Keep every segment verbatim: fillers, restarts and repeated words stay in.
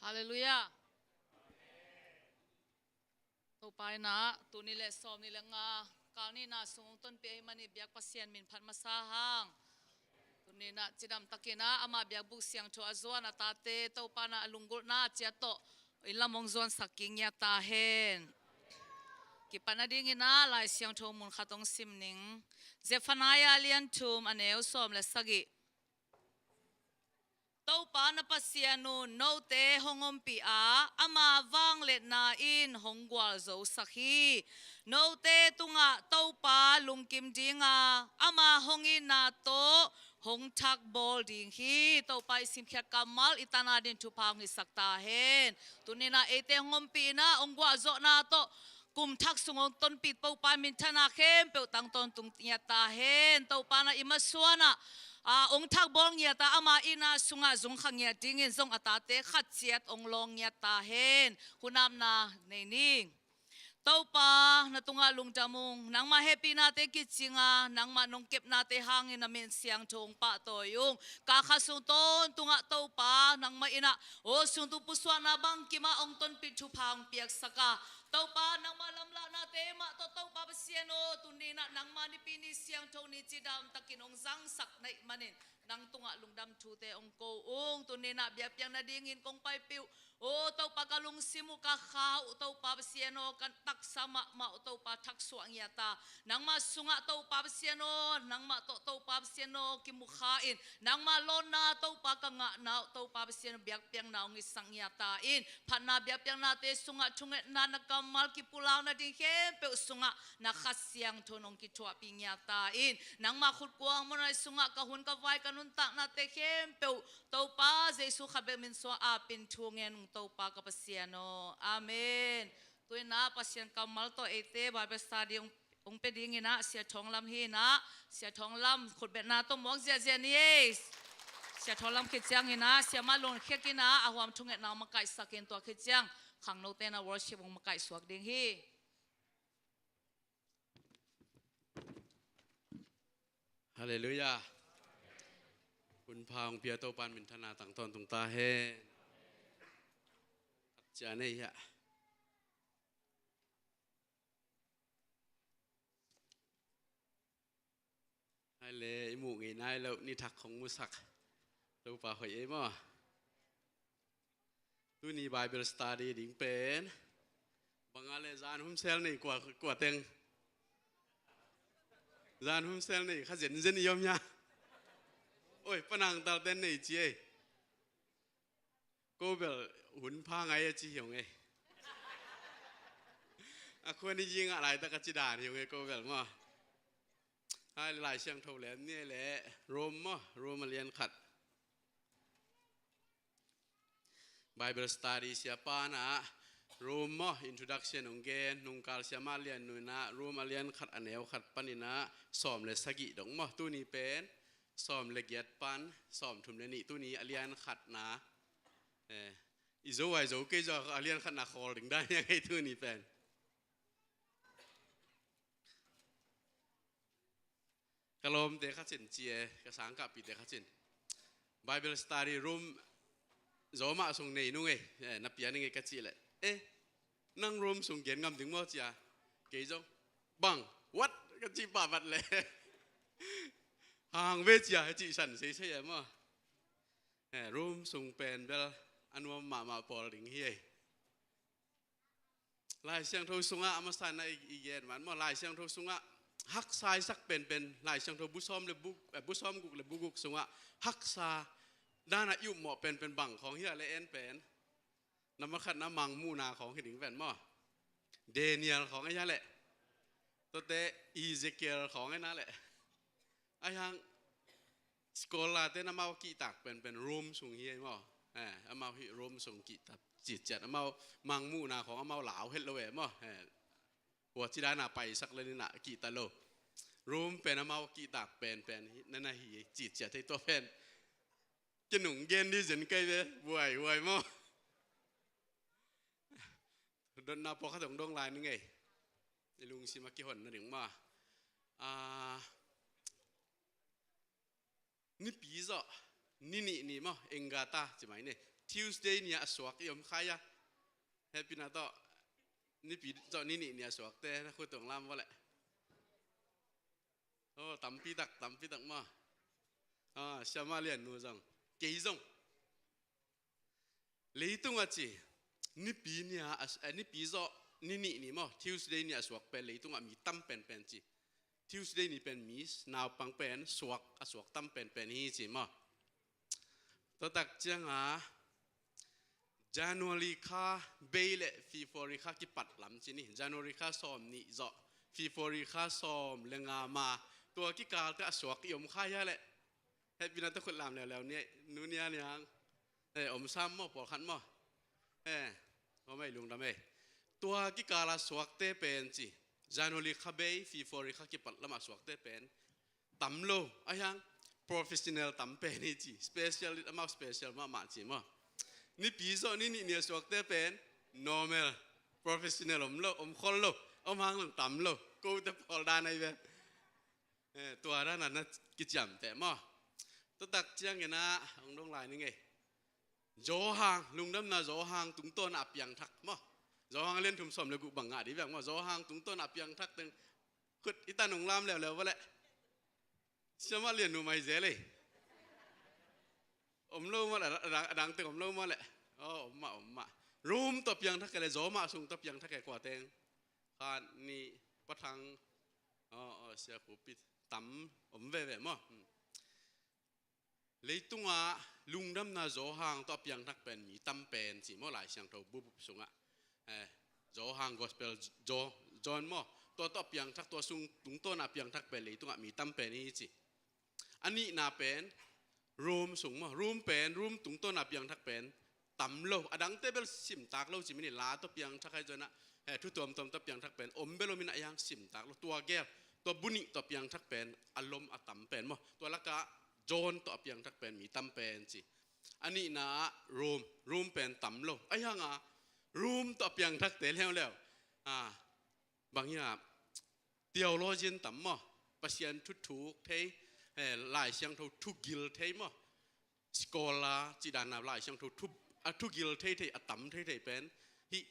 Halleluiah. Topa in ah, tuni le sawm ni le nga, kal nihna sung hong tonpih ahih manin biak Pasian min phat masa hang. Tuni in ah cidam takin ah, amah biakbuk siangtho a zuan a tate, Topa in ah a lunggulhna ciat tawh inn lam hong zuansak kik ngiat ta hen. Kipan nadingin ah Lai Siangtho mun khat hong sim ning. Zephaniah a lian thum, a neu sawm le sagih. Topa na Pasian un note hong ompih a, ama vangliatna in hong gualzosak hi. Note tungah Topa lungkim ding a, ama hong itna tawh hong thakbawl ding hi. Topa i simkhiat kammal i tan adingin thupha hong hisak ta hen. Tuni in ah eite hong ompih in ah, hong gualzawhna tawh kum thak sung hong tonpih Topa minthanna khempeuh tang tawntung ngiat ta hen. Topa in ah i masuan ah, a, hong thakbawl ngiat a, ama itna sungah zungkha ngiat dingin zong a tate khat ciat hong lawng ngiat ta hen. Hunamna nei ning. Topa, na tungah lungdam ung. Nangmah hehpihnate kicing a, nangmah nong kepnate hangin na min siangtho hong pahtawi ung. Kal khat sung tawntungah Topa, nangmah in ah aw sung tung pusuakna bangkim ah hong tonpih thupha hong piaksak a, Topa, nangmah lamlahnate mah tawh Topa Pasian aw, tuni in ah nangmah nipi ni siangtho ni cidam takin hong zangsak na hih manin nang tungah lungdam thute hong ko ung. Tuni in ah biakpiak nadingin kong paipih uh, aw Topa, ka lungsim uh, ka kha uh Topa Pasian aw, ka taksa mahmah uh Topa thaksuah ngiat a, nangmah sungah Topa Pasian aw, nangmah tawh Topa Pasian aw kimukha in, nangmah lawnna Topa ka ngahna uh Topa Pasian aw, biakpiakna hong hisak ngiat a, in phatna biakpiaknate sungah thungetna na kammal kipulak nading khempeuh sungah na Kha Siangtho in hong kithuahpih ngiat a, in nangmah khutkuang muanhuai sungah ka hun ka vai ka nuntaknate khempeuh Topa Jesu khat bek min suang a pen thu ngen ung Topa ka Pasian aw. Amen. Tu in ah Pasian kammal tawh eite Bible study hong, hong pia dingin ah Sia Thawng Lam hi in ah, Sia Thawng Lam khutbetna tawh muak ziahziah ni ei. Sia Thawng Lam khit ciangin ah Siamah Lun Khiak in ah a huam thungetna hong makaihsak in, tua khit ciang khangnote in ah worship hong makaihsuak ding hi. Halleluiah. Hun pha hong pia Topa in minthanna tang tawntung ta hen. Khat ciang nei hiah. Hai le, i muh ngei nai lo, ni thak hong musak. Topa hoih ei maw. Tuni Bible study ding pen bang a le, zan hum sel nei kua, kua teng? Zan hum sel nei kha zenzen i om hia? Oi, panang tal ten nei ci ei. Ko bel hun pha ngai a ci hi ung ei. A khua ni yi ngah laitak a ci dan hi ung ei ko bel maw. Hai le, Lai Siangtho lem ni le, Rom maw, Rom a lian khat. Bible study siapa in ah Rom maw, introduction hong gen, nungkal Siamah Lian Nu in ah Rom a lian khat a neu khat panin ah sawm le sagih dong maw. Tuni pen sawm le giat pan sawm thum le nih, tuni a lian khatna. Eh, i zo ai zo kei zo a lian khatna khawl ding dan hi a ngei tuni pen. Ka lawmte kha cin ci e, ka sangkahpihte kha cin. Bible study room zawmah sung nei nung ei, eh, na pia ning ei ka cih leh, eh, nang room sung gen ngam ding maw cia? Kei zong, bang, what? Ka cih pah vat leh. Hang ve cia, cih san seisei e maw. Eh, room sung pen bel a nuam mahmah pawl ding hi ei. Lai Siangtho sungah a masa in ah i, i gen man maw, Lai Siangtho sungah haksa i sak penpen, Lai Siangtho bu sawm le bu, eh, bu sawm guk le bu guk sungah haksa dan a i upmawh penpen bang khawng hi a leh en pen. Nambat khatna mangmuhna khawng hi ding pen maw. Daniel khawng a hi a leh. Tuate Ezekiel khawng a hi na leh. Ahi hang, scholar-te in amau kihtak penpen room sung hi ei maw. Eh, amau hih room sung kihtak citciat. Amau mangmuhna khawng amau lau het lo e maw. Eh, hua ci dan a paisak le ni na kihta lo. Room pen amau kihtak penpen hi, na na hi citciat thei tua pen. Kinung gen di zen kai ve, buai, buai maw. Dotna pawlkhat hong dong lai ning ei. I lungsim a kihon nading maw. Ah, nipi zawh, ni nih ni maw, Engata ci mai ni. Tuesday ni-a a suak i om kha hia? Hehpihna tawh nipi zawh ni nih ni-a suakte na khut tung lam vua leh. Oh, tampi tak, tampi tak maw. Ah, Siamah Lian nu zong, kei zong. Leitung a ci, nipi ni-a, a, eh, nipi zawh ni nih ni maw, Tuesday ni-a suak pen leitungah mi tam penpen ci. Tuesday ni pen mi naupang pen suak, a suak tam penpen hi ci maw. Tua tak ciangah January kha bei le February kha kipat lam ci ni. January kha sawm nih zawh, February kha sawm le nga ma, tua kikalte a suak i om kha hia leh? Hehpihna tawh khut lam leuleu ni, nu Nia Niang. Eh, om sam maw, pawlkhat maw? Eh, om ei, lungdam ei. Tua kikala suakte pen ci, January kha bei, February kha kipat lamah suakte pen tam lo, a hiang professional tam pen hi ci, special, amau special mahmah ci maw. Nipi zawh ni nih ni-a suakte pen normal, professional om lo, om khol lo, om hang lo, tam lo, kote pawl dan ahi ve. Eh, tua dan a na kiciamteh maw. Tua tak ciangin ah hong dong lai ni ngei. Johan, lungdamna Johan tungtawn a piangthak maw. Johan a lian thum sawm le guk bang ngah dih vek maw. Johan tungtawn a piangthak teng khut i tan ung lam leuleu vua leh. Siamah Lian nu mai zel ei. Om lo maw leh, a dang, a dang teng om lo maw leh. Oh, om mah, om mah. Rome tawh piangthak kei leh Roma sung tawh piangthak kei kua teng? Khat, nih, Pa Thang. Oh, oh, Sia Khup Pi, tam om veve maw. Hmm. Leitungah lungdamna Johan tawh a piangthak pen mi tam pen ci maw, Lai Siangtho bup sungah. Eh, Johan Gospel Jo-, John maw, tua tawh a piangthak, tua sung tungtawn a piangthak pen leitungah mi tam pen hi ci. A nihna pen Rome sung maw, Rome pen, Rome tungtawn a piangthak pen tam lo, a dangte bel simtak lo ci mini, la tawh piangthak ahi zongin ah, eh, thu tuamtuam tawh piangthak pen om bel om in ah, a hiang simtak lo, tua gel, tua bu nih tawh piangthak pen a lom a tam pen maw, tua lakah John tawh a piangthak pen mi tam pen ci. A nihna ah Rome, Rome pen tam lo, a hiang a Rome tawh a piangthakte leuleu, ah, bang hiam, theologian tam maw, Pasian thu thuk thei, eh, Lai Siangtho thu gil thei maw, scholar cih dan a Lai Siangtho thu, a thu gil thei thei, a tam thei thei pen hih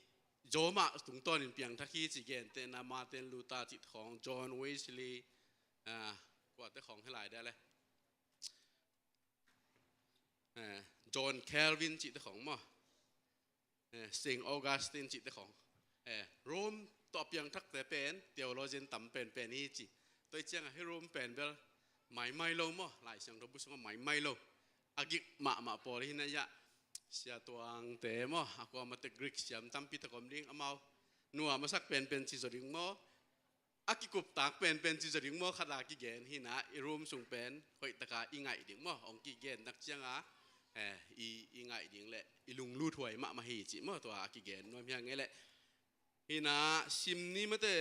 Roma tungtawnin piangthak hi ci gentehna Martin Luther cih khawng, John Wesley, ah, kuate khawng hi lai dia le. Eh, John Calvin cihte khawng maw. Eh, Saint Augustine cihte khawng. Eh, Rome tawh a piangthakte pen theologian tam penpen hi ci. Tua hi ciangah hih Rome pen bel maimai lo maw, Lai Siangtho bu sungah maimai lo. A gik mahmah pawl hi na hiah. Sia Tuangte maw, a kuamate Greek siam tampi tak om ding, amau nua masak penpen ci zaw ding maw. A kikuptak penpen ci zaw ding maw, khat a kigen hi na, i Rome sung pen hoihtaka i ngaih ding maw, hong kigen nak cianga, eh, i, i ngaih ding le i lunglut huai mahmah hi ci maw, tua a kigen nuam hiang e le. Hi na, sim ni mate,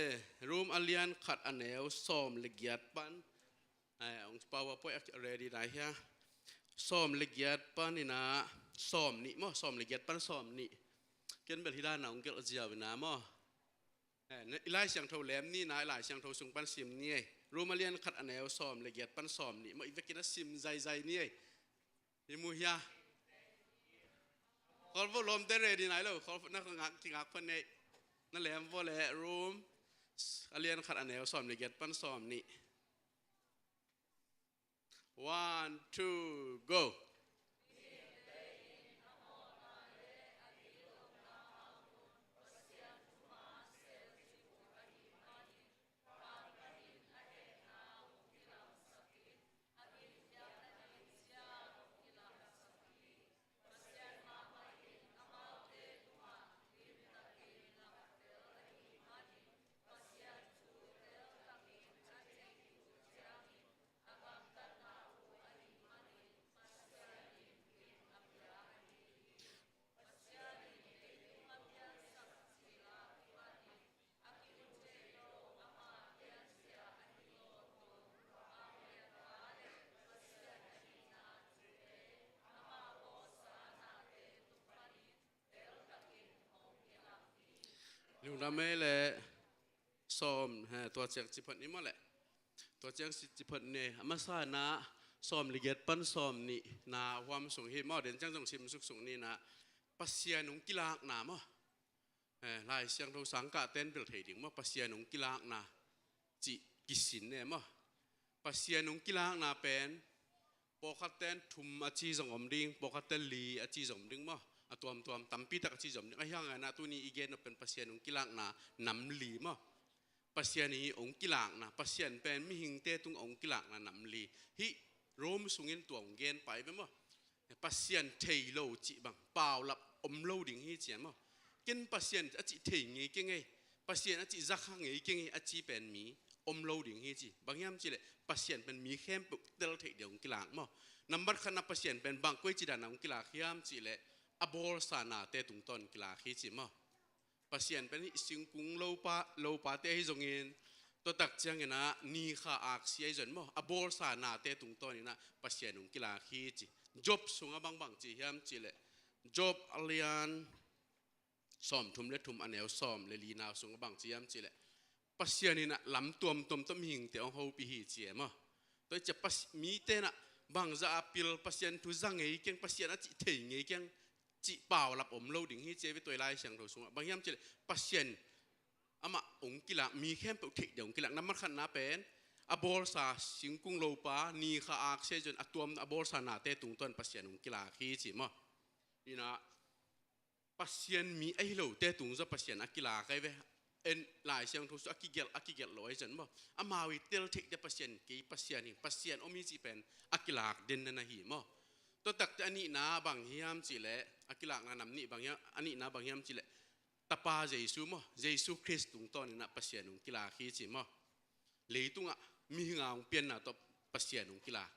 Rome a lian khat a neu sawm le giat pan, eh, hong PowerPoint a ready nai hia. Sawm le giat pan hi na, sawm nih maw, sawm le giat pan sawm nih. Ken bel hi dan a hong gelh ziau hi na maw. Eh, i Lai Siangtho lem ni na, i Lai Siangtho sung pan sim ni ei. Rome a lian khat a neu sawm le giat pan sawm nih maw, i vekin a sim zaizai ni ei. I mu hia? Khawl vo, lawmte ready nai lo, khawl vo, na ngak, kingak phan nei. Na lem vo le, Rome a lian khat a neu sawm le giat pan sawm nih. One, two, go. Lungdam ei le, sawm, he, tua ciang ci phot ni maw le. Tua ciang ci, ci phot ni. A masa na, Sawm le giat pan sawm nihna huam sung hi maw, den ciang zong sim suksuk ni na. Pasian hong kilakna maw. Eh, Lai Siangtho sangkah ten bel thei ding maw, Pasian hong kilakna cih kisin ne maw. Pasian hong kilakna pen pawlkhat ten thum a ci zong om ding, pawlkhat ten li a ci zong om ding maw. A tuamtuam tampi tak a ci zong om ding. Ahi hangin ah tuni i gen nop pen Pasian hong kilakna nam li maw. Pasian hi hong kilakna, Pasian pen mihingte tung hong kilakna nam li. Hih Rome sungin tua hong gen pai ve maw. Pasian thei lo cih bang paulap om lo ding hi ci maw. Ken Pasian a cih thei ngei keng ei, Pasian a cih zakha ngei keng ei a ci pen mi om lo ding hi ci. Bang hiam cih leh Pasian pen mi khempeuh tel theih ding hong kilak maw. Nambat khatna Pasian pen bang koici dan a hong kilak hiam cih leh a bawlsa nate tungtawn kilak hi ci maw. Pasian pen hih singkung lopa, lopate ahi zongin, tua tak ciangin ah ni kha aksi ahi zong maw, a bawlsa nate tungtawnin ah Pasian hong kilak hi ci. Job sungah bangbang ci hiam cih leh, Job a lian sawm thum le thum a neu sawm le lina sungah bang ci hiam cih leh, Pasian in ah lam tuamtuam tawh mihingte hong hopih hi ci e maw. Tua hi ciah Pas-, mite in ah bangzah a pil, Pasian thu za ngei keng, Pasian a cih thei ngei keng, cih paulap om lo ding hi ci e ve tua i Lai Siangtho sungah. Bang hiam cih leh Pasian amah hong kilak, mi khempeuh theih ding hong kilak. Nambat khatna pen a bawlsa singkung lopa, ni kha aksi ahi zong a tuam a bawlsa nate tungtawn Pasian hong kilak hi ci maw. Ina Pasian mi ahi lote tung zaw Pasian a kilak ahi ve. En Lai Siangtho sung a kigelh, a kigelh lo ahi zong maw. Amau i tel theih te Pasian, kei Pasian hi, Pasian om hi cih pen a kilak den na hi maw. Tua takte a nihna bang hiam cih leh, a kilakna nam nih bang hiam, a nihna bang hiam cih leh, Tapa Jesu maw, Jesu Khrist tungtawnin ah Pasian hong kilak hi ci maw. Leitungah mihing a hong pianna tawh Pasian hong kilak.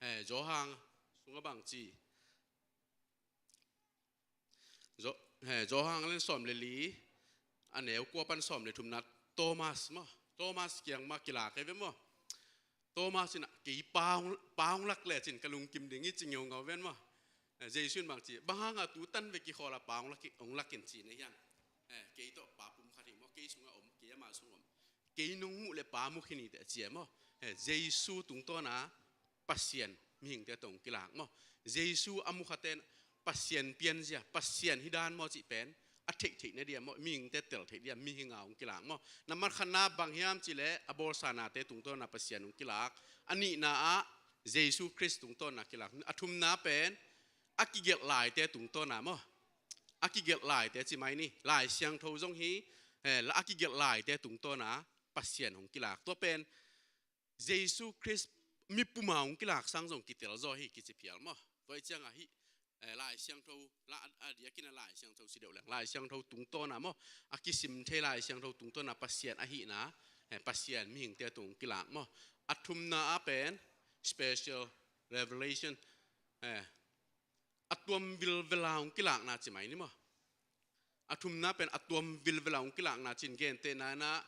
Eh, Johan sungah bang ci. Jo-, eh, Johan a lian sawm le li, a neu kua pan sawm le thumna, Thomas maw. Thomas kiang mah kilak hi ve maw. Thomas in ah kei Pa hong, Pa hong lak lecin ka lungkim ding hi ci ngeungau ven maw. Eh, Jesu in bang ci, bang hang a tu tan ve kikhawl a Pa hong lak, hong lak in ci na hiam. Eh, kei tawh Pa pumkhat hi maw, kei sungah om, kei ama sungah om. Kei nong muh leh Pa mu khin hi teh a ci e maw. Eh, Jesu tungtawn a Pasian mihingte tawh hong kilak maw. Jesu a mu khaten Pasian pianzia, Pasian hi dan maw cih pen a theih theih na dia maw, mihingte tel theih dia, mihing a hong kilak maw. Nambat khatna bang hiam cih leh a bawlsa nate tungtawn a Pasian hong kilak. A nihna ah Jesu Khrist tungtawn a kilak. A thumna pen a kigelh laite tungtawn a maw. A kigelh laite ci mai ni. Lai Siangtho zong hi, eh, a kigelh laite tungtawn a Pasian hong kilak. Tua pen Jesu Khrist mipum a hong kilak sang zong kitel zaw hi kici phial maw. Tua hi ciangah hih, eh, Lai Siangtho, la, a, a diakin a Lai Siangtho si deuh leng. Lai Siangtho tungtawn a maw. A kisim thei Lai Siangtho tungtawn a Pasian ahihna, eh, Pasian mihingte tung hong kilak maw. A thumna ah pen special revelation, eh, a tuam vilvel a hong kilakna ci mai ni maw. A thumna pen a tuam vilvel a hong kilakna cin gentehna in ah,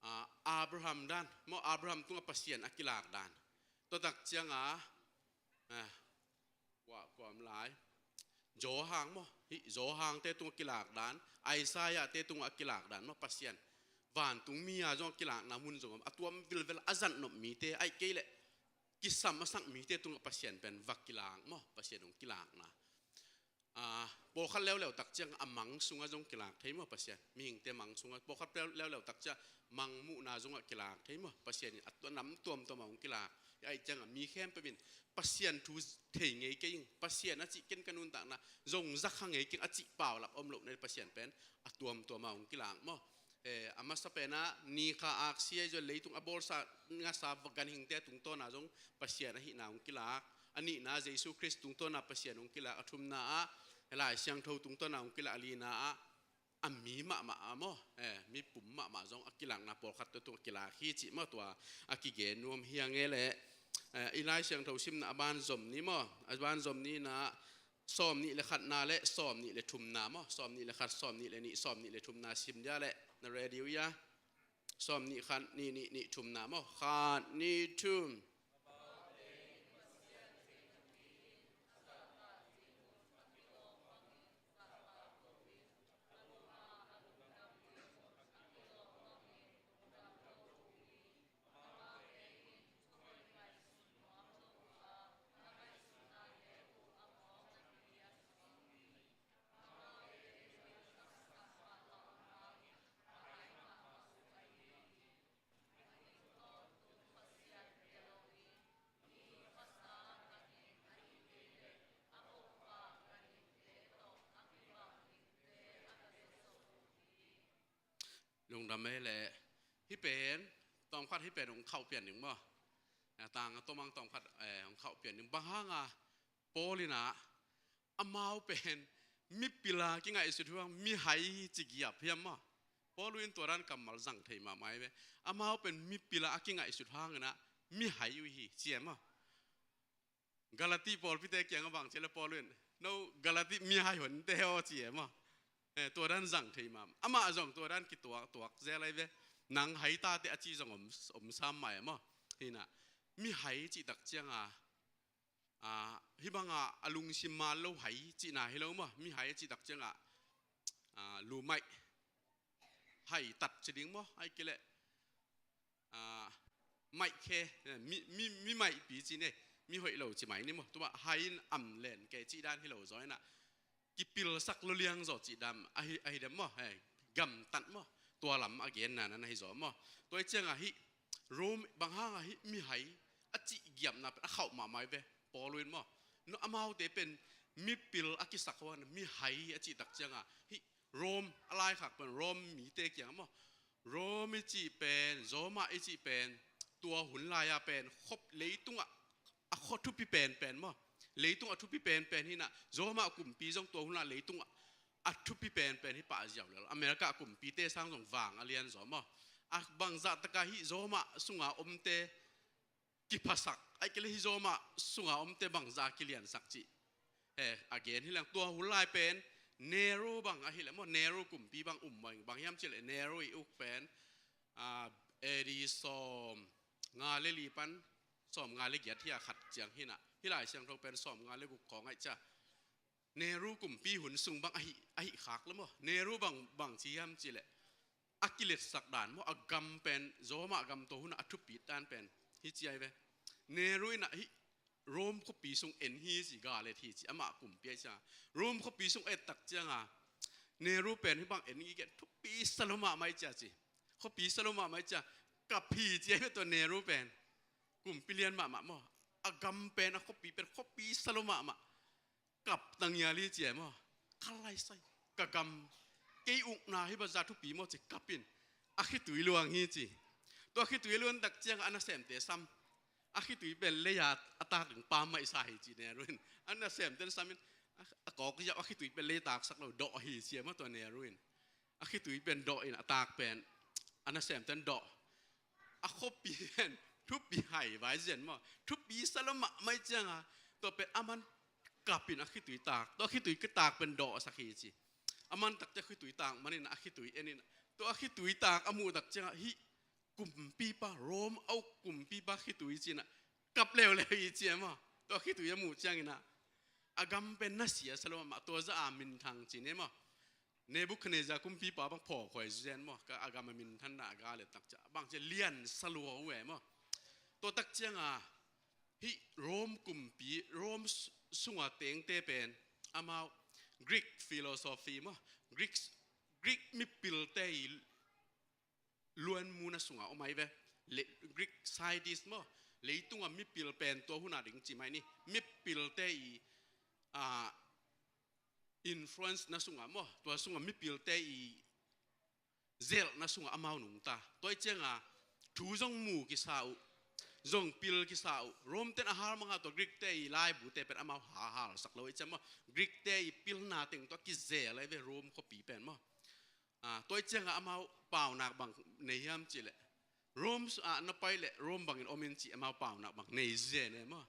ah, Abraham dan maw, Abraham tungah Pasian a kilak dan. Tua tak ciangah, ah, kua, kua om lai. Johan maw, hih Johante tungah kilak dan, Isaiahte tungah kilak dan maw, Pasian vantung mi a zong a kilakna mun zong om, a tuam vilvel a zat nop mite, ahih kei leh kisam a sak mite tungah Pasian pen va kilak maw, Pasian hong kilakna. Ah, pawlkhat leuleu tak ciang a mang sungah zong kilak thei maw Pasian, mihingte mang sungah, pawlkhat leuleu tak ciang mang muhna zongah kilak thei maw Pasian in a tua nam tuamtuam a hong kilak. Ahih ciangah mi khempeuh in Pasian thu thei ngei kei ing, Pasian a cih ken ka nuntakna zong zakha ngei keng a cih paulap om loh na Pasian pen a tuamtuam a hong kilak maw. Eh, a masa pen ah ni kha aksi ahi zong leitung a bawlsa ngasa ganhingte tungtawn a zong Pasian ahihna hong kilak. A nihna Jesu Khrist tungtawn a Pasian hong kilak. A thumna ah Lai Siangtho tungtawn a hong kilak. A lina ah a mi mahmah a maw, eh, mipum mahmah zong a kilakna pawlkhat tua tung a kilak hi cih maw tua a kigen nuam hi a ngei leh, eh, i Lai Siangtho simna a banzom ni maw, a banzom ni na sawm nih le khatna le sawm nih le thumna maw, sawm nih le khat, sawm nih le nih, sawm nih le thumna sim dia leh na ready uh ia. Sawm nih khat, nih nih nih thumna maw, khat nih thum. Lungdam ei leh. Hih pen tawmkhat hih pen hong khauh pian ding maw? A tang a tomang tawmkhat, eh, hong khauh pian ding. Bang hanga Paul in ah amau pen mipil a kingaihsut uh hang mihai hi ci giap hiam maw? Paul in tua dan kammal zang thei mahmah hi ve. Amau pen mipil a kingaihsut hangin ah mihai uh hi ci e maw? Galati pawlpite kiangah bang ci leh Paul in, no Galati mihai honte aw ci e maw? Eh, tua dan zang thei mahmah. Amah zong tua dan kituaktuak zel ahi ve. Nang hai tate a ci zong om, om sam mah e maw? Hi in ah mihai cih tak ciangah, ah, hih bangah a lungsim mal lo hai cihna hi lo maw? Mihai cih tak ciangah, ah, lumaih, haitat ci ding maw? Ahih kei leh, ah, maihkhe, eh, mi, mi, mi maihpi ci ni, mi hoih lo ci mai ni maw? Tua hai in am len kei cih dan hi lo zaw in ah kipilsak lua liang zaw cih dan ahi, ahi dem maw? Eh, gamtat maw? Tua lam a genna na hi zaw maw? Tua hi ciangah hih Rome bang hangah hih mihai a cih giapna pen a khauh mahmah hi ve. Paul in maw, no amaute pen mipil a kisak uh hangin mihai a cih tak ciangah hih Rome a laikhak pen Rome mite kiangah maw, Rome i cih pen, Roma i cih pen, tua hun lai-a pen khop leitungah a khua thupi penpen maw? Leitung a thupi penpen hi in ah, Roma kumpi zong tua hun lai-a leitung a thupi penpen hi pah ziau lel. America kumpite sang zong vang a lian zaw maw? A bangzah taka hih Roma sunga omte kiphasak, ahih kei leh hih Roma sunga omte bangzah a kiliansak cih, he, a gen hi leng. Tua hun lai pen Nero bang ahih leh maw, Nero kumpi bang um mah ing. Bang hiam cih leh Nero i uk pen, ah, A D sawm nga le li pan sawm nga le giat hi a khat ciang hi in ah, hih Lai Siangtho pen sawm nga le guk khawng ahih ciang Nero kumpi hun sung bang ahi, ahi khak leh maw? Nero bang, bang ci hiam cih leh a kiletsak dan maw, a gam pen, Roma gam tua hun a thupit dan pen hi ci ahi ve. Nero in ah hih Rome khuapi sung en hi ci, galet hi ci, amah kumpi ahih ciang Rome khuapi sung et tak ciangah Nero pen hih bang en i gen thupi sa lua mahmah hi ci a ci. Khuapi sa lua mahmah hi ci a, kap hi ci ahi ve tua Nero pen. Kumpi lian mahmah maw? A gam pen, a khuapi pen khuapi sa lua mahmah. Kap ta ngial hi ci e maw? Ka laisai, ka gam, kei ukna hih bangzah thupi maw ci kap in, a khitui luang hi ci. Tua khitui a luan tak ciangah a nasemte sam. A khitui pen lei-a a tak ding pammaih sa hi ci Nero in. A nasemte sam in, a, a kawk ziau a khitui pen lei taksak lo, dawh hi ci e maw tua Nero in. A khitui pen dawh in, a tak pen a nasemte in dawh. A khuapi pen thupi hai vai zen maw? Thupi sa lua mahmah hi ciangah tua pen aman kap in a khitui tak. Tua khitui kitak pen dawhsak hi ci. Aman tak ciang khitui tak manin a khitui en in, tua a khitui tak a muh tak ciangah hih kumpipa, Rome a uk kumpipa khitui ci in ah kap leuleu hi ci e maw? Tua khitui a muh ciangin ah a gam pen na sia sa lua mahmah, tua zah a minthang ci ni maw? Nebuchadnezzar kumpipa bang phawkhuai zen maw? Ka a gam a minthanna a galet tak ciang bang ci lian sa lua uh e maw? Tua tak ciangah hih Rome kumpi, Rome s-, sunga tengte pen amau Greek philosophy maw, Greek, Greek mipilte i luanmuna sunga om ahi ve. Le-, Greek scientist maw, leitunga mipil pen tua huna ding ci mai ni, mipilte i, ah, influence na sunga maw, tua sunga mipilte i zelhna sungah amau nungta. Tua hi cianga thu zong mu kisa uh, zong pil kisa uh. Rome ten a hal manga tua Greek te i laibute pen amau ha halsak lo hi ciang maw. Greek te i pilna teng tua kizel ahi ve Rome khuapi pen maw. Ah, tua hi cianga amau paunak bang nei hiam cih leh Rome su-, ah, na pai leh Rome bangin om in cih amau paunak bang nei zen e maw.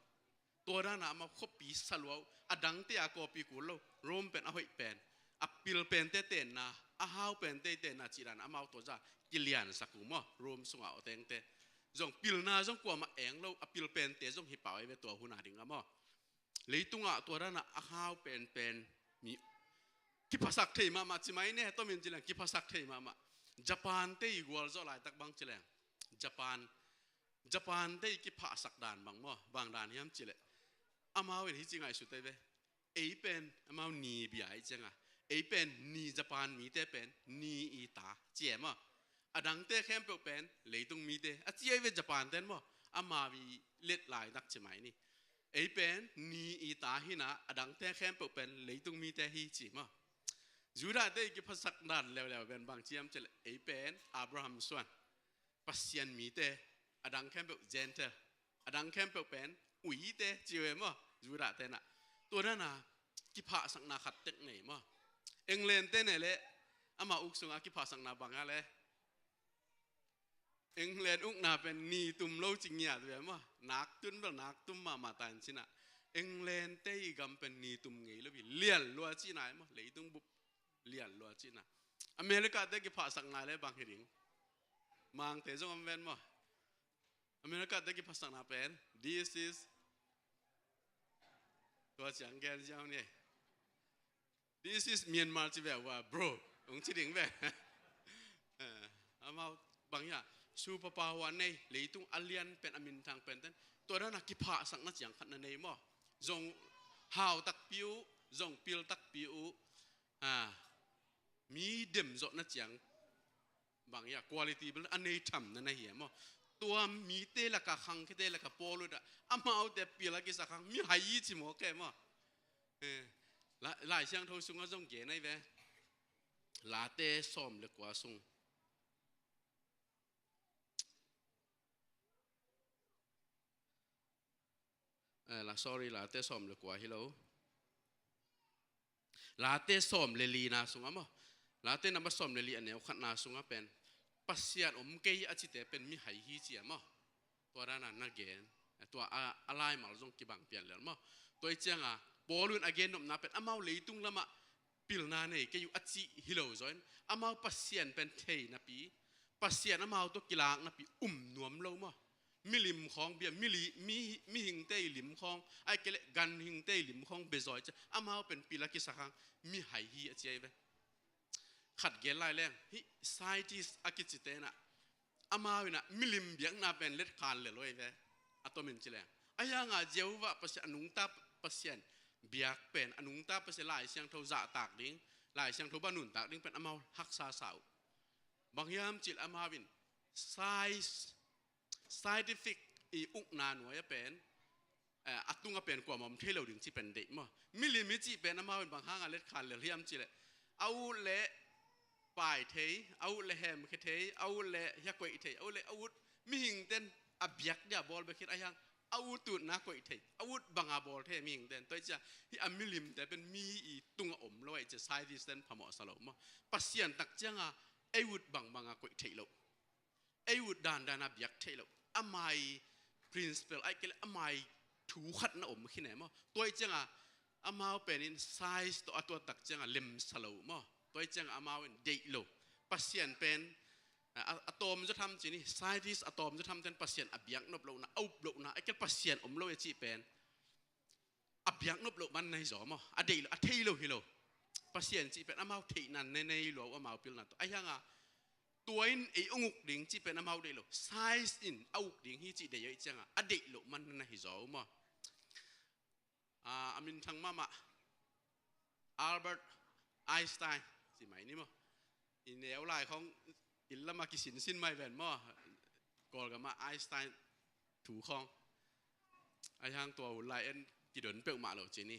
Tua dana amau khuapi sa lua uh, a dangte a kawpi kul lo, Rome pen a hoih pen, a pil pente tenna, a hau pente tenna cih dana amau tua za kiliansak uh maw, Rome sunga aw tengte. Zong pilna zong kuamah eng lo, a pil pente zong hi pau ahi ve tua huna ding a maw. Leitungah tua dana a hau penpen mi kiphasak thei mahmah ci mai ne, tomin ci leng kiphasak thei mahmah. Japan te i gualzawh laitak bang ci leng, Japan, Japan te i kiphahsak dan bang maw, bang dan hiam cih leh amau in hi ci ngaihsut ahi ve. Ei pen amau ni bia ahi cianga, ei pen ni, Japan mite pen ni i ta ci e maw. A dangte khempeuh pen leitung mite a ci ahi ve Japan ten maw. Amau i let laitak ci mai ni. Ei pen ni i ta hina, a dangte khempeuh pen leitung mite hi ci maw. Judahte i kiphasak dan leuleu pen bang ci hiam cih leh, ei pen Abraham suan, Pasian mite, a dang khempeuh Gentile, a dang khempeuh pen uite ci uh e maw, Judahte na. Tua dana kiphahsakna khat tek nei maw. Englandte ne leh ama uk sunga kiphahsakna bang a leh, England ukna pen nitum lo ci ngiat ve maw. Nak tun bel nak tum mahmah ta in cina. Englandte i gam pen nitum ngei lo hi, lian lua cina e maw. Leitung bup lian lua cina. Americate kiphahsakna le bang hi ding. Mangte zong om ven maw. Americate kiphahsakna pen, this is, tua ciang gen ziau ni. This is Myanmar ci ve ua, bro. Ung ci ding ve. Eh, amau bang hia, superpower nei, leitung a lian pen, a minthang pen ten. Tua dana kiphahsakna ciang khat na nei maw. Zong hau takpi uh, zong pil takpi uh. Ah, mi dem zawhna ciang bang hia, quality bel a nei tham na na hi e maw. Tua mite laka, khangkhiate laka Paul ut a, amaute pil a kisak hang mi hai hi ci maw ke maw. Eh, la, Lai Siangtho sunga zong gen ai ve. Late sawm le kua sung. Eh, la, sorry, Late sawm le kua hi lo. Late sawm le lina sunga maw. Late namba sawm le li a neu khatna sunga pen, Pasian om kei a cite pen mi hai hi ci a maw. Tua dana na gen. Tua a, a laimal zong kibang pian lel maw. Tua i cianga, Paul un a gen nopna pen, amau leitung lama pilna nei kei uh a cih hi lo zaw in, amau Pasian pen thei napi, Pasian amau tawh kilak napi um nuam lo maw. Milim khawng bia, mili, mi, mihingte i lim khawng, ai kei leh ganhingte i lim khawng bezawi cia, amau pen pil a kisak hang mi hai hi a ci ai ve. Khat gen lai leng, hih scientist a kicite na, amau ina milim biakna pen let khan le loi ve. A tomin ci leng, a hianga Jehovah Pasian, a nungta Pasian biak pen, a nungta Pasian Lai Siangtho zahtak ding, Lai Siangtho ba nuntak ding pen amau haksa sa uh. Bang hiam cih leh amau in science, scientific i ukna nuai a pen, eh, a tunga pen kuamah om thei lo ding cih pen deih maw. Milim i cih pen amau in bang hanga let khan lel hiam cih leh, a ut leh pai thei, a ut leh hemkhia thei, a ut leh hia koih thei, a ut leh a ut, mihingten a biak dia bawl bek hi a hiang, a ut utna koih thei, a ut banga bawl thei mihingten. Tua i cia, hih a milimte pen mi i tunga om lo ai cia, scientist ten phamawh sa lo maw. Pasian tak cianga ei ut bangbanga koih theih lo. Ei ut dandana biak theih lo. Amai principle ai kei leh amai thu khat na om khin e maw. Tua i cianga amau penin size tawh a tua tak cianga lemsa lo maw. Tua i cianga amau in deih lo. Pasian pen, a, a, a tawm zaw tham cini, scientist a tawm zaw tham ten Pasian a biak nop lohna, a up lohna, ai kei leh Pasian om lo e cih pen a biak nop loh man na hi zaw maw. A deih lo, a thei lo hi lo. Pasian cih pen amau theihna ne nei lua uh, amau pilna tawh. A hianga tua in ei ong uk ding cih pen amau deih lo. Science in a uk ding hi cih deih uh i cianga a deih loh man na hi zaw uh maw. A, a minthang mahmah Albert Einstein ci mai ni maw. I neu lai khawng inn lama kisinsin mai ven maw. Kawlgama Einstein thu khawng. A hiang tua hun lai en kidon peuhmah lo ci ni.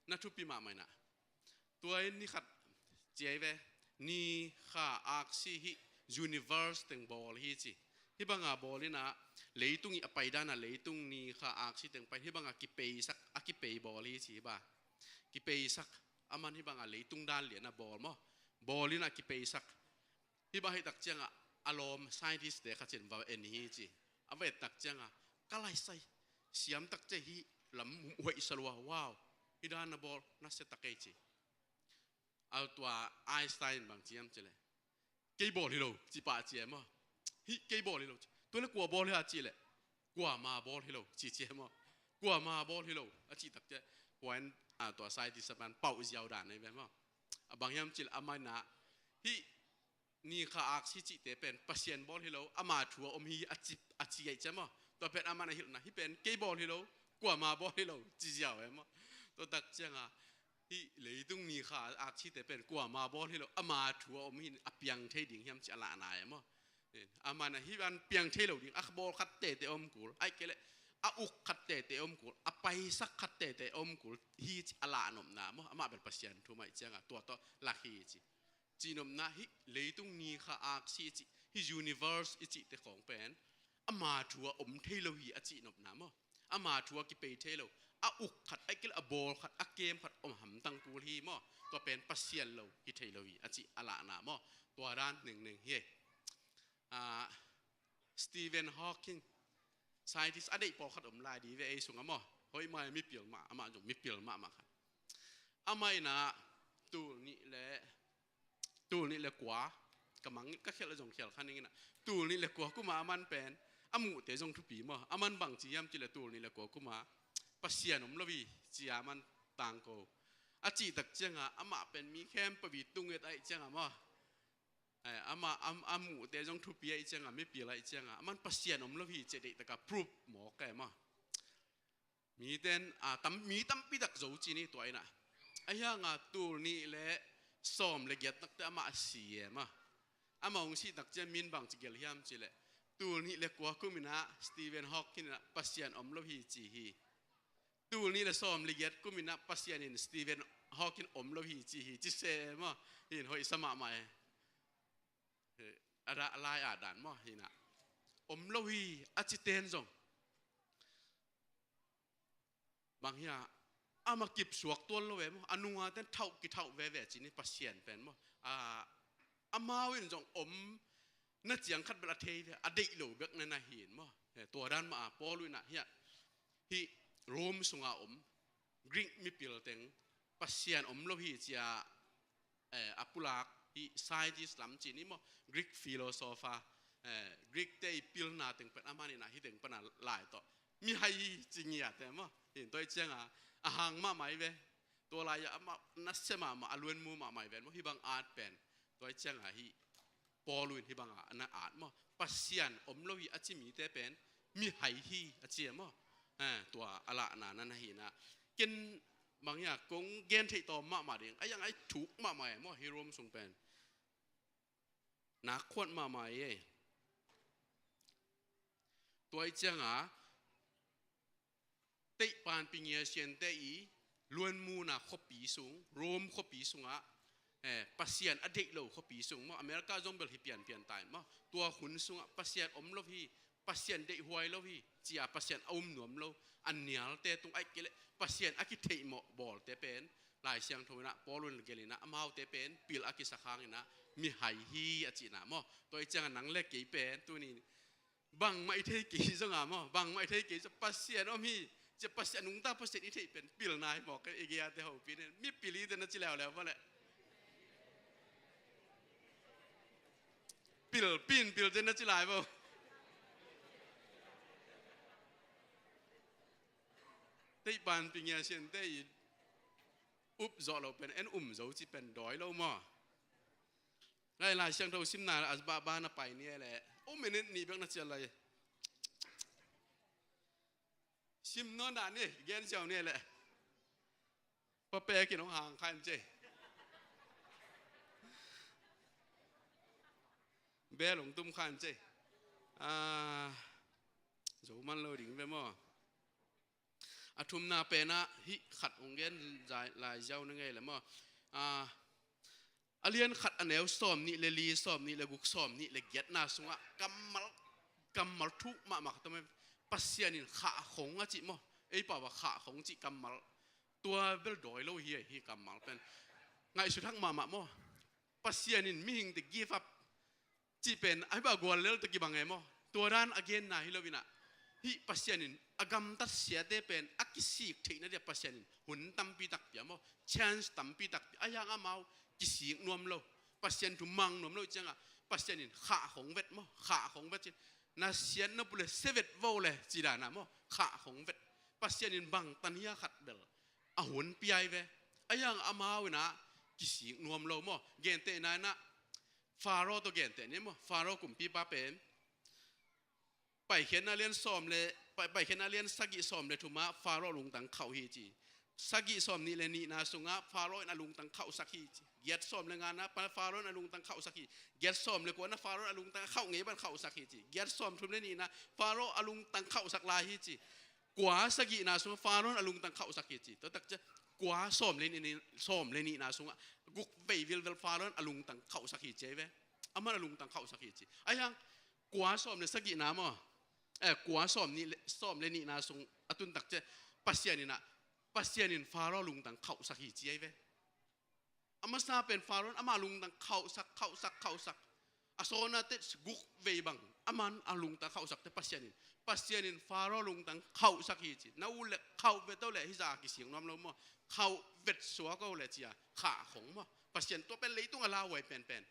Na thupi mahmah inah. Tua in ni khat ci ai ve. Ni, kha, aksi hih universe teng bawl hi ci. Hih banga bawl inah leitung i a paidana leitung, ni, kha, aksi teng pai hih banga kipeisak, a kipei bawl hi ci hih ba. Kipeisak, aman hih banga leitung dan liana bawl maw. Bawl inah kipeisak. Hih bang hih tak cianga a lawm scientist te khat in va en hi ci. A va et tak cianga ka laisai siam tak cia hih lam hoih sa lua, wow. Hih dan na bawl na sia tak ei ci. A tua Einstein bang ciam ci le, kei bawl hi lo ci pah cia maw. Hih kei bawl hi lo ci. Tua le kua bawl hi a ci le, kuama bawl hi lo ci cia maw. Kuama bawl hi lo a ci tak cia, kua in a tua scientist a pan pauh ziau dan ei ve maw. A bang hiam ci le, a mai na hih ni, kha, aksi cihte pen Pasian bawl hi lo, ama thu a om hi a ci, a ci ai cia maw. Tua pen aman a hilhna hih pen kei bawl hi lo, kuama bawl hi lo ci ziau e maw. Tua tak cianga hih leitung ni, kha, aksite pen kuama bawl hi lo, ama thu a om hi a piang thei ding hiam ci a lahna e maw. Aman a hih ban piang thei lo ding a bawl khat tete om kul ai kei le, a uk khat tete om kul, a paisak khat tete om kul hi ci a lahnopna maw, amah bel Pasian thu mah ih cianga tua tawh lak hi ci. Cihnopna hih leitung ni kha aksi cih, hih universe i cihte khawng pen ama thu a om thei lo hi a cihnopna maw. Ama thu a kipei thei lo, a uk khat, a kil a bawl khat, a kem khat om hamtang kul hi maw. Tua pen Pasian lo hi thei lo hi a cih a lahna maw. Tua dan nengneng hi. Ah, Stephen Hawking, scientist a deih pawlkhat om lai di ve ei sungah maw. Hoih mai mipil mah, amah zong mipil mahmah khat. Amah inah tul nih le, tul nih le kua, ka mang ka khial zong khial kha ning inah, tul nih le kua kuma aman pen a muhte zong thupi maw. Aman bang ci hiam cih le tul nih le kua kuma Pasian om lo hi ci-a aman tangko. A cihtak cianga amah pen mi khempeuh i tunget ahih cianga maw. Eh, amah, am, a muhte zong thupi ahih cianga, mipil ahih cianga, aman Pasian om lo hi ci a deihtaka proof mawk e maw. Miten, a, tam, mi tampitak zo ci ni tua inah. Ahi hanga tul nih le sawm le giat takte amah a si e maw. Amah hong sihtak ciang min bang ci gelh hiam cih le, tul nih le kua kum inah Stephen Hawking inah Pasian om lo hi ci hi. Tul nih le sawm le giat kum inah Pasian in Stephen Hawking om lo hi ci hi ci se maw. Hin hoihsa mahmah e. Eh, a dah lai ah dan maw hinah. Om lo hi a citen zong bang hia, ama kipsuak tuan lo e maw. A nunga ten thauh kithauh veve ci ni Pasian pen maw. A, amau in zong om na ciang khat bel a thei ve, a deih lo bek na na hin maw. Eh, tua dan mah a Paul inah hia, hih Rome sunga om Greek mipil teng Pasian om lo hi cia, eh, a pulak hih scientist lam ci ni maw, Greek philosopher, eh, Greek te i pilna teng pen aman inah hih teng pana lai tawh mihai hi ci ngiate maw. Hin tua ih cianga a hang mahmah hi ve. Tua lai-ah amah nasia mahmah, a luanmu mahmah hi ven maw, hih bang at pen. Tua ih cianga hih Paul in hih banga na at maw, Pasian om lo hi a ci mite pen mihai hi a ci a maw. Eh, tua a lahna na na hi na. Ken bang hia kong gen theih tawm mahmah ding a, yang ai thuk mahmah e maw, hih Rome sung pen. Na khuat mahmah e. Tua ih cianga teihpan pingia siante i luanmuna khuapi sung, Rome khuapi sungah, eh, Pasian a deih lo khuapi sung maw, America zong bel hi pianpian tai maw. Tua hun sungah Pasian om lo hi, Pasian deihhuai lo hi cia Pasian a um nuam lo, a nialte tung aih kei leh Pasian a kitheihmawh bawlte pen Lai Siangtho inah Paul un gelh inah amaute pen pil a kisak hang inah mihai hi a cihna maw. Tua ih cianga nang le kei pen tuni bangmah i thei kei zonga maw, bangmah i thei kei zong Pasian om hi cia Pasian, nungta Pasian i theih pen pilna hi mawk e. I geate hopih nen, mipil hi te na ci leuleu maw leh. Pil, pin pil te na ci lai maw. Teihpan pingia siante i up zawh lo pen en um zo ci pen dawi lo maw. Lai Lai Siangtho simna a bahbah na pai ni e leh, o minute nih bek na cial lai. Sim nawn dah ni, gen siau ni e leh. Papek in hong hang khan cei. Bel hong tum khan cei. Ah, zo man lo ding ve maw. A thumna penah hih khat hong gen zai, lai ziau na ngei le maw. Ah, a lian khat a neu sawm nih le li, sawm nih le guk, sawm nih le giatna sungah kammal, kammal thuk mahmah ka tom e. Pasian in khah khong a cih maw. Ei pau a khah khong cih kammal. Tua bel dawi lo hi, hi kammal pen. Ngaihsut hak mahmah maw. Pasian in mihingte give up cih pen a hi bah gual lel tawh kibang e maw. Tua dan a genna hi lo inah, hih Pasian in a gamtat siate pen a kisik theihna dia Pasian in hun tampi tak pia maw, chance tampi tak pia. A hiang amau kisik nuam lo, Pasian thu mang nuam lo ih cianga Pasian in khah khong vet maw, khah khong vet cin. Na siat na pu le sia vet vo le ci dana maw, khah khong vet. Pasian in bangtan hia khat bel a hun pia hi ve. A hiang amau inah kisik nuam lo maw. Gentehna inah Faro tawh genteh ni maw. Faro kumpipa pen Paikhiatna lian sawm le, Pai-, Paikhiatna lian sagih sawm le thumah Faro lungtang khauh hi ci. Sagih sawm nih le nihna sungah Faro in a lungtang khauhsak hi ci. Giat sawm le ngana pan Faro in a lungtang khauhsak hi. Giat sawm le kuana Faro in a lungtang khauh ngei pan khauhsak hi ci. Giat sawm thum le nihna Faro a lungtang khauhsak lai hi ci. Kua sagihna sungah Faro in a lungtang khauhsak hi ci. Tua takciang kua sawm le nih, sawm le nihna sungah guk vei vilvel Faro in a lungtang khauhsak hi ci ahi ve. Aman a lungtang khauhsak hi ci. Ahi hang kua sawm le sagihna maw, eh, kua sawm nih le, sawm le nihna sung a tun takciang Pasian in ah, Pasian in Faro lungtang khauhsak hi ci ahi ve. A masa pen Faro in ama lungtang khauhsak, khauhsak, khauhsak. A sawna teh guk vei bang aman a lungtang khauhsak teh Pasian in, Pasian in Faro lungtang khauhsak hi ci. Na ut le khauh vet o le hih zah kisik nuam lo maw? Khauh vet suak o le ci a khah khong maw? Pasian tua pen leitung a lauhuai penpen.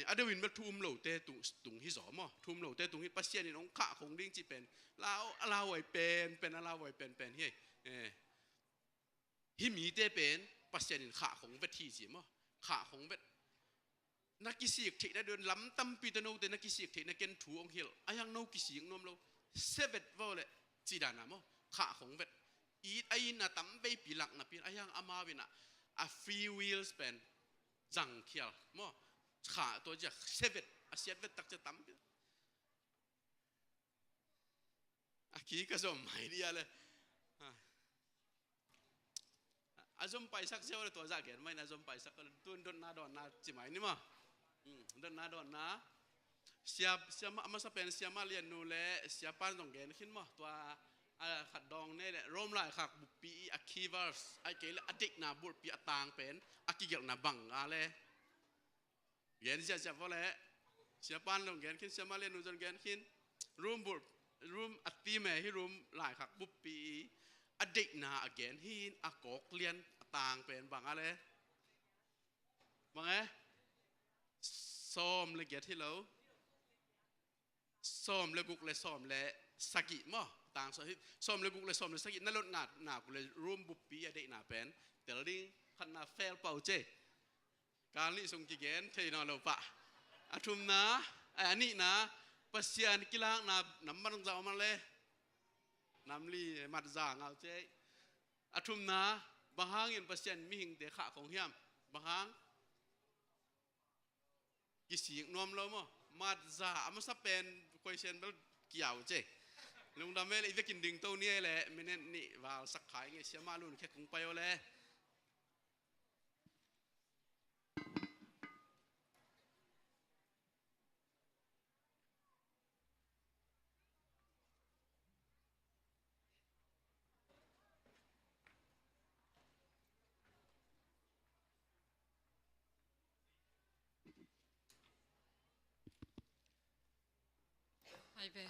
A deuh in bel thu um lote tung, tung hi zaw maw? Thu um lote tung hi, Pasian in hong khah khong ding cih pen lau, a lauhuai penpen, a lauhuai penpen hi. Eh. Hih mite pen Pasian in khah khong vet hi ci maw? Khah khong vet. Na kisik theihna ding lam tampi teh note na kisik theihna ken thu hong hilh. Ahi hang no kisik nuam lo. Sia vet vo le cih dan a maw? Khah khong vet. It a itna tam veipi lak napi in ahi hang amau in ah a free wills pen zangkhial maw? Khah tua ci a sia vet, a siat vet takciang tampi. A ki ka zom mai dia le. Ha. A zom paisak ziau le tua zah gen mai na, zom paisak le tun dotna dawnna ci mai ni maw? Hmm, dotna dawnna. Sia, sia ma, a masa pen Sia Mah Lian Nu le Sia Pan zong gen khin maw? Tua, a, khat dawng ne le Rom laikhak buppi i a key verse, ahih kei le a deihna bulpi a tang pen a kigelhna bang a le. Gen ziahziah vo le. Sia Pan zong gen khin, Sia Mah Lian Nu zong gen khin. Rom bul, Rom a theme hi, Rom laikhak buppi i a deihna a gen hi in a kawk lian a tang pen bang a le. Bang e? Sawm le giat hi lo. Sawm le guk le sawm le sagih maw? Tang sawm hi, sawm le guk le sawm le sagih na lot ngah nak uh le Rom buppi a deihna pen tel ding, khatna fel pah uh ci. Kal nih sung kigen thei nawn lo pah. A thumna, a, a nihna, Pasian kilakna nambat za om a le. Namli mat za ngau ci. A thumna, bang hangin Pasian mihingte khah khong hiam? Bang hang? Kisik nuam lo maw? Mat za, a masa pen question bel kiau ci. Lungdam e le, i vekin ding to ni e le, minute nih val sak khai nge, Sia Mah Lun Khe kung pai o le. Ai ve.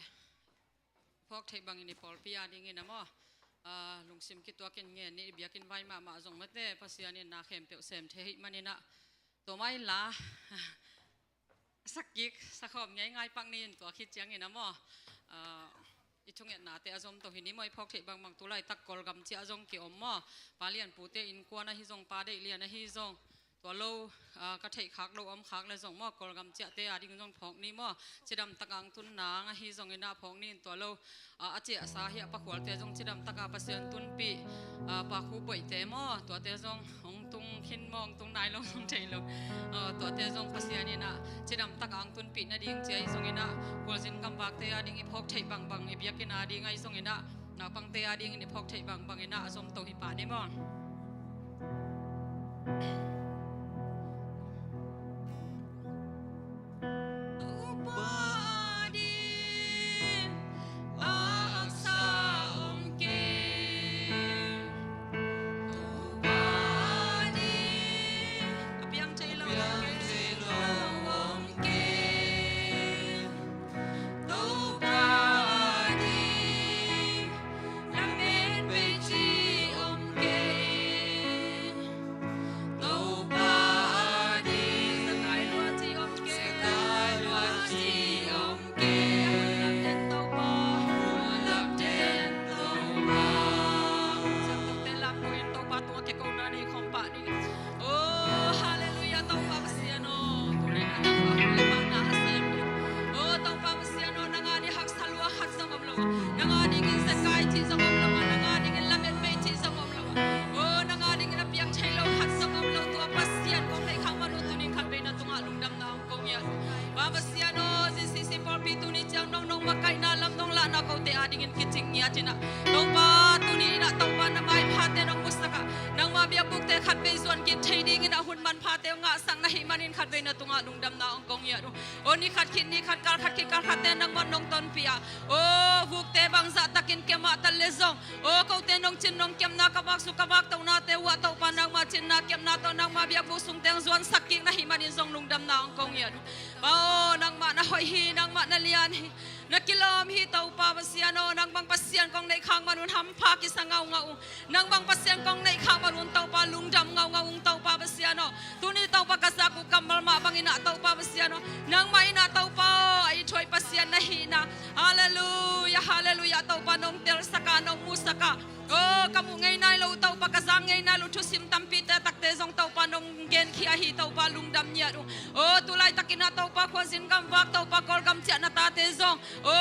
Phawk theih bangin i pawlpi a dingin a maw? Ah, lungsim kituakin ngen ni, i biakinn vai mahmah zong mate, Pasian in na khempeuh sem thei hih manin ah. Tua mah inla, sak kik, sakhawm ngeingai pak ni in tua khit ciangin a maw? Ah, i thungetnate a zom to hi ni maw, i phawk theih bangbang tu laitak Kawlgam ciah zong ki-om maw? Pa Lian Pute innkuan ahi zong, Pa Deih Lian ahi zong, tua lo, ah, ka theih khak lo om khak le zong maw, Kawlgam ciahte a ding zong phawk ni maw? Cidam tak ang tun nang ahi zongin ah phawk ni in tua lo, ah, a ciah a sa hi a pakhualte zong cidam taka Pasian tunpih, ah, Pa Khu Boihte maw, tuate zong hong tung khin maw, hong tung nai lo zong thei lo. Ah, tuate zong Pasian in ah cidam taka ang tunpih nading ci ahi zongin ah, Khualzin gamvakte a ding i phawk theih bangbang, i biakinn a ding ahi zongin ah, naupangte a dingin i phawk theih bangbangin ah a zom to hi pah ni maw? Oh, halleluiah, Topa Pasian aw. Tuni in a nang a hong le mahna a sem ding. Oh, Topa Pasian aw, nang a ding haksa lua khat zong om lo. Nang a dingin zekai cih zong om lo. Nang a dingin lamet bei cih zong om lo. Oh, nang a dingin a piang thei lo khat zong om lo. Tua Pasian kong theih khak man uh tuni in khatvei na tungah lungdamna hong ko ngiat. Pa Pasian aw, J C C pawlpi tuni ciang nong, nong makaihna lam nong lahna kote a dingin kicing ngiat in ah. Topa Pasian in khatvei na tungah lungdamna hong kong ngiat uh. O ni khat khit ni khat, kal khat khit kal khatte nangman nong tonpih a, o vukte bangzah takin kem ah ta le zong, o kote nong cin nong kemna, ka vak su ka vak tohnate uh ah Topa nangma cinna kemna tawh nangma biakbuk sungteng zuansak kik na hih manin zong lungdamna hong kong ngiat uh. Pa aw, nangmah na hoih hi, nangmah na lian hi. Na kilawm hi Topa Pasian aw, nang bang Pasian kong neih khak man un hampha kisa ngaungau ung. Nang bang Pasian kong neih khak man un Topa lungdam ngaungau ung Topa Pasian aw. Tuni Topa ka zak uh kammal mah bangin ah Topa Pasian aw, nangmah in ah Topa aw, a i thuai Pasian na hihna. Halleluia, halleluia. Topa nong telsak a, nong musak a, o ka muh ngei nai lo uh Topa, ka zak ngei nai lo uh thusim tampite takte zong Topa nong genkhia hi Topa, lungdam ngiat uh. O tulaitakin ah Topa khuazin gamvak Topa Kawlgam ciah na tate zong, o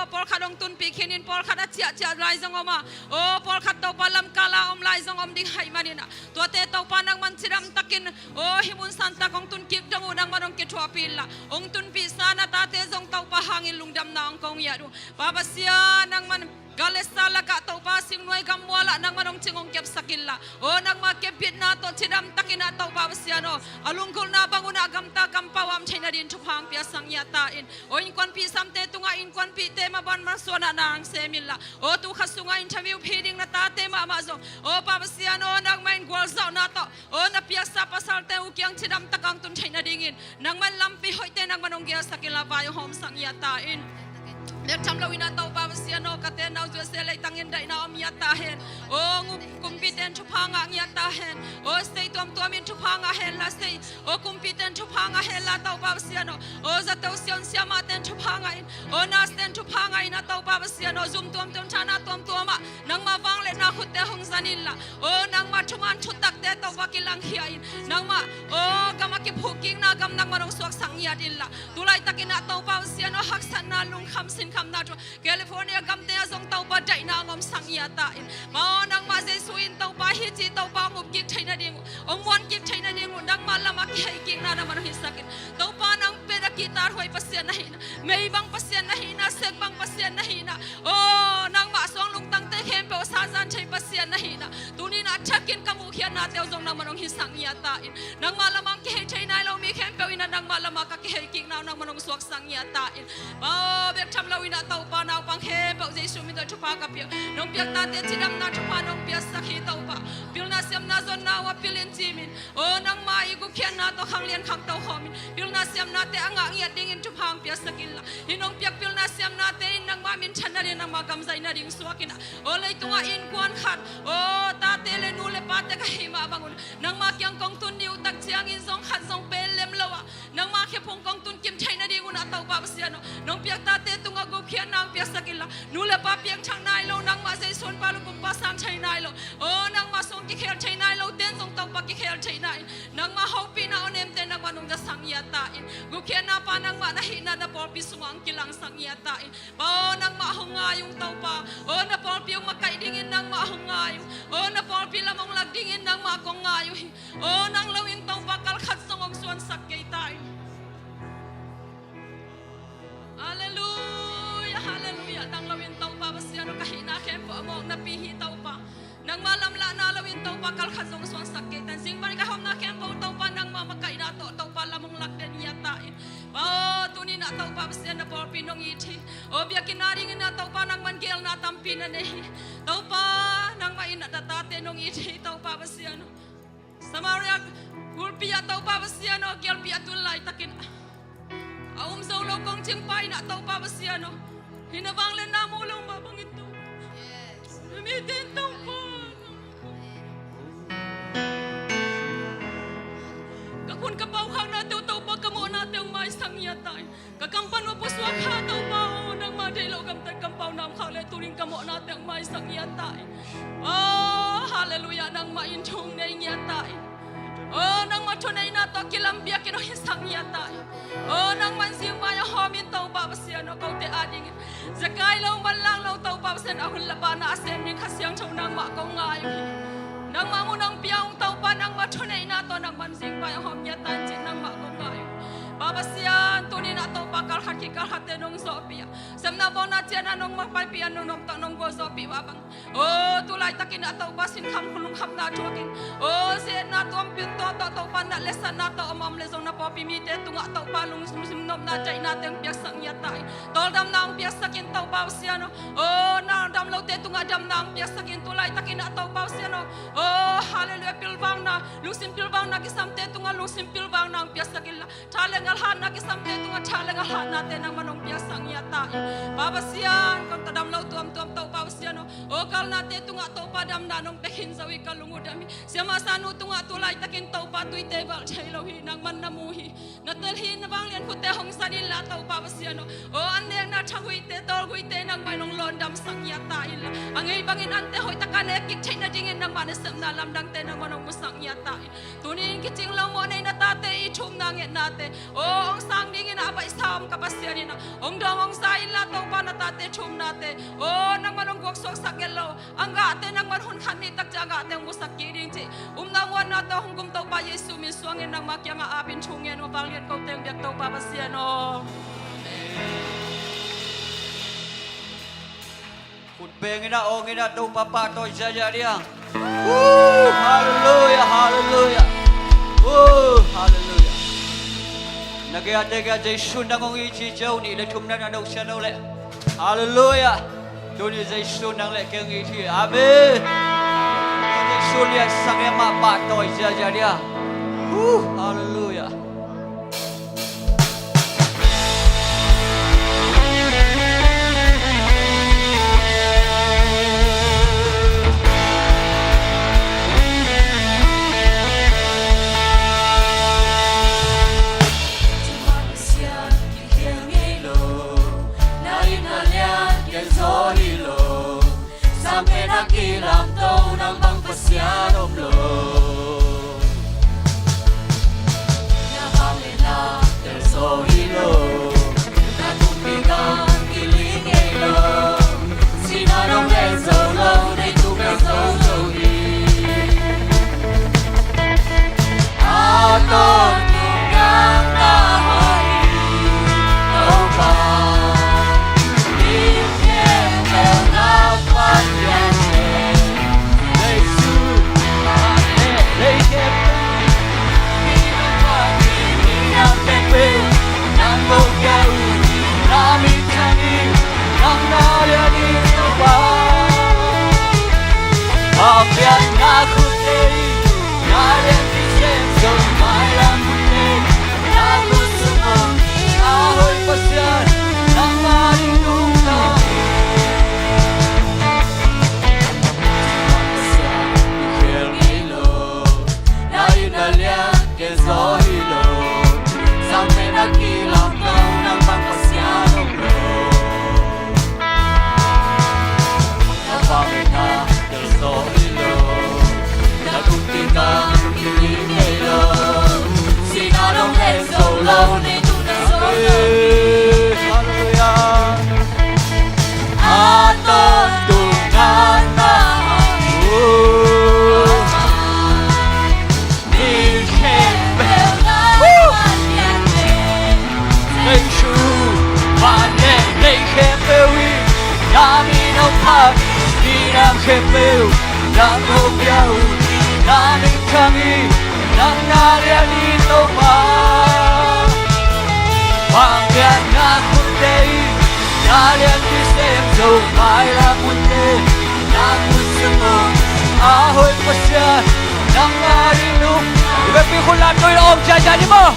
pawlkhat hong tunpih khinin pawlkhat a ciahciah lai zong om a, o pawlkhat Topa lamkal a om lai zong om ding ahih manin ah, tuate Topa nangman cidam takin, o hih mun santak hong tun kik dong uh nangman hong kithuahpih inla, hong tunpihsa na tate zong Topa hangin lungdamna hong kong ngiat uh. Pa Pasian nangman Galesa lakah Topa singnuai gammual ah nangman hong cing hong kepsak inla, o nangma kepbitna tawh cidam takin ah Topa Pasian aw, a lunggulhna bang un ah gamta kampau ah om theih nading thupha hong piaksak ngiat ta in. O innkuanpih samte tungah innkuanpihte maban malsuanna na hong sem inla, o tu kha sungah interview phi ding na tate mahmah zong, o Pa Pasian aw, nangmah in gualzawhna tawh, o na piaksa pasalte uh kiang cidam tak hong tun theih nadingin nangman lampi hoihte nangman hong gelsak inla vai hong hawmsak ngiat ta in. Bek tham loin ah Topa Pasian aw, ka tenau zuese leitangin daihna om ngiat ta hen. O ngu- kumpite'n thupha ngah ngiat ta hen. O state tuamtuam in thupha ngah henla, state, o kumpite'n thupha ngah henla Topa Pasian aw, o zato sia un siamahte in thupha ngah in, o nurse-te in thupha ngah in ah Topa Pasian aw, zum tuamtuam, thana tuamtuam ah nangma vangliatna khutte hong zan inla, o nangma thuman thutakte Topa kilangkhia in, nangma, o gam a kiphuhkikna gam nangman hong suaksak ngiat inla, tulaitakin ah Topa Pasian aw, haksatna, lungkham sinkhamna thu California gamte ah zong Topa daihna hong omsak ngiat ta in. Pa aw, nangmah Jesu in Topa hih ci Topa hong up kik theih nading uh, hong muan kik theih nading uh nangmah lam a kihei kikna nangman hong hisak in. Topa nang pen a kihtakhuai Pasian na hihna, meibang Pasian na hihna, sekbang Pasian na hihna, o nangmah suang lungtangte khempeuh sazan thei Pasian na hihna, tuni in ah thakin ka muhkhiatnate uh zong nangman hong hisak ngiat ta in. Nangmah lam a kihei thei nai lo mi khempeuh in ah nangmah lam a ka kihei kikna uh nangman hong suaksak ngiat ta in. Pa aw, bek tham loin ah Topa naupang khempeuh Jesu min tawh thupha ka pia. Nong piak tate cidamna thupha nong piaksak hi Topa. Pilna siamna zonna uh a pil in cim in, o nangma i gupkhiatna tawh khanglian khangto khawm in, pilna siamnate a ngah ngiat dingin thupha hong piaksak inla, hih nong piak pilna siamnate in nangma minthan nading, nangma gam zai nading suak in ah, o leitungah innkuan khat, o tate le nu le pate ka hih mah bang un nangma kiang kong tun ni uh tak ciangin zong khat zong pen lem lo ah nangma khephung kong tun kim theih nading un ah Topa Pasian aw, nong piak tate tungah gupkhiatna hong piaksak inla, nu le pa piangthak nai lo, nangmah Jesu in pa lungpumpa sang thei nai lo, o nangmah sung kikhel thei nai lote'n zong Topa kikhel theihna in, nangmah hopihna aw nemte nangmah nong zasak ngiat ta in. Gupkhiatna pa nangmah na hihna na pawlpi sungah hong kilangsak ngiat ta in. Pa aw, nangmah hong ngai ung Topa. O na pawlpi hong makaih dingin nangmah hong ngai ung. O na pawlpi lam hong lak dingin nangmah kong ngai uh hi. O nang loin Topa kal khat zong hong suansak kei ta in. Halleluia, halleluia. Nang loin Topa Pasian aw, ka hihna khempeuh a mawk napi hi Topa. Nangma lamlahna loin Topa kal khat zong suansak kei ta in. Zing pan ka hawmna khempeuh Topa nangma makaihna tawh Topa lam hong lak den ngiat ta in. Pa aw, tuni in ah Topa Pasian na pawlpi nong it hi. O biakinn a dingin ah Topa nangman geelna tampi na nei hi. Topa nangmah in ah na tate nong it hi Topa Pasian aw. Samaria gulpi ah Topa Pasian aw, gialpi a tul laitakin a um zo lo kong cingpa in ah Topa Pasian aw, hih na vangliatna mu lo mah bangin Topa, na mite in Topa, ka khun ka pau khaknate uh Topa, ka mawhnate hong maisak ngiat ta in. Ka kam pan uh pusuak kha Topa aw, nangmah deih loh gamtat kampau namkhak le tunin ka mawhnate hong maisak ngiat ta in. O halleluia, nangmah in thu hong nei ngiat ta in. O nangmah thuneihna tawh kilam biakinn hong hisak ngiat ta in. O nangmah in zingmai a hawm in Topa Pasian aw, kote a dingin zekai lo manlang lo Topa Pasian, a hun le a pahna a sem ding Kha Siangtho nangmah kong ngai uh hi. Nangmah mun hong pia ung Topa, nangmah thuneihna tawh nangmah in zingmai a hawm ngiat ta in cih nangmah kong ngai uh. Pa Pasian, tuni in ah Topa kal khat khit kal khatte nong zawhpih a, sepna bawlna ciatna nong makaihpih a, nong nuam tawh nong gualzawhpih uh a bang, O, tu laitakin ah Topa sinkham lungkhamna thuakin, o, zi-etna tuamtuam tawh Topa na letsakna tawh a om le zong na pawlpi mite tungah Topa lungsim nopna teihnate hong piaksak ngiat ta in, tawldamna hong piaksakin Topa Pasian aw. O, na dam lote tungah damna hong piaksakin tu laitakin ah Topa Pasian aw. O, halleluiah, pilvangna, lungsim pilvangna kisamte tungah lungsim pilvangna hong piaksak inla, tha le ngal hatna kisamte tungah tha le ngal hatnate nangman hong piaksak ngiat ta in. Pa Pasian, kong tadam lo tuamtuam Topa Pasian aw. O, kalnate tungah Topa damna nong pia khin zo hi, ka lung uh dam hi. Siamah sanu tungah tu laitakin Topa tuite valh thei lo hi, nangman na mu hi. Na tel hi, na vanglian khutte hong zat inla Topa Pasian aw. O, an nekna thahuite, tawlhuite nangmah in hong lawndamsak ngiat ta inla, a ngei bangin ante hoih taka nek kik theih nadingin nangmah nasepna lamdangte nangman hong musak ngiat ta in. Tuni in kicing lo mawh nei na tate i thumna ngetnate, o, hong sang dingin a baihsa om ka Pasian in ah, hong dawng hong za inla Topa na tate thumnate, o, nangman hong guaksuaksak nget lo. A ngahte nangman hun khat ni tak ciang a ngahte hong musak kik ding cih upna muanna tawh hong kum Topa Jesu min suangin nangma kiangah apin thu ngen uh a vanglian kote hong biak Topa Pasian aw. Khut beng in ah, awng in ah, Topa pahtawi ziahziah ding. Woo! Halleluiah, halleluiah. Woo! Halleluiah. Na gei a, te gei a Jesu nang hong it hi ci un, nih le thum na na no sia no leh. Halleluiah. Tuni Jesu nang le kei hong it hi. Amen. Jesu liansak in, amah pahtawi ziahziah ding. Woo! Halleluiah. Sang pen a kilamto nang bang Pasian om lo. Na vangliatna tel zo hi lo. Na kumpi gam kiling ngei lo. Sihna nong len zo lo, nei tung na zo zo hi. A tawntung nang na hoih hi, Topa. Pi khun lam tui om ciacia ni maw?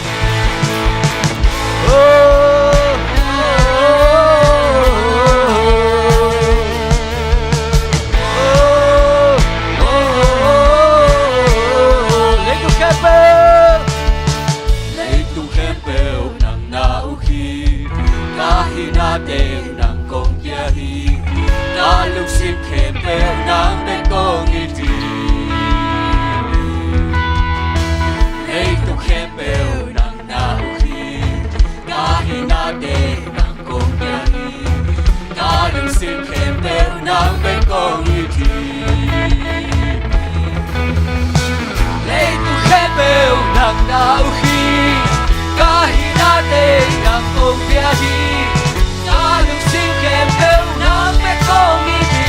Leitung khempeuh, leitung khempeuh nang na uh hi. Ka hihna teng nang kong pia hi. Ka lungsim khempeuh nang bek kong it hi. Leitung khempeuh nang na uh hi. Ka hihna teng nang kong pia hi. Ka lungsim khempeuh nang bek kong it hi. Leitung khempeuh nang na uh hi. Ka hihna teng nang kong pia hi. Ka lungsim khempeuh nang bek kong it hi.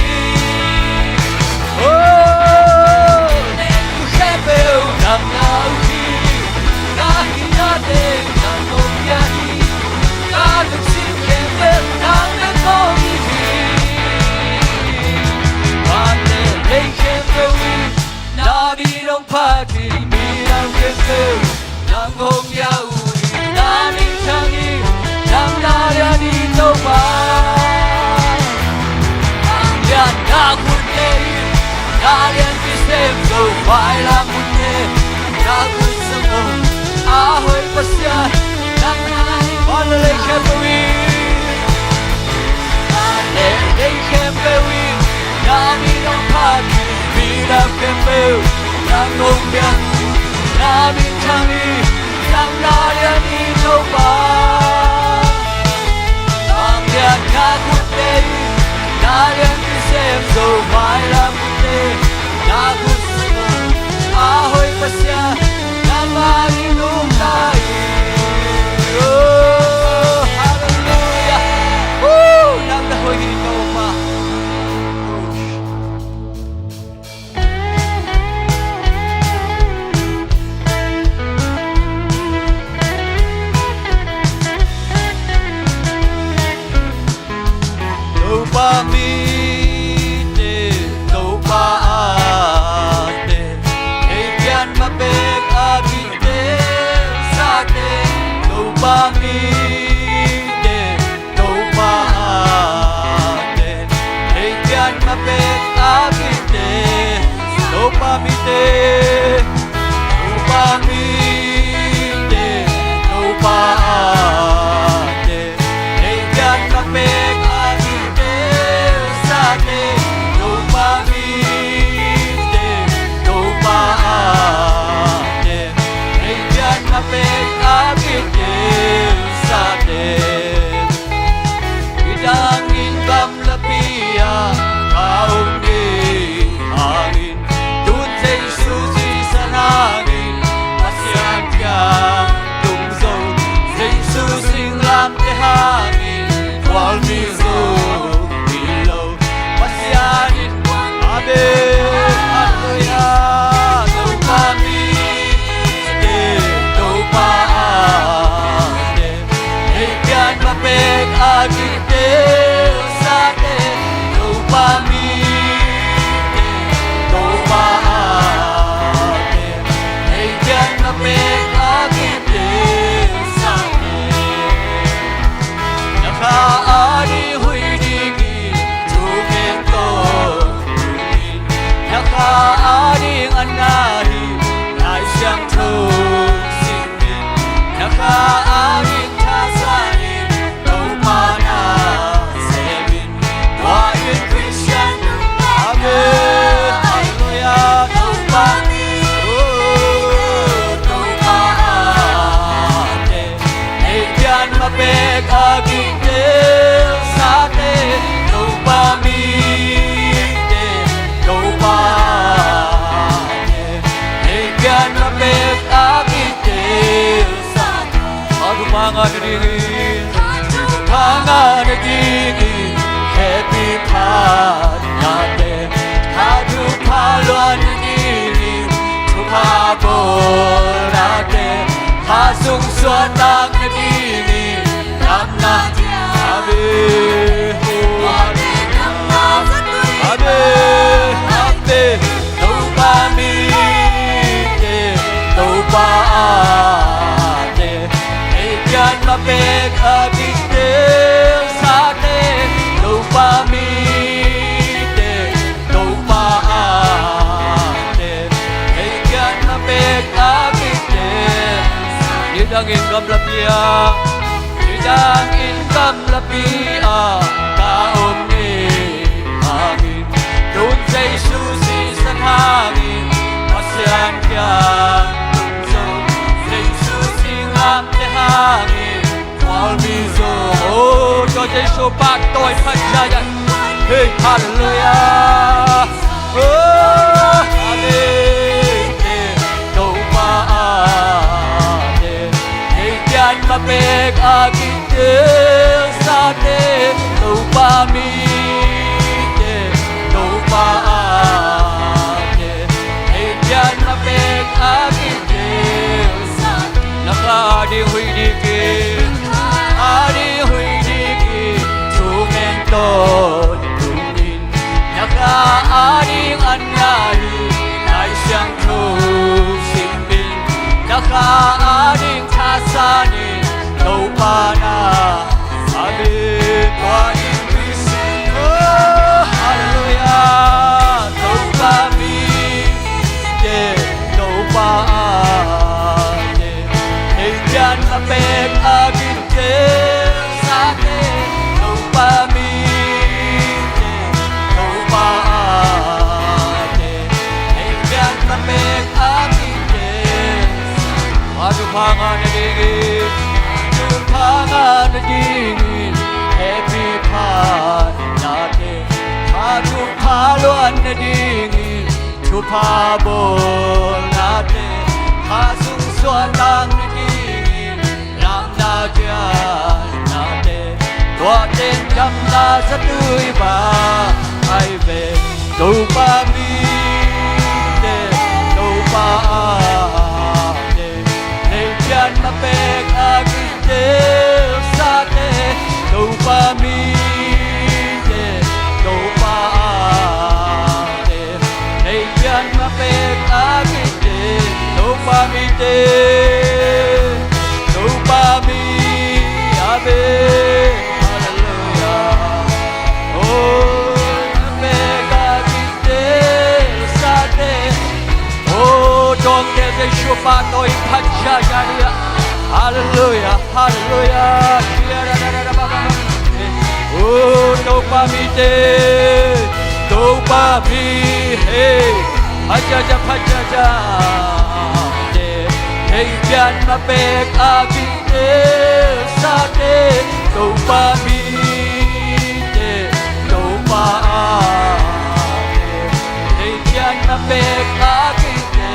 Nong piak na min thang hi, zang na lian hi Topa. Bang lian na khutte in na lian kisem zo, mailam khutte na khut a hoih Pasian, nangmah in nungta hi. Oh, hallelujah. Woo, nang na hoih hi Topa. Topa mite, Topa ate, hei pian ma pek a kite sate, Topa mite, Topa ate, hei pian ma pek a kite, Topa mite, Topa mite, Topa ate, hei pian ma pek a kite sate, Topa mite, Topa ate, hei pian ma pek a kite sate. Nidangin gamlapi ah ka om ni hangin, tun Jesu sisan hangin, Pasian kiang tung zo, Jesu singlamteh hangin, khualmi zo hi lo. Pasian in, amen, halleluiah. Topa mite, Topa ate, hei pian ma pek a kite sate, Topa mite, Topa ate, hei pian ma pek a kite sate. Na kha a ding huih ding in thu khen tawntung in, na kha a ding an na hi Lai Siangtho sim in, na kha a ding thasan in Topa na sem in, tua in Christian, amen, halleluiah. Topa, oh, Topa ate, hei pian ma pek a kite sate, Topa mite, Topa ate, hei pian ma pek a kite sate. Kha thupha ngah nadingin, kha thupha ngah nadingin, happy phat nate, kha thupha luah nadingin, thupha bawl nate, kha sung suan nak nadingin, namna, amen, amen, amen. Topa mite, Topa ate, hei pian ma pek a kite sate, Topa mite, Topa ate, hei pian ma pek a kite. Nidangin gamlapi ah, nidangin gamlapi ah ka om ni hangin, tun Jesu sisan hangin, Pasian kiang tung zo, Jesu singlamteh hangin, khualmi zo. Oh, tua Jesu pahtawi phat zaizai. Hei, halleluiah. Oh, amen. Topa ate, hei pian ma pek a kite sate, Topa mite, Topa ate, hei pian ma pek a kite sate. Na kha a ding huih ding in, a ding huih ding in, thu khen tawntung in, na kha a ding an na hi Lai Siangtho sim in, na kha a ding thasan in Topa na, amen, tua in Christian, oh, halleluiah. Topa mite, Topa ate, hei pian ma pek a kite sate, Topa mite, Topa ate, hei pian ma pek Pha ngah nadingin, pha ngah nadingin, hehpih pha nate, pha thuk pha luan nadingin, thupha bawl nate, pha sung suan tang nadingin, lamna cian nate, tua teng damna zatui bang ai ve. Topa mite, Topa ate, leipian ma pek a kiteelsate, Topa mite, Topa ate, leipian ma pek a kite, Topa mite, Topa mi ave. Halleluia. Oh, na pek a kiteelsate. Oh, dawngte Jesu pa tawh i phat ciacia ni a. Halleluia, halleluia. Oh, Topa mite, Topa mi he. Phat ciacia, phat ciacia. Te, hei pian ma pek a kiteelsate, Topa mite, Topa ate, hei pian ma pek a kite,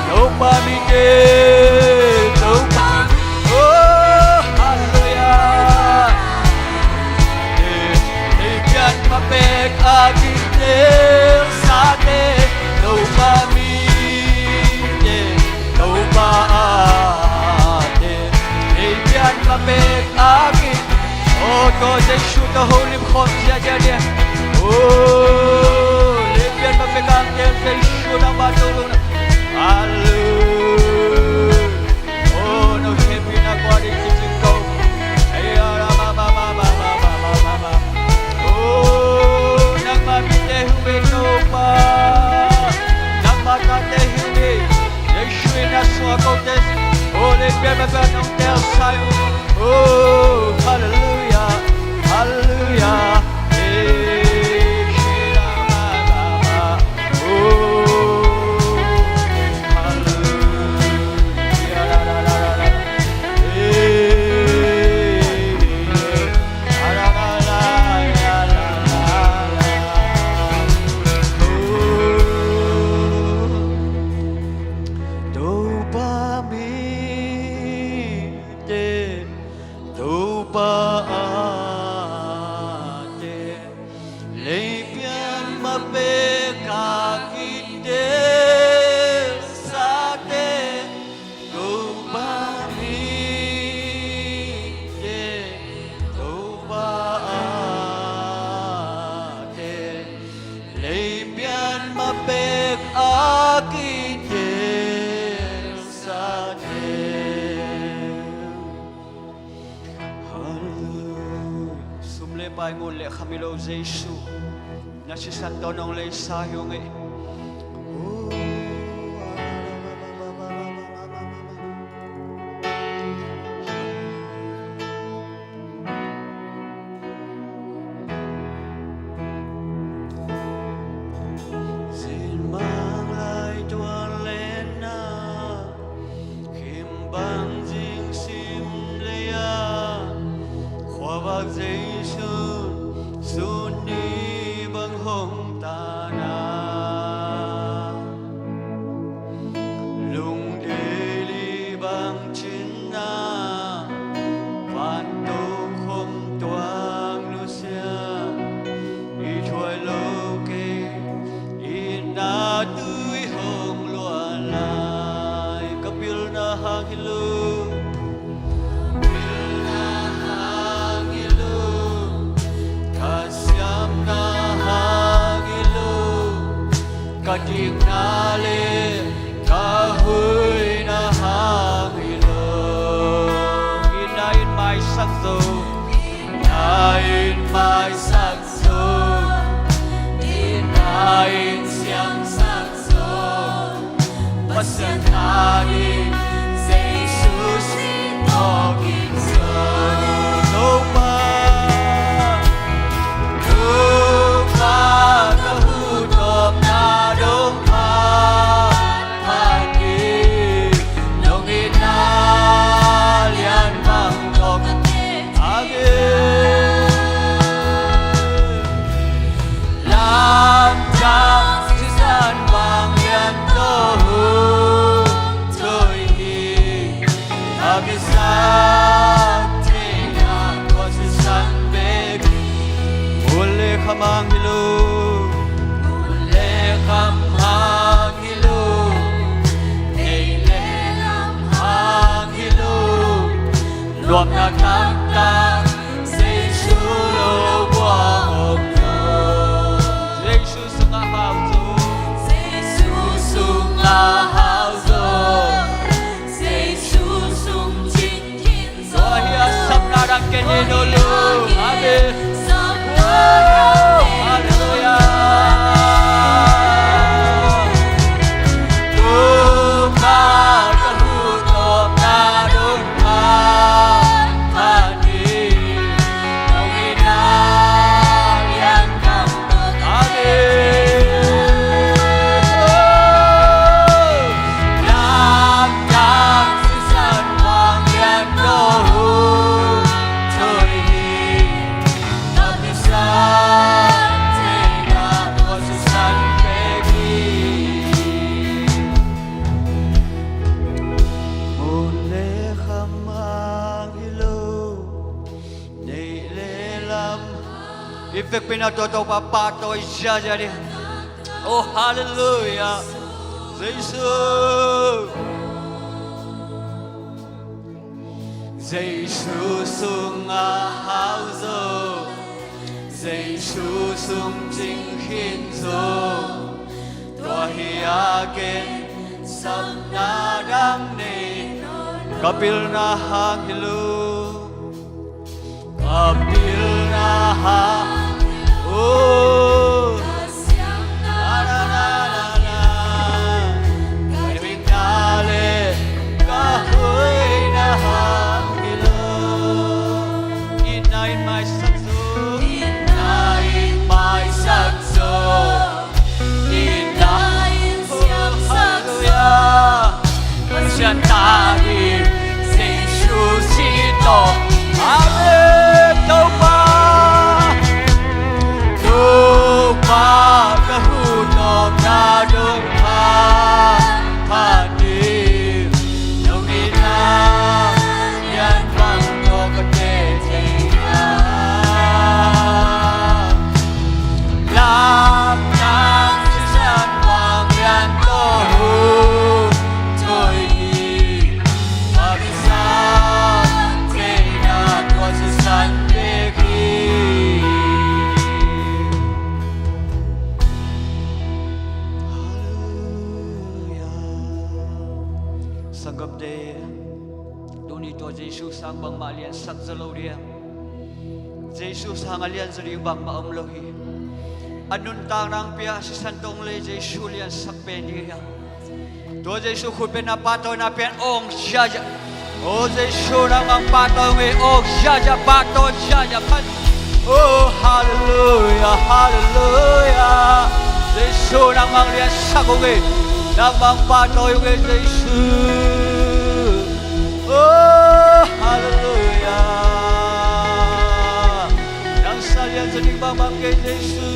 Topa mite, Topa, oh, halleluia. Hei pian ma pek a kiteelsate, Topa mite, Topa ate, hei pian ma pek a kite. Oh, tua Jesu tawh holim khawm ciacia ni. Oh, leipian ma pek a kiteelte Jesu nangmah tawh lungdam. Halleluia. Oh, no hehpihna kua ding kicing ko. Ei, ala, ma, ma. Oh, nangmah mite hi uh ei Topa. Nangmah tate hi uh ei. Jesu in a suak kote. Oh, leipian ma pek a nong teelsa uh. Oh, halleluia, halleluia. Eh, shira ma ma ma. Oh, halleluia. Eh, la la la la la la. Oh, Topa mi te, Topa ate, leipian ma pek a kiteelsate, Topa mite, Topa ate, leipian ma pek a kiteelsate. Halleluia. Sum le pai, ngun le kham hi lo Jesu, na sisan tawh nong leisa hi ung ei. Zin mang lai tuan lenna, khim bang zing sim lei-a, khuavak Jesu sun ni bang hong tana. Lungdei li bang cinna, vantung khom tuang nusia, i thuai lo kei, itna tui hong luah lai. Ka pilna hang hi lo, pilna hang hi lo, ka siamna hang hi lo, ka dikna le ka huina hang hi lo. Itna in maisak zo, itna in maisak zo, itna in siamsak zo. Pasian ading Jesu sin tawh kingzo. Topa, Topa, ka hu tawpna dong phat phat hi. Nong it Mun le kham hang hi lo. Mun le kham hang hi lo. Neih le lam hang hi lo. Nuamna taktak Jesu lo buang om lo. Jesu sungah hau zo. Jesu sungah hau zo. Jesu sung cing khin zo. Tua hi a sapna dang ken hi nawn lo. Amen. Sapna dang ken hi nawn lo. Halleluiah. Tua ka hun tawpna dong pha, pha ni. Nong itna lian kam. Amen. Lamdang sisan Vanglian tawh hong thawi hi. Ka Pasian, thei na tua sisan pek hi. Mun le kham hang hi lo. Neih le lam. I vekpi-in a tua Topa pahtawi ziahziah ding. Oh, halleluiah. Jesu. Jesu sungah hau zo. Jesu sung cing khin zo. Tua hi a ken sapna dang nei. Ka pilna hang hi lo. Ka pilna hang. Oh. Na, na, na, na, na. Ka dikna le ka hoihna hang hi lo. Itna in maisak zo. Itna in maisak zo. Itna in siamsak zo. Pasian ta hi Jesu si tawh. Amen. Topa, Topa, ka hun tawpna dong pha, pha ni. Nong itna lian bang tawh ka teh thei a. Lamdang sisan Vanglian tawh hong thawi hi. Ka Pasian, thei na tua sisan pek hi. Halleluiah. Sanggamte, tuni tua Jesu sang bangmah liansak zaw lo ding. Jesu sang a lianzaw ding bangmah om lo hi. A nuntakna hong pia sisan tawh le Jesu liansak pen ding hi a. Tua Jesu khut pen na pahtawina pen awng ziahziah. O Jesu nangmah pahtawi ung ei, awng ziahziah, pahtawi ziahziah pan. Oh, halleluiah, halleluiah. Jesu nangmah liansak ung ei. Nangmah pahtawi ung ei Jesu. Oh, halleluiah. Nang sa lianzaw ding bangbang kei Jesu.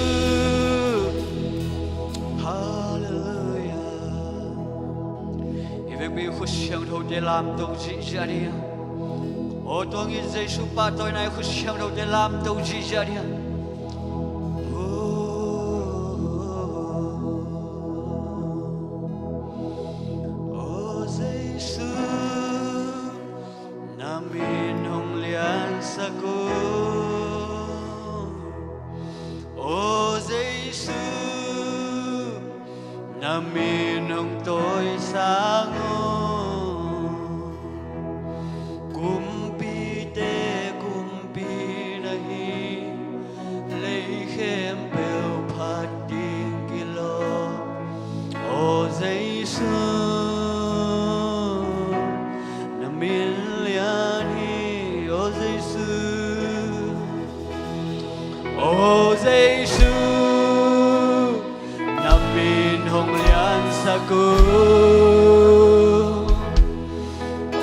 Halleluiah. I vekpi khut siangthote lamto ziahziah ding. O tuang in Jesu pahtawina i khut siangthote lamto ziahziah ding. O Jesu, na min hong liansak ung. O Jesu, na min hong tawisang ung. Kumpite kumpi na hi, lei khempeuh phat ding kilawm. O Jesu, na min lian hi. O Jesu, O Jesu, na min hong liansak ung.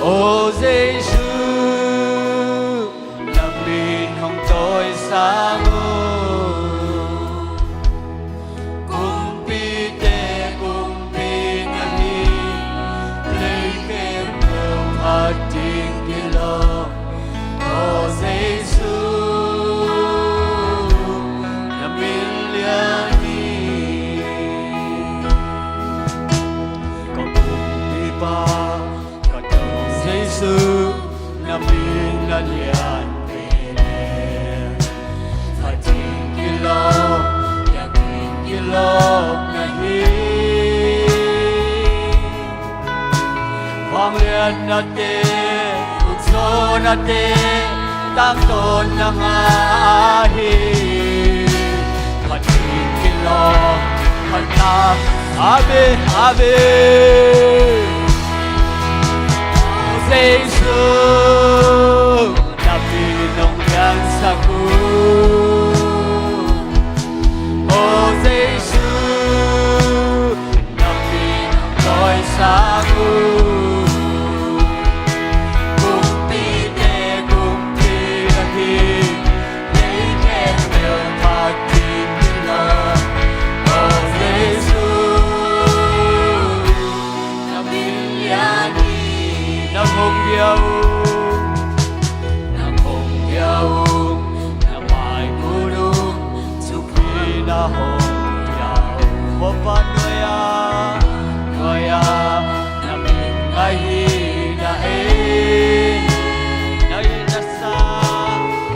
O Jesu, na min hong tawisang ung. Kumpite kumpi na hi, lei khempeuh phat ding kilawm. Nate, utso nate, tangtawn na ngah hi. Pathian kilawm, Pathian. Amen, amen. Aw Jesu, na min hong liansak uh. Aw Jesu, na min hong tawisang uh. Kumpite kumpi na hi, lei khempeuh Pathian kilawm. Aw Jesu, na min lian hi. Nang hong bia ung, nang hong bia ung, na mai kul ung, Jesu Khrih na hong bia ung. Vova nuai-a, nuai-a na min ngaih hi na ei. Na it na sa,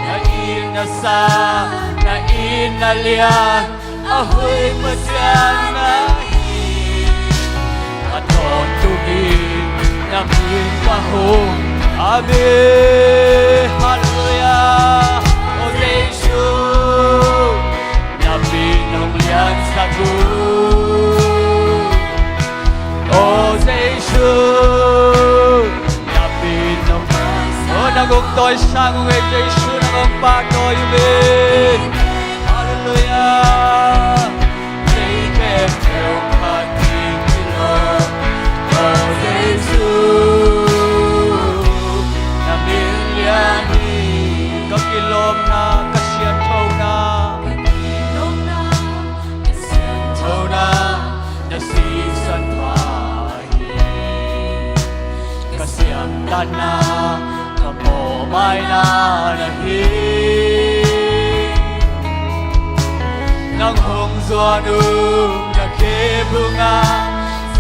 na it na sa, na it na lian, a hoih Pasian na hi. A tawntung in na min ka hong. Amen. Halleluiah. Aw Jesu, na min hong liansak uh. Aw Jesu, na min hong. Aw nang hong tawisang ung ei Jesu, nang hong pahtawi ung ei. Halleluiah. Lei khempeuh Pathian kilawm. Aw Jesu, na min lian hi. Ka kilawmna, ka sianthona, ka kilawmna, ka sianthona, na sisan pha hi. Ka siamtanna, ka mawhmaina na hi. Nang hong zuan ung, na khe bungah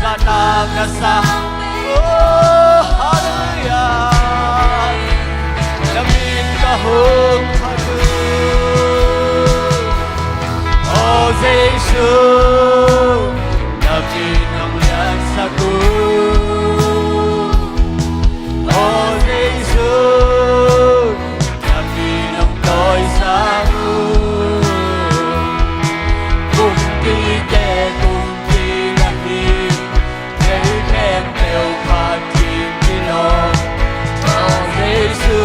zahtakna sang. Oh, halleluiah. Na min ka hong phat uh. Aw Jesu, na min hong liansak uh. Aw Jesu, na min hong tawisang uh. Kumpite kumpi na hi, lei khempeuh Pathian kilawm. Aw Jesu,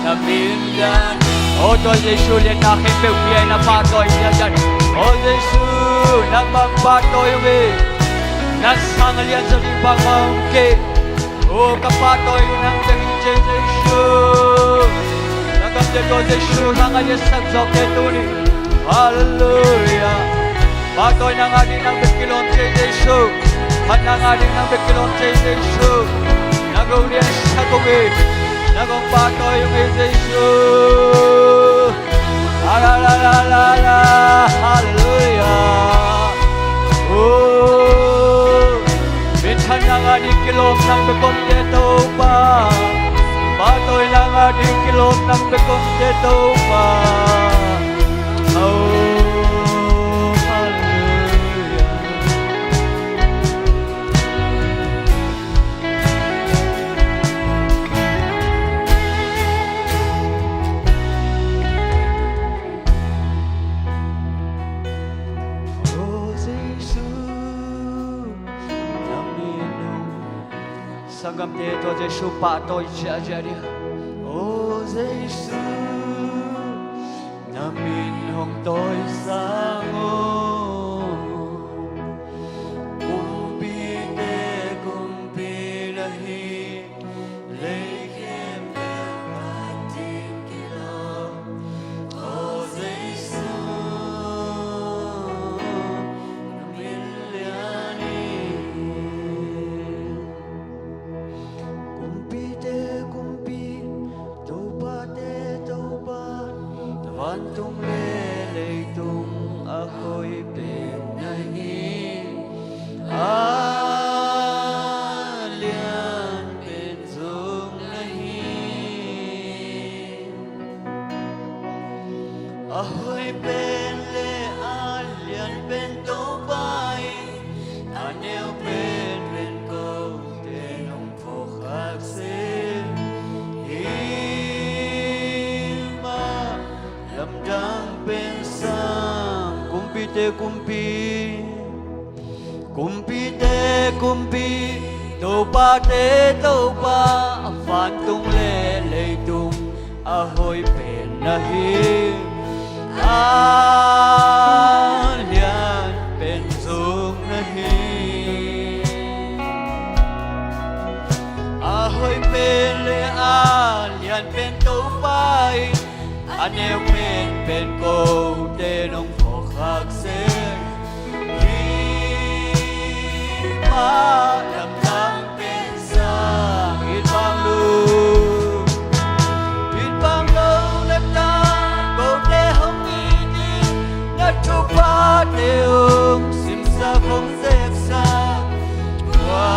na min lian. Aw tua Jesu lianna khempeuh pia in, na pahtawi lian lian. Aw Jesu, nangmah pahtawi ung ei. Nang sang lian zaw ding bangmah om kei. Aw ka pahtawi uh nang bek hi Jesu. Na gamte tawh Jesu nang a liansak zawkte tuni. Halleluiah. Pahtawina ngah ding nang bek kilawm Jesu. Phatna ngah ding nang bek kilawm Jesu. Nang hong liansak ung ei. Nang hong pahtawi ung ei Jesu. Halleluiah. Oh, minthanna ngah ding kilawm nang bek om ei Topa. Pahtawina ngah ding kilawm nang bek om ei Topa. Oh, halleluiah. Oh Jesu, na min hong. Sanggamte tawh Jesu pahtawi ziahziah ding. Oh Jesu, na min hong tawisang aw. Kumpite kumpi na hi, lei khempeuh Pathian kilawm. Aw Jesu, na min lian hi. Kumpite kumpi, Topate Topa, na vantung le leitung a hoih pen na hi, a lian pen zong na hi. A hoih pen le a lian pen Topa hi, a neu pen pen ko Te kumpi, kumpite kumpi, topate topa, vantung le leitung a hoih pen na hi, a lian pen zong na hi. A hoih pen le a lian pen topa in a neu pen pen kote nong phawkkhak seh. Hih mah lamdang pen sang in bang lung, in bang lo na tang kote hong it in, na thuphate hong simsak hong zeksak. Tua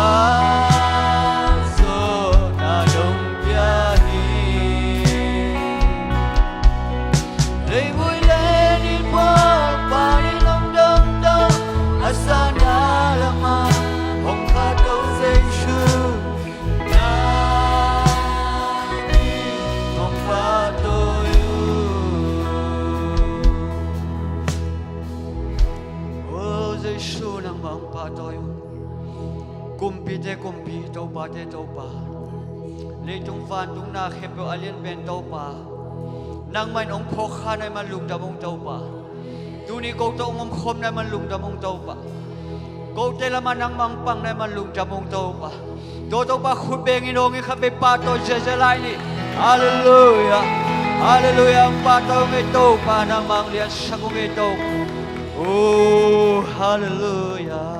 zawhna dong pia hi. Leivui le nin bual panin hong domto, a sanna lamah hong phatto Jesu, na min hong pahtawi uh. O Jesu, nangmah hong pahtawi uh. Kumpite kumpi, topate topa, leitung vantung na khempeuh a lian pen topa, nangmah in hong phawkkha na hih man lungdam ung topa. Tuni ko tawh hong omkhawm na hih man lungdam ung topa. Kote lamah nangmah hong pang na hih man lungdam ung topa. Tua topa khut beng in hong in khatvei pahtawi ziahziah lai ni. Halleluiah. Halleluiah. Hong pahtawi ung ei topa, nangmah hong liansak ung ei topa. O, halleluiah.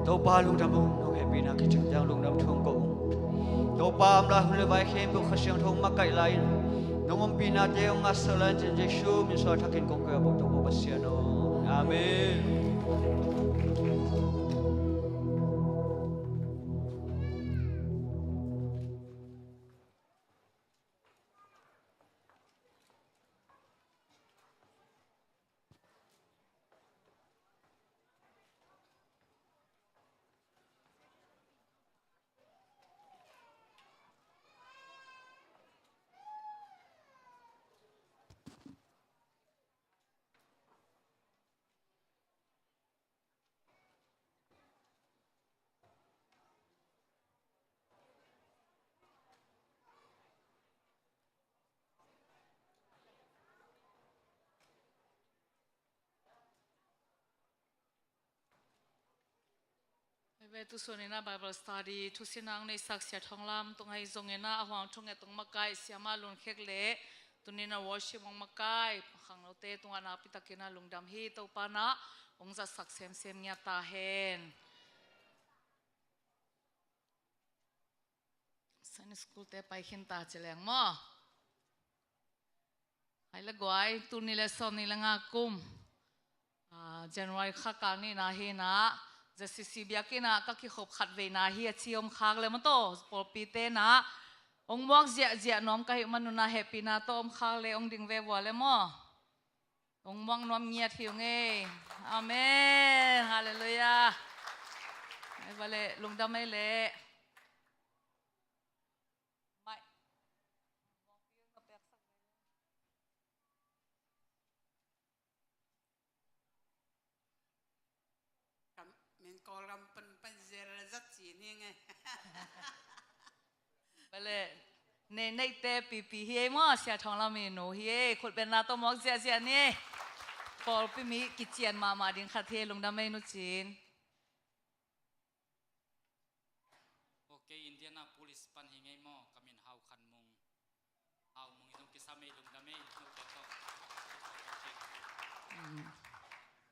Topa lungdam ung, nong hehpihna kicing ciang lungdam thu hong ko ung. Topa, a om lai hun le vai khempeuh Kha Siangtho hong makaih lai-in, nong ompihnate hong ngahsak lai-in, Jesu min suang thakin kong ko-ah bawk Topa Pasian aw. Amen. Hih ve, tu suninah Bible study thusinah hong neihsak Sia Thawng Lam tung ahi zonginah a huang thunget hong makaih Siamah Lun Khek le tuninah worship hong makaih khanglote tungah nakpitakinah lungdam hi. Topa nah hong zatsak semsem ngiat ta hen. Sunday school te pai khin ta ci leng maw? Hai le guai, tul nih le sawmnih le nga kum, ah, January kha kal nihna hinah, Z C C biakinnah ka kikhop khat veina hi a ci om khak le maw taw, pawlpi tenah hong muak ziahziah nuam ka hih manunah hehpihna tawh om khak le hong ding ve vua le maw? Hong muak nuam ngiat hi ung ei. Amen. Halleluiah. Ai, vale, lungdam ei leh. Mai. Ka min Kawlgam pan pan zel zat ci ni nge. Bale, ne neite pipi hi ei maw, Sia Thawng Lam i nu hi ei, khutbetna tawh mawk ziahziah ni ei. Pawlpi mi kician mahmah ding khat hi ei, lungdam ei Nu Cin. Ok, Indianapolis pan hi ngei maw, ka min Hau Khan Mung. Hau Mung i zong kisam ei, lungdam ei, note tawh. Mm.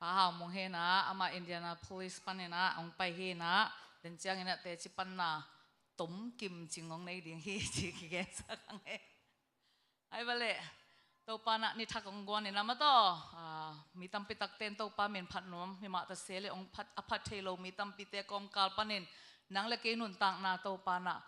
Pa Hau Mung hinah, amah Indianapolis paninah hong pai hinah, den cianginah teci panna tom kim cing hong nei ding hi ci kigensak ang ei. Ai vale, Topa nah ni thak hong guan inah maw taw, ah, mi tampi takte in Topa min phat nuam hi mah ta se le hong phat, a phat thei lo mi tampite kawmkal panin nang le kei nuntakna Topa nah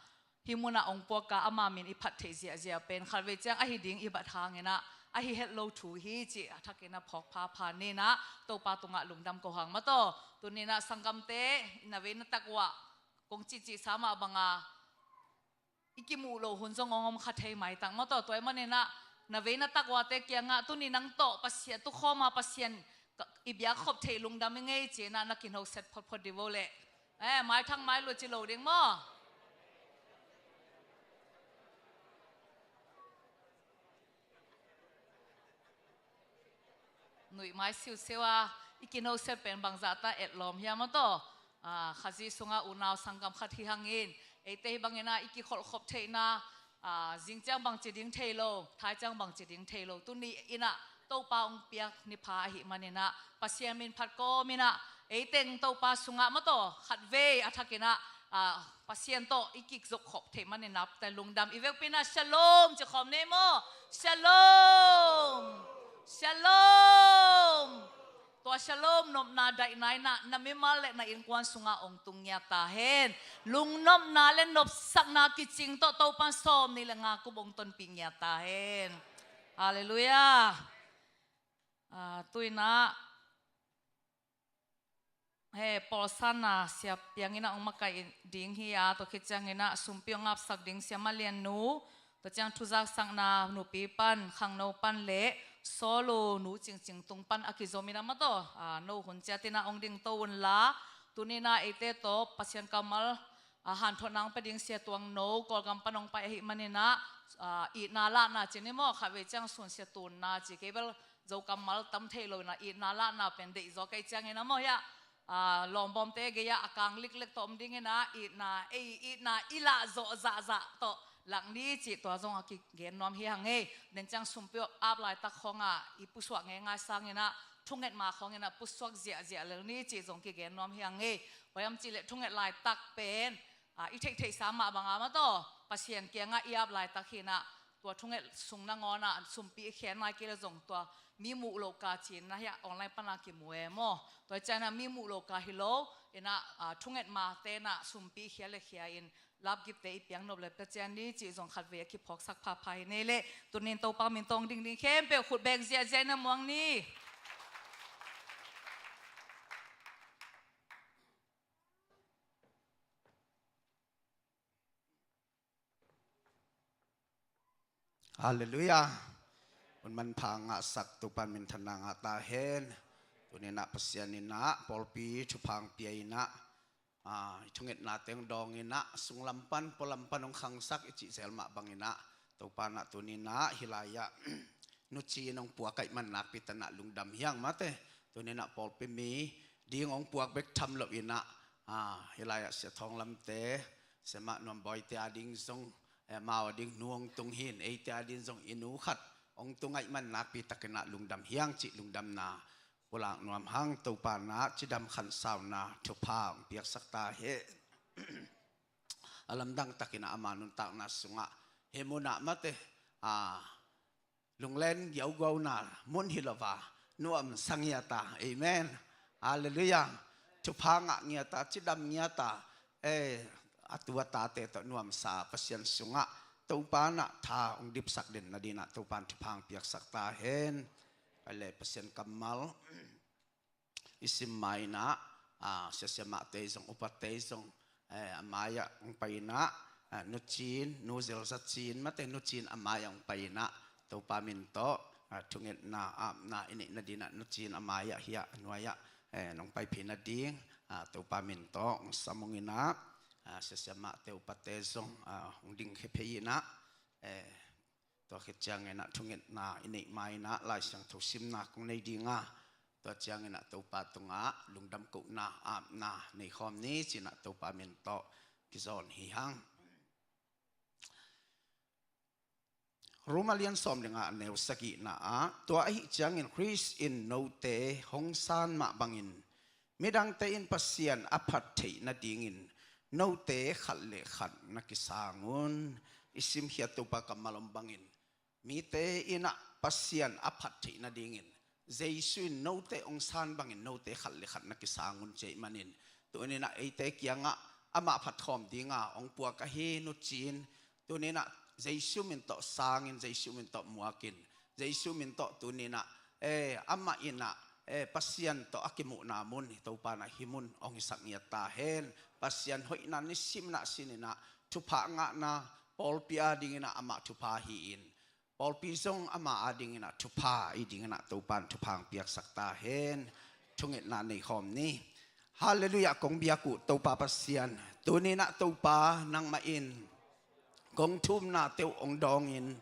hih munah hong puaka ama min i phat theih ziahziah pen khatvei ciang ahi ding i bat hanginah ahi het lo thu hi cih a thakinah phawk phapha ninah Topa tungah lungdam ko hang maw taw. Tuninah sanggamte na vei na tak uah kong cihcihsa mah banga i kimuh loh hun zong hong om kha thei maitak maw taw. Tua ahih maninah Na vei na tak uate kiangah tuni nang tawh Pasian tukhawma Pasian ka, i biak khop theih lungdam i ngei cinah na kinhoset photphot dih vo leh. Eh, maithang mailut ci lo ding maw? Nuih mai siusiu a, i kinhoset pen bangzah ta etlawm hiam a taw? Ah, Khazih sungah unau sanggam khat hi hangin, eite hi banginah i kikholhkhop theihna, ah, zing ciang bangci ding thei lo, thai ciang bangci ding thei lo. Tuni inah Topa hong piak ni pha ahi maninah, Pasian min phat kawminah, eiteng Topa sungah mataw, khatvei a thakinah, ah, Pasian tawh i kikzop khop theih manin napte lungdam. I vekpi inah shalom ci khawm nei maw? Shalom! Shalom! Tua shalom nopna daihna inah na mimal le na innkuan sungah hong tung ngiat ta hen. Lungnopna le nopsakna kicing tawh Topan sawm ni le nga kum hong tonpih ngiat ta hen. Halleluiah. Ah, tu inah he pawlsanna siapiang inah hong makaih ding hi a, tua khit cianginah sumpi hong apsak ding siamah liannu, tua ciang thuzaksakna nupi pan, khangno pan le sawlu nu cingcing tung pan a kizom inah mataw, ah, no hun ciatinah hong dingto unla, tuninah eite tawh Pasian kammal, ah, hanthawnna hong pia ding sia tuang no Kawlgam pan hong pai ahi maninah, ah, itna lahna cin hi maw, khatvei ciang sunsia tunna ci kei bel Zo kammal tam thei lo inah itna lahna pen deih zaw kei ciangin a maw hiah, ah, lawmbawmte gei-ah a kang liklek tawh om ding inah itna, ei itna i lah zawh zahzah tawh lak ni cih tua zong a kigen nuam hi hang ei. Den ciang sumpi ap laitak khawngah i pusuak ngeingai sanginah thunget ma khawnginah pusuak ziahziah lel ni cih zong kigen nuam hi hang ei. Bang hiam cihleh thunget laitak pen, ah, i theihtheihsa mah banga mataw Pasian kiangah i ap laitak hinah tua thunget sung nangawnah sumpi i khia nai kei le zong tua mi muh lo ka cinah hiah online pana kimu e maw? Tua i cianah mi muh lo ka hi lo inah, ah, thunget mate inah sumpi i khia le khia in lapgipte i piang nop le pia cian ni cih zong khatvei a kiphawksak phapha hi nei leh tunin Topa min tawh hong dingding khempeuh khut bek ziahziah inah muang ni. Halleluiah. Hun manpha ngahsak Topa minthanna ngah ta hen. Tuninah Pasian inah pawlpi thupha hong pia inah, ah, i thungetna teng dawng inah sunglam pan pualam pan hong khangsak i cih zel mah banginah Topa inah tuninah hilai-ah nuci in hong puak ahih man nakpi tanah lungdam hi hang mate. Tuninah pawlpi mi ding hong puak bek tham lo inah, ah, hilai-ah sia thawng lamte, sia mah nuam bawite a ding zong, eh, amau a ding nu hong tung hin, eite a ding zong i nu khat hong tung ahih man nakpi takinah lungdam hi hang cih lungdamna pulak nuam hang. Topa inah cidam khansauna thupha hong piaksak ta hen. A lamdang takinah ama nuntakna sungah he munah mate, ah, lunglen giaugauna mun hi lova nuamsa ngiat a. Amen. Halleluiah. Thupha ngah ngiat a, cidam ngiat a, eh, a tu a tate tawh nuamsa Pasian sungah Topa inah tha hong dipsak den nadinah Topa in thupha hong piaksak ta hen. Kei le Pasian kammal i sim ma inah, ah, siasiamahte zong, upate zong, eh, a mai-ah hong pai inah, ah, nucin, nu zelza cin mate nucin a mai-ah hong pai inah Topa min tawh, ah, thungetna apna i neih nadinah nucin a mai-ah hiah a nuai-ah, eh, nong pai phei nading, ah, Topa min tawh hong sam ung inah, ah, siasiamahte upate zong, ah, hong ding khia phei inah, eh, tua khit cianginah thungetna i neih ma inah Lai Siangtho simna kong nei dinga, tua cianginah Topa tungah lungdam kohna apna nei khawm ni cinah Topa min tawh kizawn hi hang. Roma lian sawm le nga a neu sagihna ah, tua ahi ciangin Khrist in note hong san mah bangin midangte in Pasian a phat theih nadingin note khat le khat na kisang un. I simkhiat Topa kammal om bangin mite inah Pasian a phat theih nadingin Jesu in note hong san bangin note khat le khat na kisang un ci ahih manin, tuninah eite kiangah amah phat khawm dinga hong puak ahi nucin, tuninah Jesu min tawh sangin, Jesu min tawh muakin, Jesu min tawh tuninah, eh, amah inah, eh, Pasian tawh a kimuhna mun hi Topa inah hih mun hong hisak ngiat ta hen. Pasian hoihna nisim inah sin inah thupha ngahna pawlpi a dinginah amah thupha hi-in Pawlpi zong ama adingin ah thupha, i dingin ah Topa in thupha hong piaksak ta hen. Thungetna nei khawm ni. Halleluiah, kong biak uh Topa Pasian. Tuni in ah Topa nangmah in kong thumnate uh hong dawngin,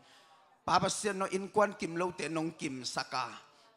Pa Pasian, no innkuan kim lote nong kimsak a,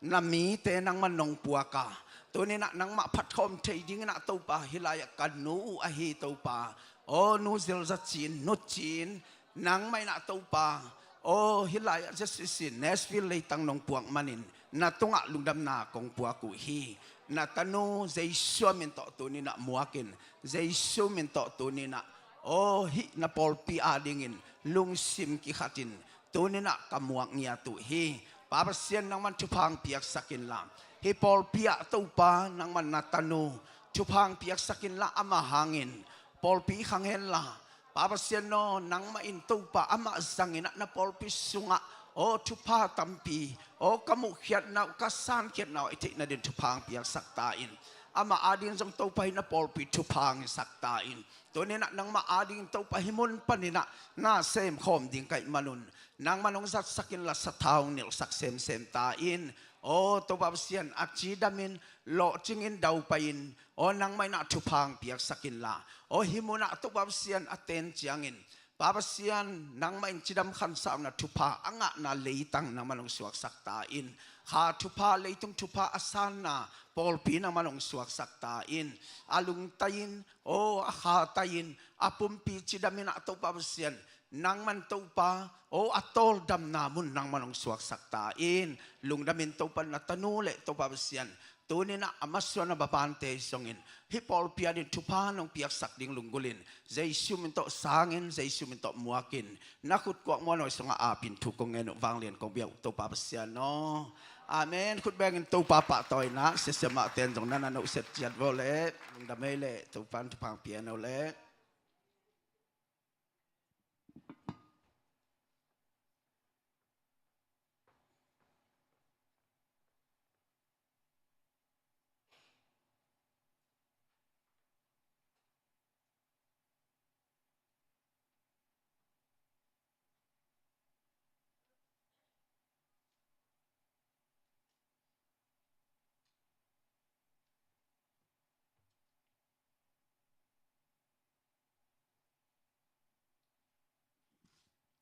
na mite nangman nong puak a, tuni in ah nangmah phatkhawm thei dingin ah Topa, hih lai-ah ka nu uh ahi Topa, aw Nu Zilza Cin, Nu Cin, nangmah in ah Topa, aw hih lai-ah Z C C Nashville leitang nong puak manin na tungah lungdamna kong puak uh hi. Na tanu Jesu min tawh tuni in ah muakin, Jesu min tawh tuni in ah, aw hih na pawlpi adingin lungsim kikhatin tuni in ah ka muak ngiat uh hi. Pa Pasian, nangman thupha hong piaksak inla, hih pawlpi ah Topa nangman na tanu thupha hong piaksak inla, ama hangin pawlpi khang henla, Pa Pasian aw, nangmah in Topa amah zangin ah na pawlpi sungah, aw thupha tampi, aw ka muhkhiatna uh, ka sankhiatna uh i theih nadin thupha hong piaksak ta in. Amah ading zong Topa, hih na pawlpi thupha hong hisak ta in. Tuni in ah nangmah ading Topa, hih mun panin ah na semkhawm ding ka hih manun nangman hong zatsak inla, sathau hong nilhsak semsem ta in. Aw Topa Pasian, a cidamin, lawhcingin, daupai-in, aw nangmah in ah thupha hong piaksak inla, aw hih munah Topa Pasian a ten ciangin, Pa Pasian, nangmah in cidam khansau na thupha a ngahna leitang nangman hong suaksak ta in. Kha thupha, leitung thupha a sanna pawlpi nangman hong suaksak ta in. A lungtai-in, aw a khatai-in, a pumpi cidamin ah Topa Pasian, nangman Topa, aw a tawldamna mun nangman hong suaksak ta in. Lungdamin Topa, na tanu le Topa Pasian, tuni in ah a masuan a babante zongin hih pawlpi adingin thupha nong piaksak ding lunggulhin, Jesu min tawh sangin, Jesu min tawh muakin, na khut kuakmuan awi sungah apin thu kong ngen uh, vanglian kong biak uh Topa Pasian aw. Amen. Khut bengin Topa pahtawina. Siasiamahte in zong na na nohset ciat vawleh, lungdam ei leh, Topa in thupha hong pia hen aw leh.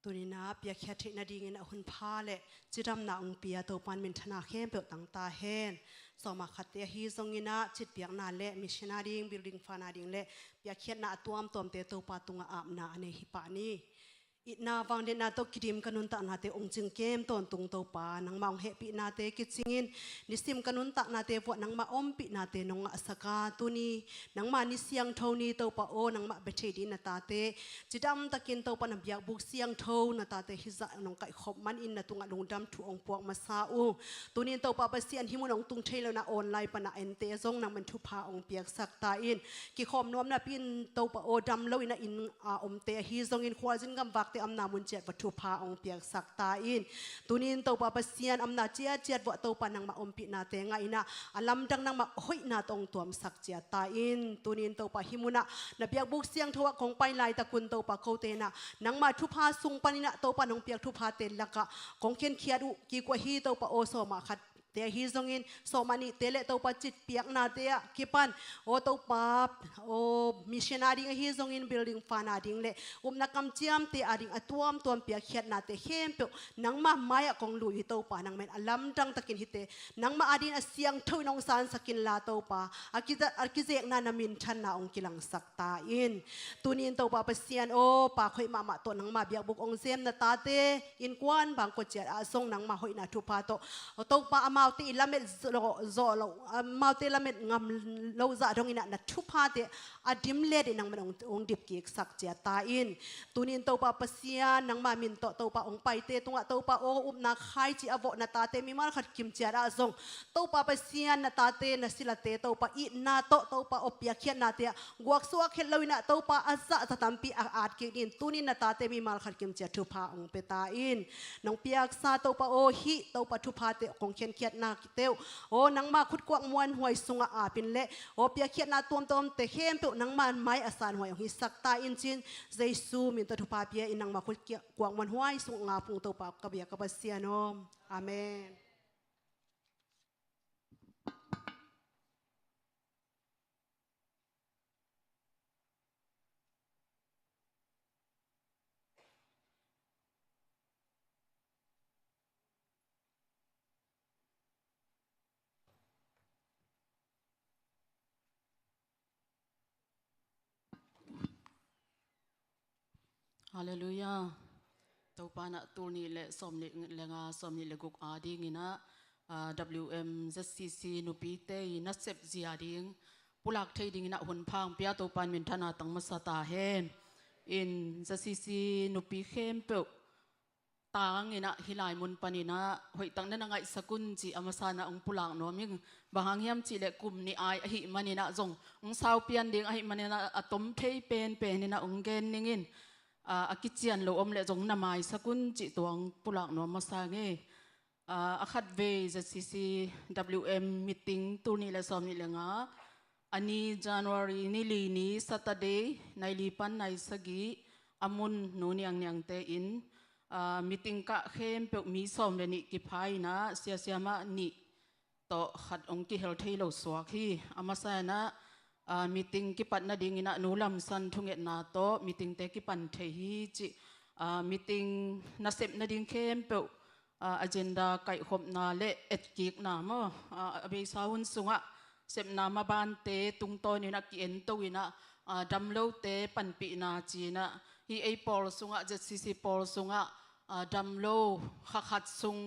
Tuni in ah piakkhiat theih nadingin a hunpha le cidamna hong pia Topa in minthanna khempeuh tang ta hen. Sawmah khatte ahi zongin ah citpiakna le mission ading, building fund ading le piakkhiatna a tuamtuamte Topa tungah apna a nei hi pah ni. Itna vangliatna tawh kidim ka nuntaknate hong cing kem tawntung Topa, nangmah hong hehpihnate kicingin, nisim ka nuntaknate vuah nangmah ompihnate nong ngahsak a, tuni nangmah ni siangtho ni Topa aw, nangmah bia thei ding na tate cidamtakin Topa na biakbuk siangtho na tate hizah nong kaihkhop manin na tungah lungdam thu hong puak masa uh. Tuni in Topa Pasian, hih mun hong tung thei lo in ah online pan a ente zong nangman thupha hong piaksak ta in. Kikhawm nuam napi-in Topa aw, dam lo in ah inn a omte ahi zongin khualzin gamvakte a omna mun ciat vuah thupha hong piaksak ta in. Tuni in Topa Pasian, a omna ciatciat vuah Topa nangmah ompihnate ngah in ah a lamdang nangmah hoihna tawh hong tuamsak ciat ta in. Tuni in Topa hih munah na biakbuk siangtho ah kong pai laitakun Topa kote in ah nangmah thupha sung panin ah Topa nong piak thuphate lakah kong khenkhiat uh kikuah hi Topa aw. Sawmah khat te ahi zongin, sawmah nihte le Topa citpiaknate ah kipan, aw Topa, aw mission ading ahi zongin, building fund ading le upna kamciamte ading a tuamtuam piakkhiatnate khempeuh nangmah mai-ah kong lui hi Topa. Nangmah in a lamdang takin hihte nangmah adingin a siangtho in hong sansak inla Topa, a kiza-, a kizekna na minthanna hong kilangsak ta in. Tuni in Topa Pasian aw, pakhoih mahmah tawh nangmah biakbuk hong zem na tate innkuan bangkua ciat ah zong nangmah hoihna thupha tawh, aw Topa, amaute i lamet zawh, zawh loh, amaute lamet ngam loh zah dongin ah na thuphate a dim le dih nangman hong, hong dipkiksak ciat ta in. Tuni in Topa Pasian, nangmah min tawh Topa hong paite tungah Topa aw, upna khaici a vawh na tate mimal khat kim ciat ah zong Topa Pasian, na tate na silate Topa itna tawh Topa aw piakkhiatnate ah guaksuak het lo in ah Topa a zahzah tampi a at kik dingin tuni in na tate mimal khat kim ciat thupha hong pia ta in. Nong piaksa Topa aw, hih Topa thuphate kong khenkhiat piakhiatna kite uh, aw nangma khutkuak muanhuai sungah apin leh, aw piakhiatna tuamtuamte khempeuh nangma mai a sanhuai hong hisak ta in cin, Jesu min tawh thupha pia in nangma khutkuak muanhuai sungah ngap ung Topa ka bia ka Pasian aw. Amen. Halleluiah. Topa in ah tul nih le sawmnih le nga, sawmnih le guk adingin ah, ah, W M Z C C nupite i nasep zia ding pulak thei dingin ah hun pha hong pia Topa in minthanna tang masa ta hen. In Z C C nupi khempeuh tangin ah hih lai mun panin ah hoihtak na na ngaihsak un cih a masa in ah hong pulak nuam ing. Bang hang hiam cih leh kum nih ai ahih manin ah zong hong sau pian ding ahih manin ah a tom thei penpen in ah hong gen ning in, ah, a kician lo om leh zong na maisak un cih tua hong pulak nuam masa ing e. Ah, a khatvei Z C C W M meeting tul nih le sawmnih le nga, a ni January ni li ni Saturday, nai li pan nai sagih, a mun Nu Niang Niangte in, ah, meeting kah khempeuh mi sawm le nih kipha in ah, siasia mah nih tawh khat hong kihel thei lo suak hi. A masa in ah, ah, meeting kipat nadingin ah Nu Lam San thungetna tawh meetingte kipan thei hi cih, ah, meeting nasep nading khempeuh, ah, agenda kaihkhopna le etkikna maw, ah, a beisa hun sungah sepna mabante tungtawn in ah ki-ento in ah, ah, damlote panpihna ci-in ah, hih ei pawl sungah, Z C C pawl sungah, ah, damlo kha khat sung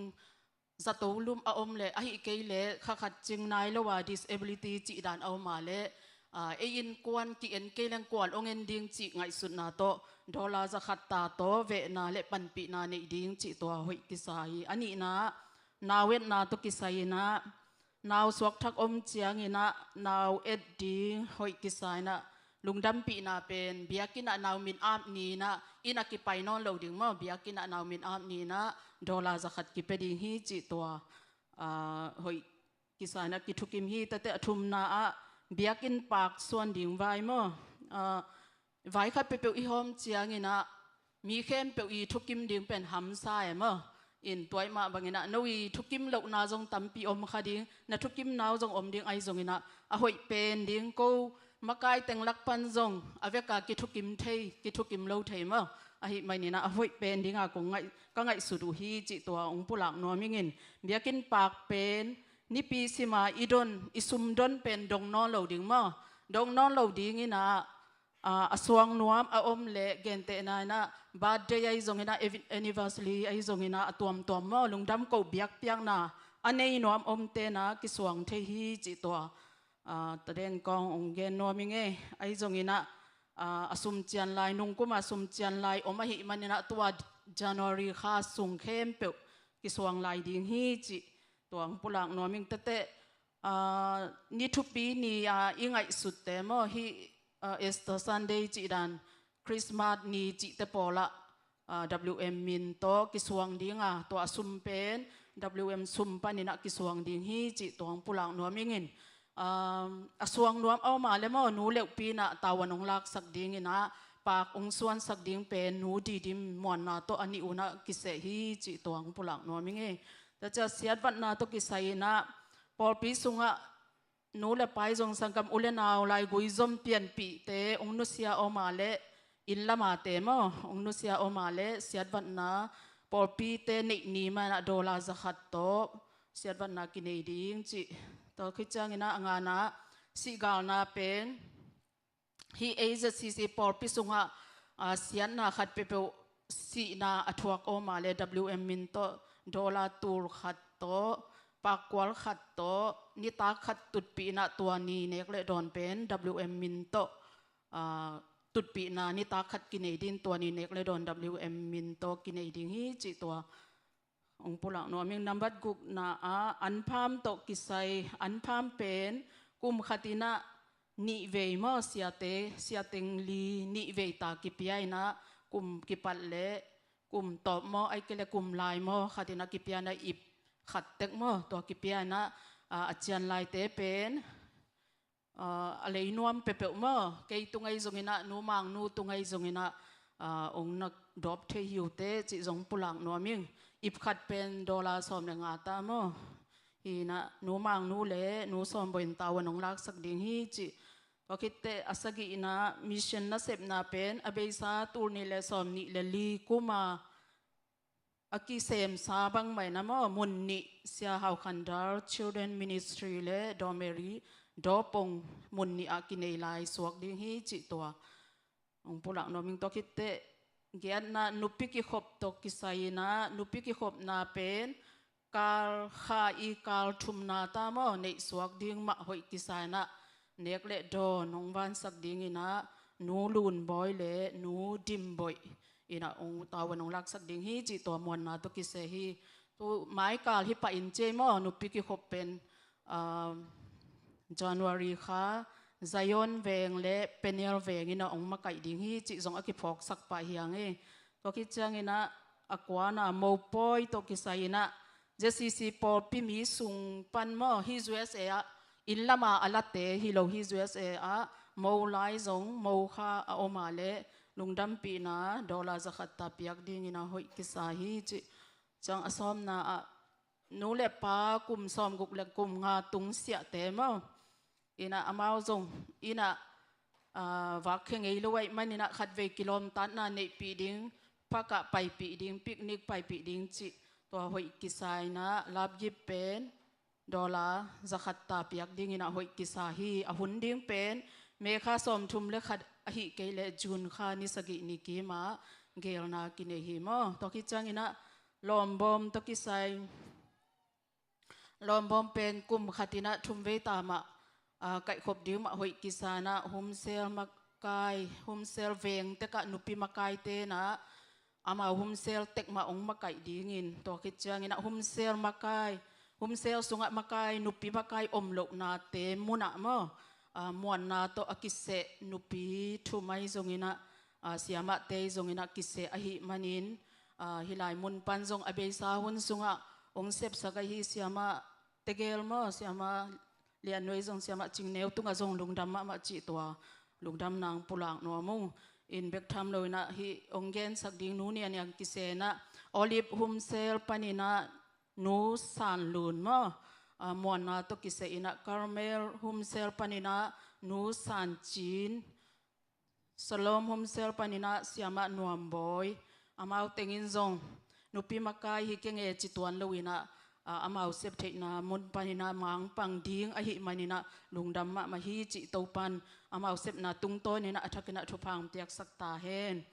zato lum a om leh, ahih kei leh kha khat cing nai lo a disability cih dan a om a leh, ah, ei innkuan ki-en kei leng kuan hong en ding cih ngaihsutna tawh dollar za khat ta tawh vehna le panpihna neih ding cih tua hoih kisa hi. A nihna, nau etna tawh kisai in ah, nau suakthak om ciangin ah nau et ding hoih kisa in ah, lungdampihna pen biakinn ah nau min ap ni in ah, inn ah kipai nawn lo ding maw, biakinn ah nau min ap ni in ah dollar za khat kipia ding hi cih tua, ah, hoih kisa in ah kithukim hi. Tate a thumna ah biakinn pak suan ding vai maw, ah, vai khat peuhpeuh i hawm ciangin ah mi khempeuh i thukim ding pen hamsa e maw. In tua ahih mah bangin ah no i thukim lohna zong tampi om kha ding, na thukim nau zong om ding, ahi zongin ah a hoih pen ding, ko makai teng lak pan zong a vek a kithukim thei, kithukim lo thei maw. Ahih manin ah a hoih pen ding a kong ngaih, ka ngaihsut uh hi cih tua hong pulak nuam ing in. Biakinn pak pen nipi sim a i don, i sum don pen dong nawn lo ding maw. Dong nawn lo dingin ah, ah, a suang nuam a om leh, gentehna in ah birthday ahi zongin ah, ev-, anniversary ahi zongin ah, a tuamtuam maw, lungdam koh biakpiakna a nei nuam omte in ah kisuang thei hi cih tua, ah, taden kong hong gen nuam ing e. Ahi zongin ah, ah, a sum cian lai, nungkum a sum cian lai om ahih manin ah tua January kha sung khempeuh kisuang lai ding hi cih tua hong pulak nuam ing. Tate, ah, ni thupi ni, ah, i ngaihsutte maw, hih, ah, Easter Sunday cih dan, Christmas ni cihte pawl ah, ah, W M min tawh kisuang ding a, tua a sum pen W M sum panin ah kisuang ding hi cih tua hong pulak nuam ing in. Ah, a suang nuam a om a leh maw, Nu Leupi in ah tavuan hong laksak dingin ah, pak hong suansak ding pen Nu Didim Muanna tawh a nih un ah kiseh hi cih tua hong pulak nuam ing e. Tua ciang siatvatna tawh kisai in ah, pawlpi sungah nu le pa ahi zong, sanggam u le nau, laigui zom pianpihte hong nusia om a leh, inn lam a te maw, hong nusia om a leh, siatvatna pawlpite neih ni mah in ah dollar za khat tawh siatvatna kinei ding cih. Tua khit ciangin ah a ngana, sihgalna pen hih A Z C C pawlpi sungah, ah, siatna khat peuhpeuh sihna a thuak om a leh, W M min tawh dollar tul khat tawh, pakkual khat tawh, nitak khat tutpihna, tua ni nek le dawn pen W M min tawh, ah, tutpihna nitak khat kinei ding, tua ni nek le dawn W M min tawh kinei ding hi cih tua hong pulak nuam ing. Nambat gukna ah anpham tawh kisai, anpham pen kum khat in ah nih vei maw, siate, siateng li nih vei ta kipia in ah, kum kipat le kum tawp maw, ahih kei le kum lai maw, khat in ah kipia in ah ip khat tek maw, tua kipia inah, ah, a cian laite pen, ah, a lei nuam peuhpeuh maw, kei tung ahi zongin ah, nu Mangnu tung ahi zongin ah, ah, ong na dawp thei hi uh teh cih zong pulak nuam ing. Ip khat pen dollar sawm le nga ta maw. Hi inah nu Mangnu le nu Sawmbawi in tavuan ong laksak ding hi cih. Tua khit teh a sagih inah mission nasepna pen a beisa tul nih le sawm nih le li kum a a kisemsa bangmah inah maw, mun nih, Sia Hau Khan Dal Children Ministry le Dawm Mary dawp ong mun nih ah kinei lai suak ding hi cih tua ong pulak nuam ing. Tua khit teh giatna nupi kikhop tawh kisai inah, nupi kikhopna pen kal kha i kal thumna ta maw, neih suak ding mah hoih kisa inah, nek le dawn ong vansak ding inah nu Lunbawi le nu Dimbawi inah ong tavuan ong laksak ding hi cih tua muanna tawh kisai hi. Tu maikal hi pah in ci ei maw, nupi kikhop pen, ah, January kha Zion veng le Peniel veng inah ong makaih ding hi cih zong a kiphawksak pah hi hang ei. Tua khit ciang inah a kuana mopawi tawh kisai inah Z C C pawlpi mi sung pan maw, hi U S A ah, inn lama a late hi lo, hi U S A ah mo lai zong mo kha a om a leh lungdampihna dollar zakhat ta piak ding inah hoih kisa hi cih. Ciang a sawmna ah nu le pa kum sawmguk le kum nga tung siahte maw, inah amau zong inah, ah, vak khe ngei lo ahih man inah khatvei kilawmtatna neihpih ding, park ah paipih ding, picnic paipih ding cih tua hoih kisa inah lapgip pen dollar zakhat ta piak ding inah hoih kisa hi. A hun ding pen May kha sawmthum le khat ahih kei leh June kha ni sagih ni kim ah geelna kinei hi maw. Tua khit ciang inah lawmbawm tawh kisai, lawmbawm pen kum khat inah thumvei ta mah, ah, kaihkhop ding mah hoih kisa inah, Humsel makai, Humsel veng tek ah nupi makaite inah amau Humsel tek mah ong makaih dingin, tua khit ciang inah Humsel makai, Humsel sungah makai, nupi makai om lohnate mun ah maw, ah, muanna tawh a kiseh nupi thum ahi zong inah, ah, siamahte ahi zong inah kiseh ahih manin, ah, hih lai mun pan zong a beisa hun sungah ong sepsak ahi siamah tegel maw, siamah Lian Nuai zong, siamah Cing Neu tungah zong lungdam mahmah cih tua lungdamna ong pulak nuam ung. In bek tham lo inah hih ong gensak ding nu Nia Niang kiseh inah, Olive Humsel pan inah nu San Lun maw, ah, muanna tawh kiseh inah, Carmel Humsel pan inah nu San Cin, Shalom Humsel pan inah siamah Nuam Bawi, amau teng in zong nupi makai hi keng e ci tuan lo inah, ah, amau sep theihna mun pan inah mangpang ding ahih man inah lungdam mahmah hi cih Topan amau sepna tungtawn inah a thak inah thupha ong piaksak ta hen.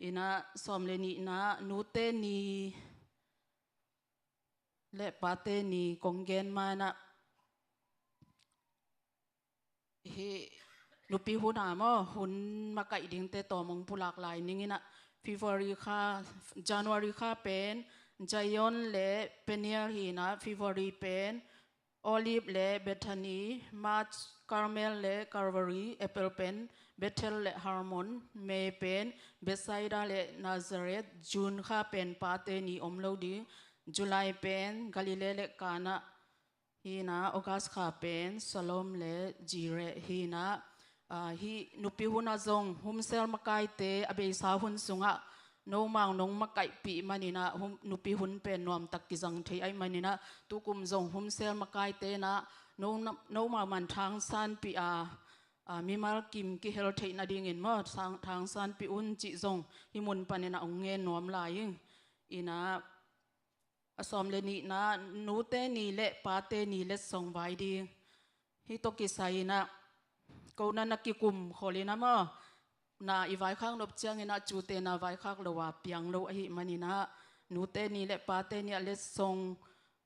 Inah sawm le nihna nute ni le pate ni kong gen ma inah, hih nupi hun a maw, hun makaih dingte tawm ong pulak lai ning inah, February kha, January kha pen Zion le Peniel hi inah, February pen Olive le Bethany, March Carmel le Calvary, April pen Bethel le Hermon, May pen Bethsaida le Nazareth, June kha pen pate ni om lo ding, July pen Galilee le Kana, hi inah, August kha pen Shalom le Jireh hi inah, ah, hih nupi hun ah zong Humsel makaite a beisa hun sungah nomau nong makaihpih man inah, hum, nupi hun pen nuamtak kizang thei ahih man inah, tukum zong Humsel makaite inah no, nomau man thangsanpih a, ah, mimal kim kihel theih nadingin maw, thang, thangsanpih un cih zong hih mun pan inah ong ngen nuam lai ing. Inah, a sawm le nihna, nute ni le pate ni letsong vai ding. Hih tawh kisai inah, ko na na kikum khol inah maw, na i vaikhak nop ciang inah cute na vaikhak lo a piang lo ahih man inah, nute ni le pate ni ah letsong,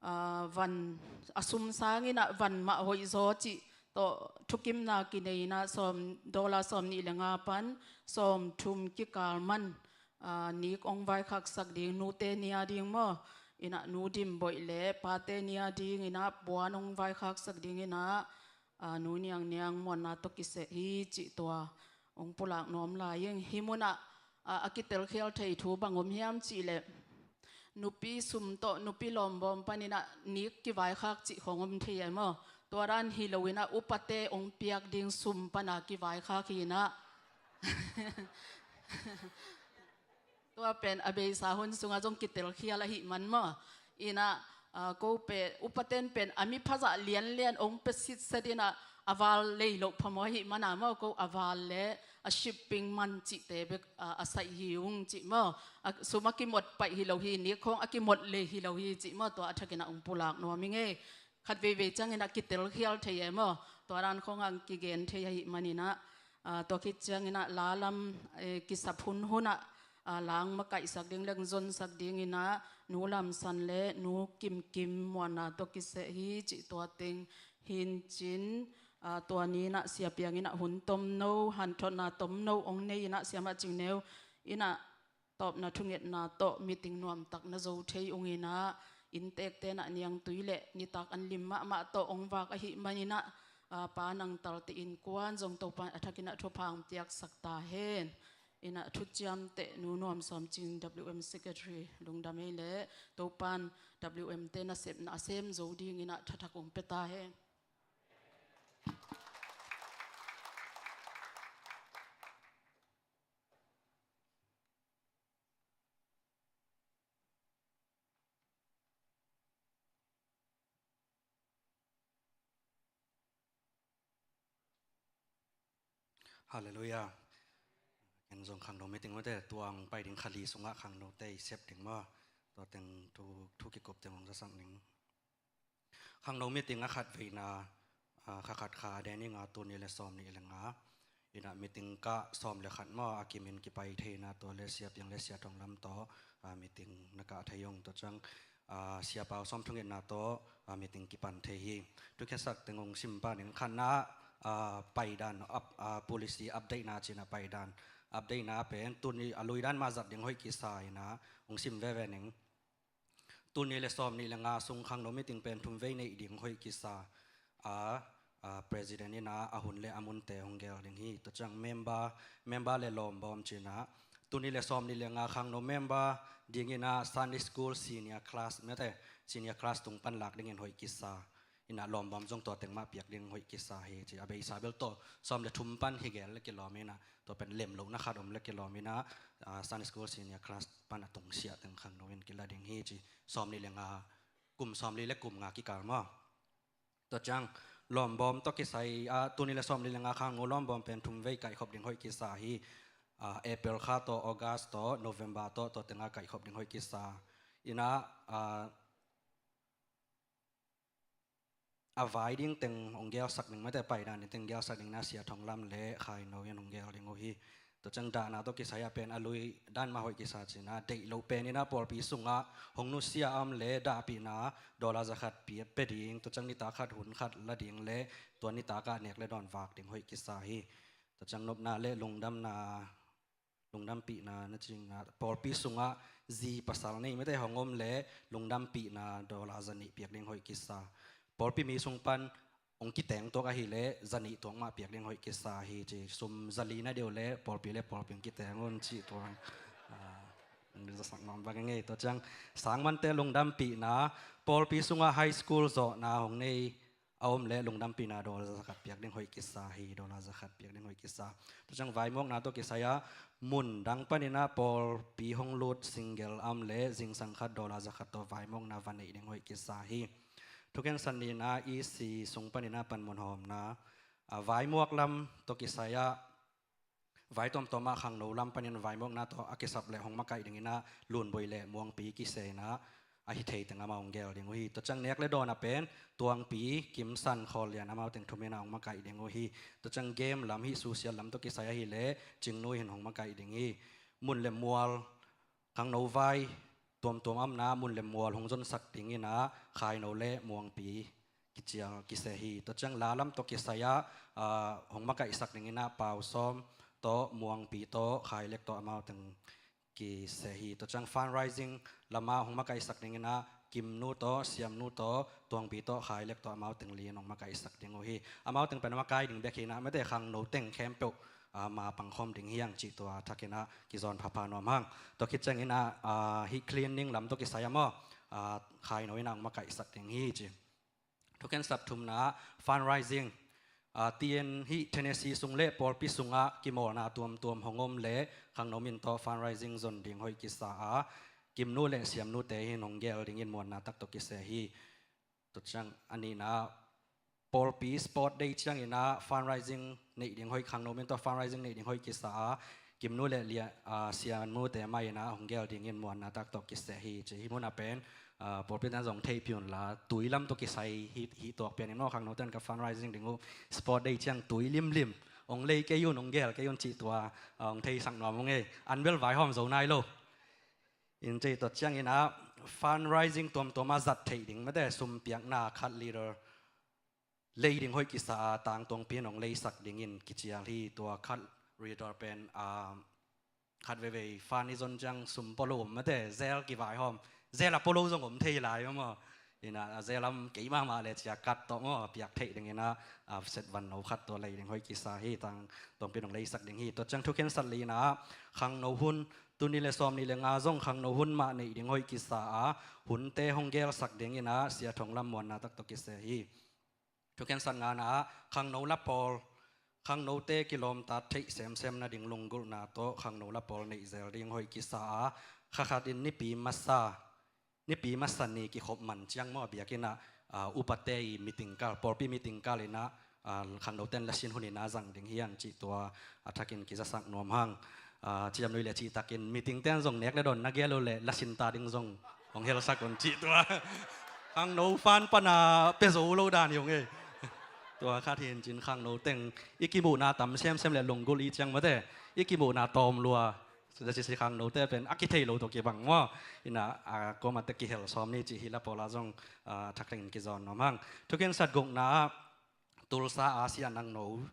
ah, van, a sum sang inah van mah hoih zaw cih tawh thukimna kinei inah, sawm, dollar sawm nih le nga pan sawm thum kikal man, ah, nik ong vaikhaksak ding, nute ni a ding maw, inah nu Dim Boih le pate ni a ding inah puan ong vaikhaksak ding inah, ah, nu Niang Niang muanna tawh kiseh hi cih tua ong pulak nuam lai ing. Hih mun ah, ah, a kitelkhial thei thu bang om hiam cih leh, nupi sum tawh nupi lawmbawm panin ah nik kivaikhak cih khong om thei e maw? Tua dan hi loin ah upate hong piak ding sum pana kivaikhak hi-in ah tua pen a beisa hun sungah zong kitelkhial ahih man maw? In ah, ah, ko pen, upaten pen a miphazah lianlian hong pia sitset in ah, a val lei loh phamawh ahih man a maw, ko a val le a shipping man cihte bek, ah, a saih hi ung cih maw? A sum a kimot paih hi lo hi, nik khong a kimot lei hi lo hi cih maw? Tua a thakin ah hong pulak nuam ing e. Khat veivei ciangin ah kitelkhial thei e maw? Tua dan khong ah kigen thei ahih manin ah, ah, tua khit ciangin ah la lam, eh, kisap hunhun ah, ah, la hong makaihsak ding le hong zonsak dingin ah Nu Lam San le Nu Kim Kim Muanna tawh kiseh hi cih tua teng hi-in cin, ah, tua ni-in ah Sia Piang in ah hun tomno, hanthotna tomno hong nei in ah Siamah Cing Neu in ah tawpna thungetna tawh meeting nuamtak na zo thei ung in ah, inntekte in ah niangtui le nitak an lim mahmah tawh hong vak ahih manin ah, ah, Pa Nang Talte innkuan zong Topa'n a thakin ah thupha hong piaksak ta hen. In ah thuciamteh Nu Nuam Sawm Cing, W M Secretary, lungdam ei le, Topa'n W M te nasepna a sem zo dingin ah thathak hong pia ta hen. Halleluiah. Ken zong khangno meeting mate, tua hong pai ding kha li sungah khangnote i sep ding maw? Tua teng thu, thu kikup teng hong zasak ning. Khangno meeting a khatveina, ah, kha khat kha a den i nga, tul nih le sawm nih le nga. In ah meeting kah sawm le khat maw, a kimin kipai thei in ah tua le Sia Piang le Sia Thong Lam tawh, ah, meeting na kah thei ung. Tua ciang, ah, Sia Pau Sawm thungetna tawh, ah, meeting kipan thei hi. Thukhensak teng hong sim pah ning. Khatna, ah, paidan, up, ah, policy update na ci-in ah paidan. Update na pen tuni a lui dan mah zat ding hoih kisa in ah hong sim veve ning. Tul nih le sawm nih le nga sung khangno meeting pen thum vei neih ding hoih kisa a, a, president in ah a hun le a munte hong gel ding hi. Tua ciang member, member le lawmbawm ci-in ah tul nih le sawm nih le nga khangno member dingin ah Sunday school senior class mate, senior class tung pan lak dingin hoih kisa. In ah lawmbawm zong tua teng mah piak ding hoih kisa hi ci. A beisa bel tawh sawm le thum pan hi gel le kilawm in ah, tua pen lem lohna khat om le kilawm in ah, ah, Sunday school senior class pan a tungsiah teng khangno in kila ding hi ci. Sawm nih le nga, kum sawm li le kum nga kikal maw? Tua ciang lawmbawm tawh kisai ah, tul nih le sawm nih le nga khangno lawmbawm pen thum vei kaihkhop ding hoih kisa hi. Ah, April kha tawh, August tawh, November tawh, tua teng ah kaihkhop ding hoih kisa. In ah, ah, a vai ding teng hong gelsak ding mate, paidan ding teng gelsak ding na Sia Thong Lam le Khai No in hong gel ding uh hi. Tua ciang dahna tawh kisai ah pen a lui dan mah hoih kisa ci-in ah, deih loh pen in ah pawlpi sungah hong nusia a om le dahpihna dollar za khat pia, pia ding, tua ciang nitak khat hun khat la ding le tua nitak ah nek le dawn vak ding hoih kisa hi. Tua ciang nopna le lungdamna, lungdampihna na cingna, pawlpi sungah zi pasal nei mate hong om le lungdampihna dollar za nih piak ding hoih kisa. Pawlpi mi sung pan hong kiteng tuak ahih leh za nih tuak mah piak ding hoih kisa hi ci. Sum za li na deuh le pawlpi le pawlpi hong kiteng un cih tua, ah, hong zasak nuam bang ngei. Tua ciang sangmante lungdampihna, pawlpi sungah high school zawhna hong nei a om le lungdampihna dollar za khat piak ding hoih kisa hi, dollar za khat piak ding hoih kisa. Tua ciang vaimawkna tawh kisai ah mun dang panin ah pawlpi hong lut single a om le zingsang khat dollar za khat tawh vaimawkna va neih ding hoih kisa hi. Thukhensak nihna, E C sung panin ah panmun hawmna, ah, vaimawk lam tawh kisai ah vai tuamtuam ah khangno lam panin vaimawkna tawh a kisap le hong makaih dingin ah Lunboi le Muangpi kisena a hi thei teng amau hong gel ding uh hi. Tua ciang nek le dawn ah pen Tuangpi, Kimsan, Khawllian amau teng thum in ah hong makaih ding uh hi. Tua ciang game lam hi, social lam tawh kisai ahih leh Cingnu in hong makaih ding hi. Mun le mual, khangno vai tuamtuam a omna mun le mual hong zonsak dingin ah Khai No le Muangpi kicial kiseh hi. Tua ciang la lam tawh kisai ah, ah, hong makaihsak dingin ah Pau Sawm tawh, Muangpi tawh, Khai Lek tawh amau teng kiseh hi. Tua ciang fundraising lam ah hong makaihsak dingin ah Kimnu tawh, Siamnu tawh, Tuangpi tawh, Khai Lek tawh amau teng li in hong makaihsak ding uh hi. Amau teng pen a makai ding bek hi-in ah mate, khangno teng khempeuh ah, ma pangkhawm ding hi hang cih tua thakin ah kizawn phapha nuam hang. Tua khit ciangin ah, ah, hih cleaning lam tawh kisai ah maw, ah, khaino in ah hong makaihsak ding hi ci. Thukhensat thumna ah fundraising, ah, T N hih Tennessee sung le pawlpi sungah kimawlna tuamtuam hong om le khangno min tawh fundraising zon ding hoih kisa a, Kimnu le Siamnute hi in hong gel dingin muanna tak tawh kiseh hi. Tua ciang a nihna ah pawlpi sport day ciangin ah fundraising neih ding hoih, khangno min tawh fundraising neih ding hoih kisa a, Kimnu le lia, ah, Siamnute mah in ah hong gel dingin muanna tak tawh kiseh hi ci. Hih munah pen, ah, pawlpi tan zong theihpih unla tui lam tawh kisai hi, hi tuak pian in maw, khangnote in ka fundraising ding uh sport day ciang tui limlim hong lei kei un, hong gel kei un cih tua, ah, hong theisak nuam ung ei. An bel vaihawm zo nai lo. In cih tua ciangin ah fundraising tuamtuam a zat theih ding mate, sum piakna khat liter lei ding hoih kisa a, tangtuangpi in hong leisak dingin kicial hi. Tua khat liter pen, ah, khat veivei fund i zon ciang sum pua lo om mate, zel kivaihawm, zel a pua lo zong om thei lai maw. Ina a zel lam kei mahmah le cia kat tawh maw, a piak theih dingin ah, ah, set van no khat tua lei ding hoih kisa hi, tangtuangpi in hong leisak ding hi. Tua ciang thukhensat lina ah khangno hun, tul nih le sawmnih le nga zong khangno hun mah neih ding hoih kisa a, hunte hong gelsak dingin ah Sia Thong Lam muanna tak tawh kiseh hi. Thukhensat ngana ah khangno lapawl, khangnote kilawmtat theih semsem nading lunggulhna tawh khangno lapawl neih zel ding hoih kisa a, kha khat in nipi masa, nipi masa ni kikhop man ciang maw, a biakinn ah, ah, upate i meeting kal, pawlpi meeting kal in ah, ah, khangnote in lasin hun in ah zang ding hi hang cih tua a thakin kizasak nuam hang. Ah, ciamnuih le cihtakin meeting te in zong nek le dawn na gel uh leh lasin ta ding zong hong helsak un cih tua. Khangno fund pan a pia zo lo dan hi ung ei. Tua khat hi in cin khangno teng i kimuhna tam semsem le lunggulh i ciang mate, i kimuhna tawm lua. Sisisi khangnote pen a kithei lo tawh kibang maw. Ina, ah, kuamah teh kihel sawm ni cih hi lapawl ah zong, ah, thak tengin kizawn nuam hang. Thukhensat gukna ah Tulsa a Sia Nangno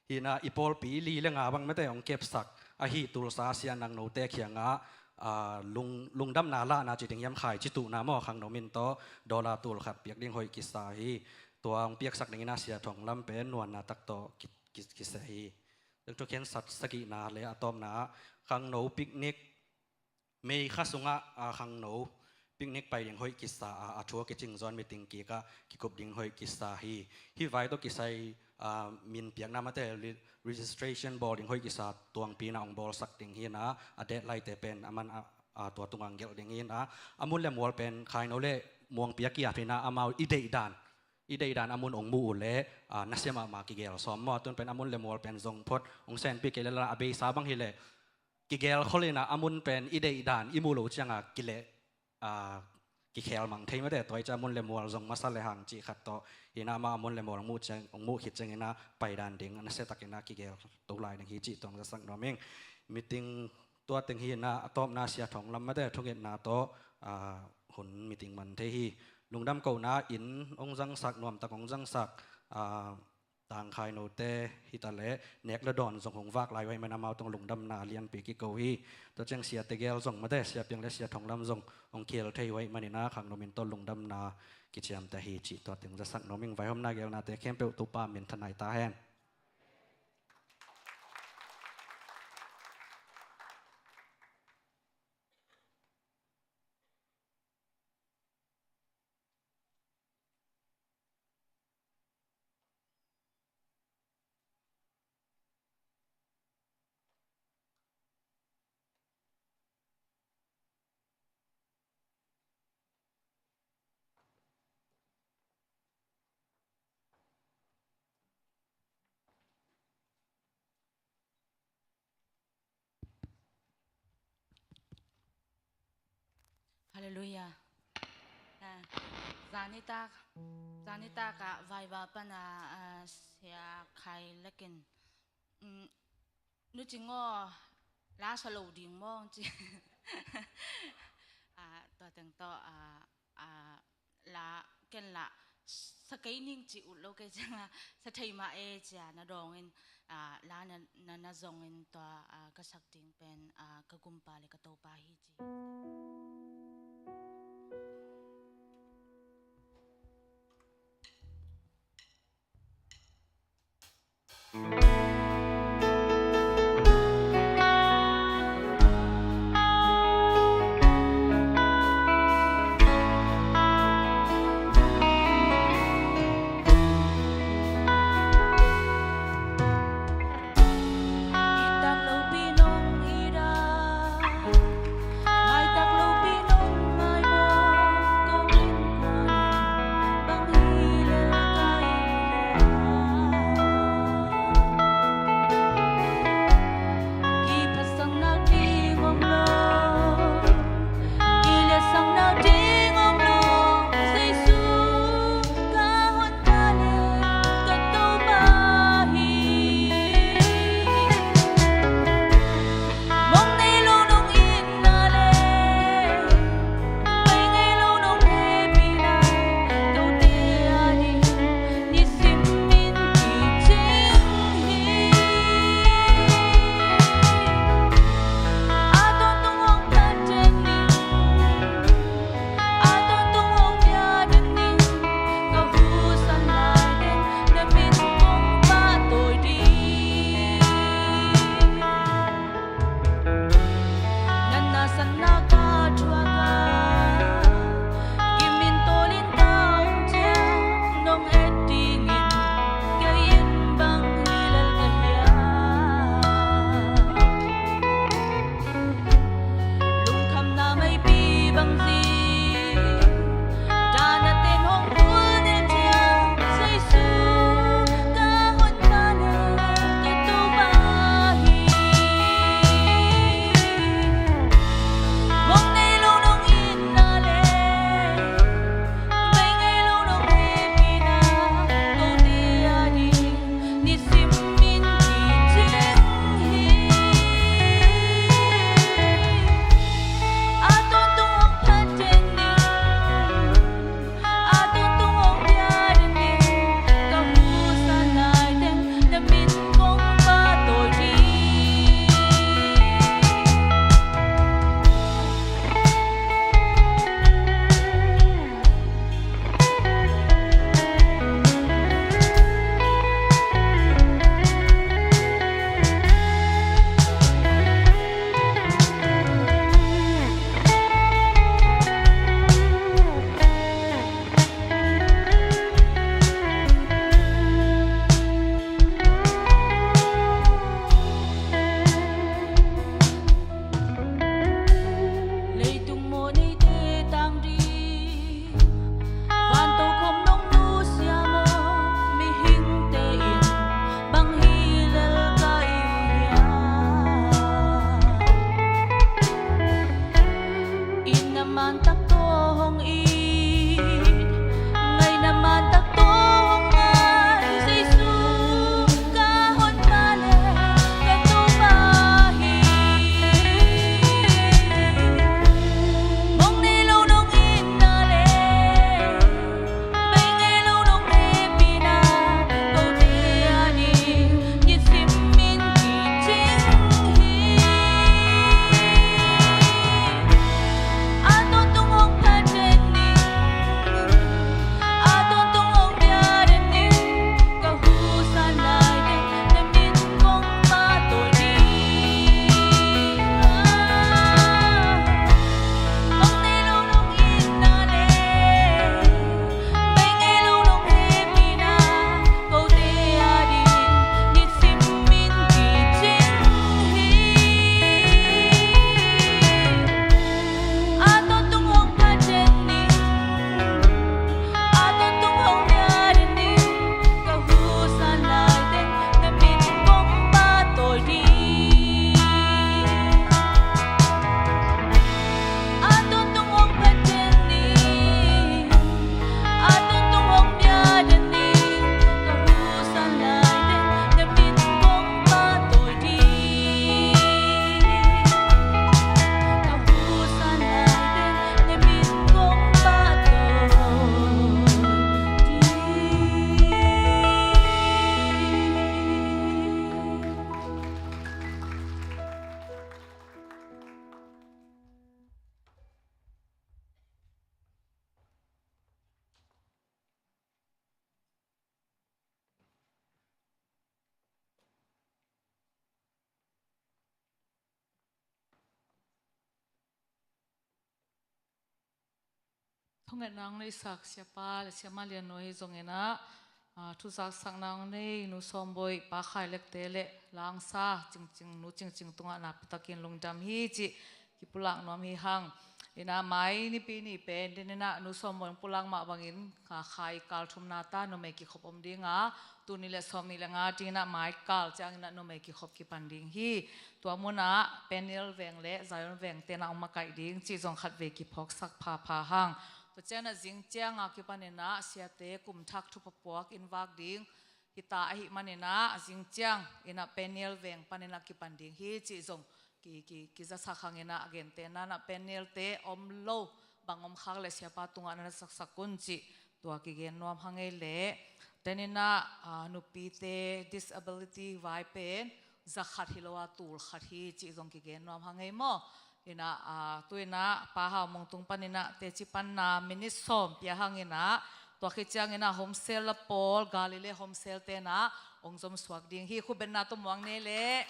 hi in ah, i pawlpi li le nga bang mate hong kepsak ahi Tulsa a Sia Nangnote kiangah, ah, lung, lungdamna lahna ci ding hiam, khaici tuhna maw, khangno min tawh dollar tul khat piak ding hoih kisa hi. Tua hong piaksak dingin ah Sia Thong Lam pen nuanna tak tawh ki, ki, kiseh hi. Thukhensat sagihna le a tawpna ah khangno picnic, May kha sungah, ah, khangno picnic pai ding hoih kisa a, a thu a kicing zaw in meeting kikah kikup ding hoih kisa hi. Hih vai tawh kisai, ah, min piakna mate re-, registration bawl ding hoih kisa tuangpi in ah hong bawlsak ding hi in ah, a deadline te pen a man a, a tua tungah hong gelh ding hi in ah, a mun le mual pen khaino le muangpi a kiap hi in ah, amau i deih dan, i deih dan a mun hong muh uh leh, ah, nasia mahmah kigel sawm maw. Tun pen a mun le mual pen zong phot hong senpi kei leh la, a beisa bang hi leh kigel khol in ah, a mun pen i deih dan i muh loh ciangah kileh, ah, kikhel mang thei mate, tua hi ciah a mun le mual zong masa le hang cih khat tawh hi in ah, amah a mun le mual hong muh ciang, hong muh khit ciangin ah pai dan ding a nasia takin ah kigel to lai ding hi cih tua hong zasak nuam ing. Meeting tua teng hi in ah, a tawpna Sia Thong Lam mate thungetna tawh, ah, hun meeting man thei hi. Lungdam kohna in hong zangsak, nuamtak hong zangsak, ah, tangkhainote hi ta leh nek le dawn zong hong vak lai uh ahih man amau tawh lungdamna lianpi kiko hi. Tua ciang Sia tegel zong mate, Sia Piang le Sia Thong Lam zong hong khel thei uh ahih manin ah khangno min tawh lungdamna kiciamteh hi cih tua teng zasak nuam ing. Vaihawmna gelnate khempeuh Topa min thanai ta hen. Halleluiah. Ah, zanitak, zanitak ah vaiva pana, ah, Sia Khai Lek in, mm, nu cing aw, la sa lo ding maw ci. Ah, tua teng tawh, ah, ah, la ken la sa kei ning ci ut lo kei ciangah sa thei mah e cia na dawngin, ah, la na, na, na zongin tua, ah, ka sak ding pen, ah, ka gumpa le ka topa hi ci. Mantak tawh hong it, ngaihna mantak tawh hong ngai, Jesu ka hon pale, ka Topa hi. Mong nei lo nong itna le, bei ngei lo nong hehpihna, kote ading nisim in kicing hi. A tawntung hong phat den ni, a tawntung hong bia den ni, ka husan lai teng na min kong pahtawi ni. Mong nei lo nong itna le, bei ngei lo nong hehpihna, kote ading nisim in kicing hi. A tawntung hong phat den ni, a tawntung hong bia den ni, ka husan lai teng na min kong pahtawi ni. A tawntung hong phat den ni, a tawntung hong bia den ni, ka husan lai teng na min kong pahtawi ni. Ka husan lai teng na min kong pahtawi ni. Thungetna hong neihsak Siapa le Siama Lian Nu ahi zongin ah, aa, thu zaksakna hong nei Nu Sawm Bawi, Pa Khai Lek te le Langsa Cing Cing, Nu Cing Cing tungah nakpi takin lungdam hi cih kipulak nuam hi hang. Inah mai Nipi ni pen, den inah Nu Sawm Bawi hong pulak mah bangin, aa, Khai kal thumna ta numei kikhop om ding a, tul nih le sawmnih le nga ding inah mai kal ciangin ah numei kikhop kipan ding hi. Tua munah Peniel Veng le Zion Veng te inah hong makaih ding cih zong khatvei kiphawksak phapha hang. Tua ciangin ah zing ciang a kipan inah siate kum thak thupha puak inn vak ding hi ta ahih man inah zing ciang inah Peniel Veng pan inah kipan ding hi cih zong ki, ki, kizasak hang inah, a gentehna inah Peniel te om lo bang om khak leh Siapa tungah na na saksak un cih tua kigen nuam hang ei leh. Den inah, aa, nupite disability vai pen za khat hi lo a, tul khat hi cih zong kigen nuam hang ei maw. Inah, aa, tu inah Pa Hau Mung tung pan inah teci panna minute sawm pia hang inah, tua khit ciang inah home cell a pawl, Galilee home cell te inah hong zom suak ding hi. Khut betna tawh muang ni ei leh.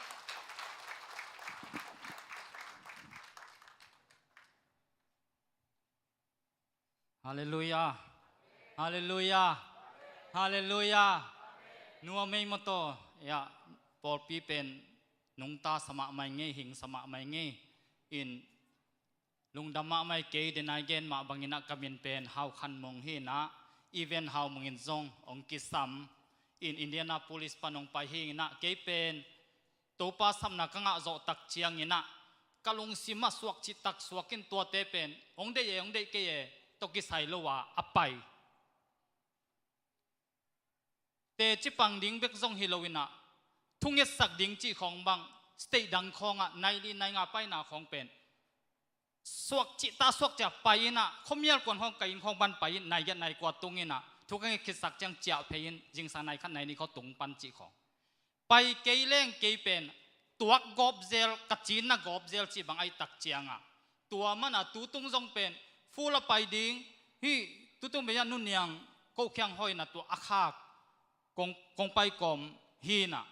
Halleluiah. Halleluiah. Halleluiah. Nuam ei maw taw. Ya, pawlpi pen nungta sa mahmah ing ei, hing sa mahmah ing ei. In lungdam mahmah ing, kei den a i gen mah bangin ah ka min pen Hau Khan Mung hi inah, Event Hau Mung in zong hong kisam. In Indianapolis pan hong pai hi inah, kei pen Topa sapna ka ngah zawh tak ciang inah ka lungsim ah suak cihtak suak in, tuate pen hong deih e, hong deih kei e tawh kisai lo a a pai. Teci pang ding bek zong hi lo inah, thungetsak ding cih khawng bang, state dang khawngah nai li nai nga paina khawng pen suak cihta suak cih a pai inah, khuamial kuan khawng ka inn khawng pan pai in, nai giat nai kua tung inah, thu ka nget khitsak ciang ciah phei in, zingsang nai khat nai nih khawng tung pan cih khawng. Pai kei leng kei pen tuak gawp zel, ka cinna gawp zel cih bang ahih tak ciangah, tua manah tutung zong pen full a pai ding hi. Tutung beiah Nu Niang Ko Khiang Hawi inah tua a khak kong, kong pai kawm hi inah.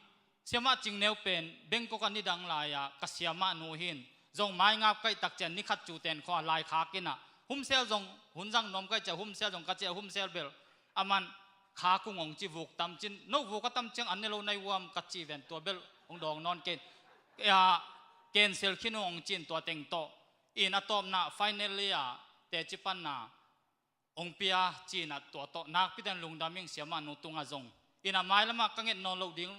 Siamah Cing Neu pen Bangkok ah nidang lai-ah ka siamah nu hi in, zong maingap ka hih tak ciang ni khat cu ten khawng a laikhak inah, home cell zong hun zang nuam ka hih ciang home cell zong ka ciah, home cell bel aman kha kung hong ci, vuk tam cin, no vuk a tam ciang an ne lo nai uam ka ci ven, tua bel hong dawng nawn kei. Aa, cancel khin uh hong cin, tua teng tawh. In a tawpna finally a teci panna hong pia cin ah, tua tawh nakpi ten lungdam ing siamah nu tungah zong. In a mailamah ka nget nawn loh ding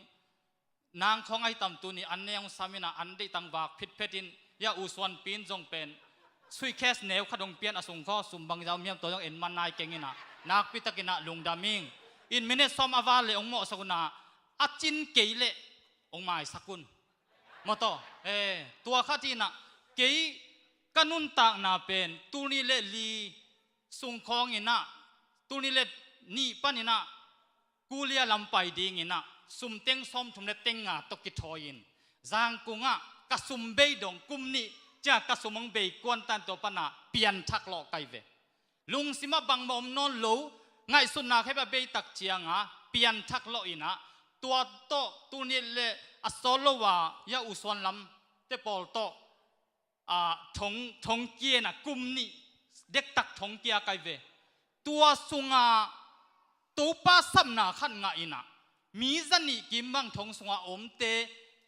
nang khawng ahi tam, tuni an ne hong sam inah an deih tang vak phitphet in, ya U Suan Pi in zong pen suitcase neu khat hong pian, a sung khaw sum bang zah om hiam tua zong en man nai keng in ah, nakpi takin ah lungdam ing. In minute sawm a val le hong mawhsak un ah, a cin kei leh hong maisak un. Maw taw, eh, tua khat in ah, kei ka nuntakna pen tul nih le li sung khawng in ah, tul nih le nih panin ah, Korea lam pai dingin ah, sum teng sawmthum le teng nga tawh kithawi in, Zangkung ah ka sum bei dong kum nih ciang ka sum hong bei kuan tan, tua pan ah pianthak lawh kai ve. Lungsim ah bangmah om nawn lo, ngaihsutna khempeuh a bei tak ciang ah pianthak lawh in ah, tua tawh tul nih le a sawt lo a, ya U Suan Lam te pawl tawh, ah, thong, thong kia in ah kum nih dektak thong kia kai ve. Tua sung ah Topa sapna khat ngah in ah, mi za nih kim bang thong sung ah omte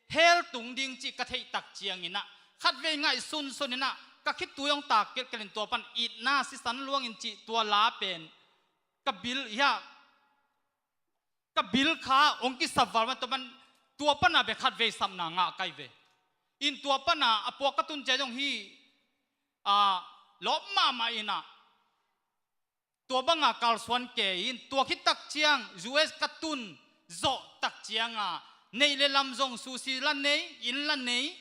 hell tung ding cih ka theih tak ciangin ah, khatvei ngaihsunsun in ah, ka khitui hong tak kelhkelh in, tua pan itna sisan luang in cih tua la pen ka bil, ya, ka bil kha hong kisa val man, tua pan, tua pan ah bek khatvei sapna ngah kai ve. In tua pan ah a puak ka tun ciang zong hi, ah, lawp mahmah in ah, tua bang ah kalsuan kei in, tua khit tak ciang U S ka tun zawh tak ciang ah, neih le lam zong susi la nei, inn la nei,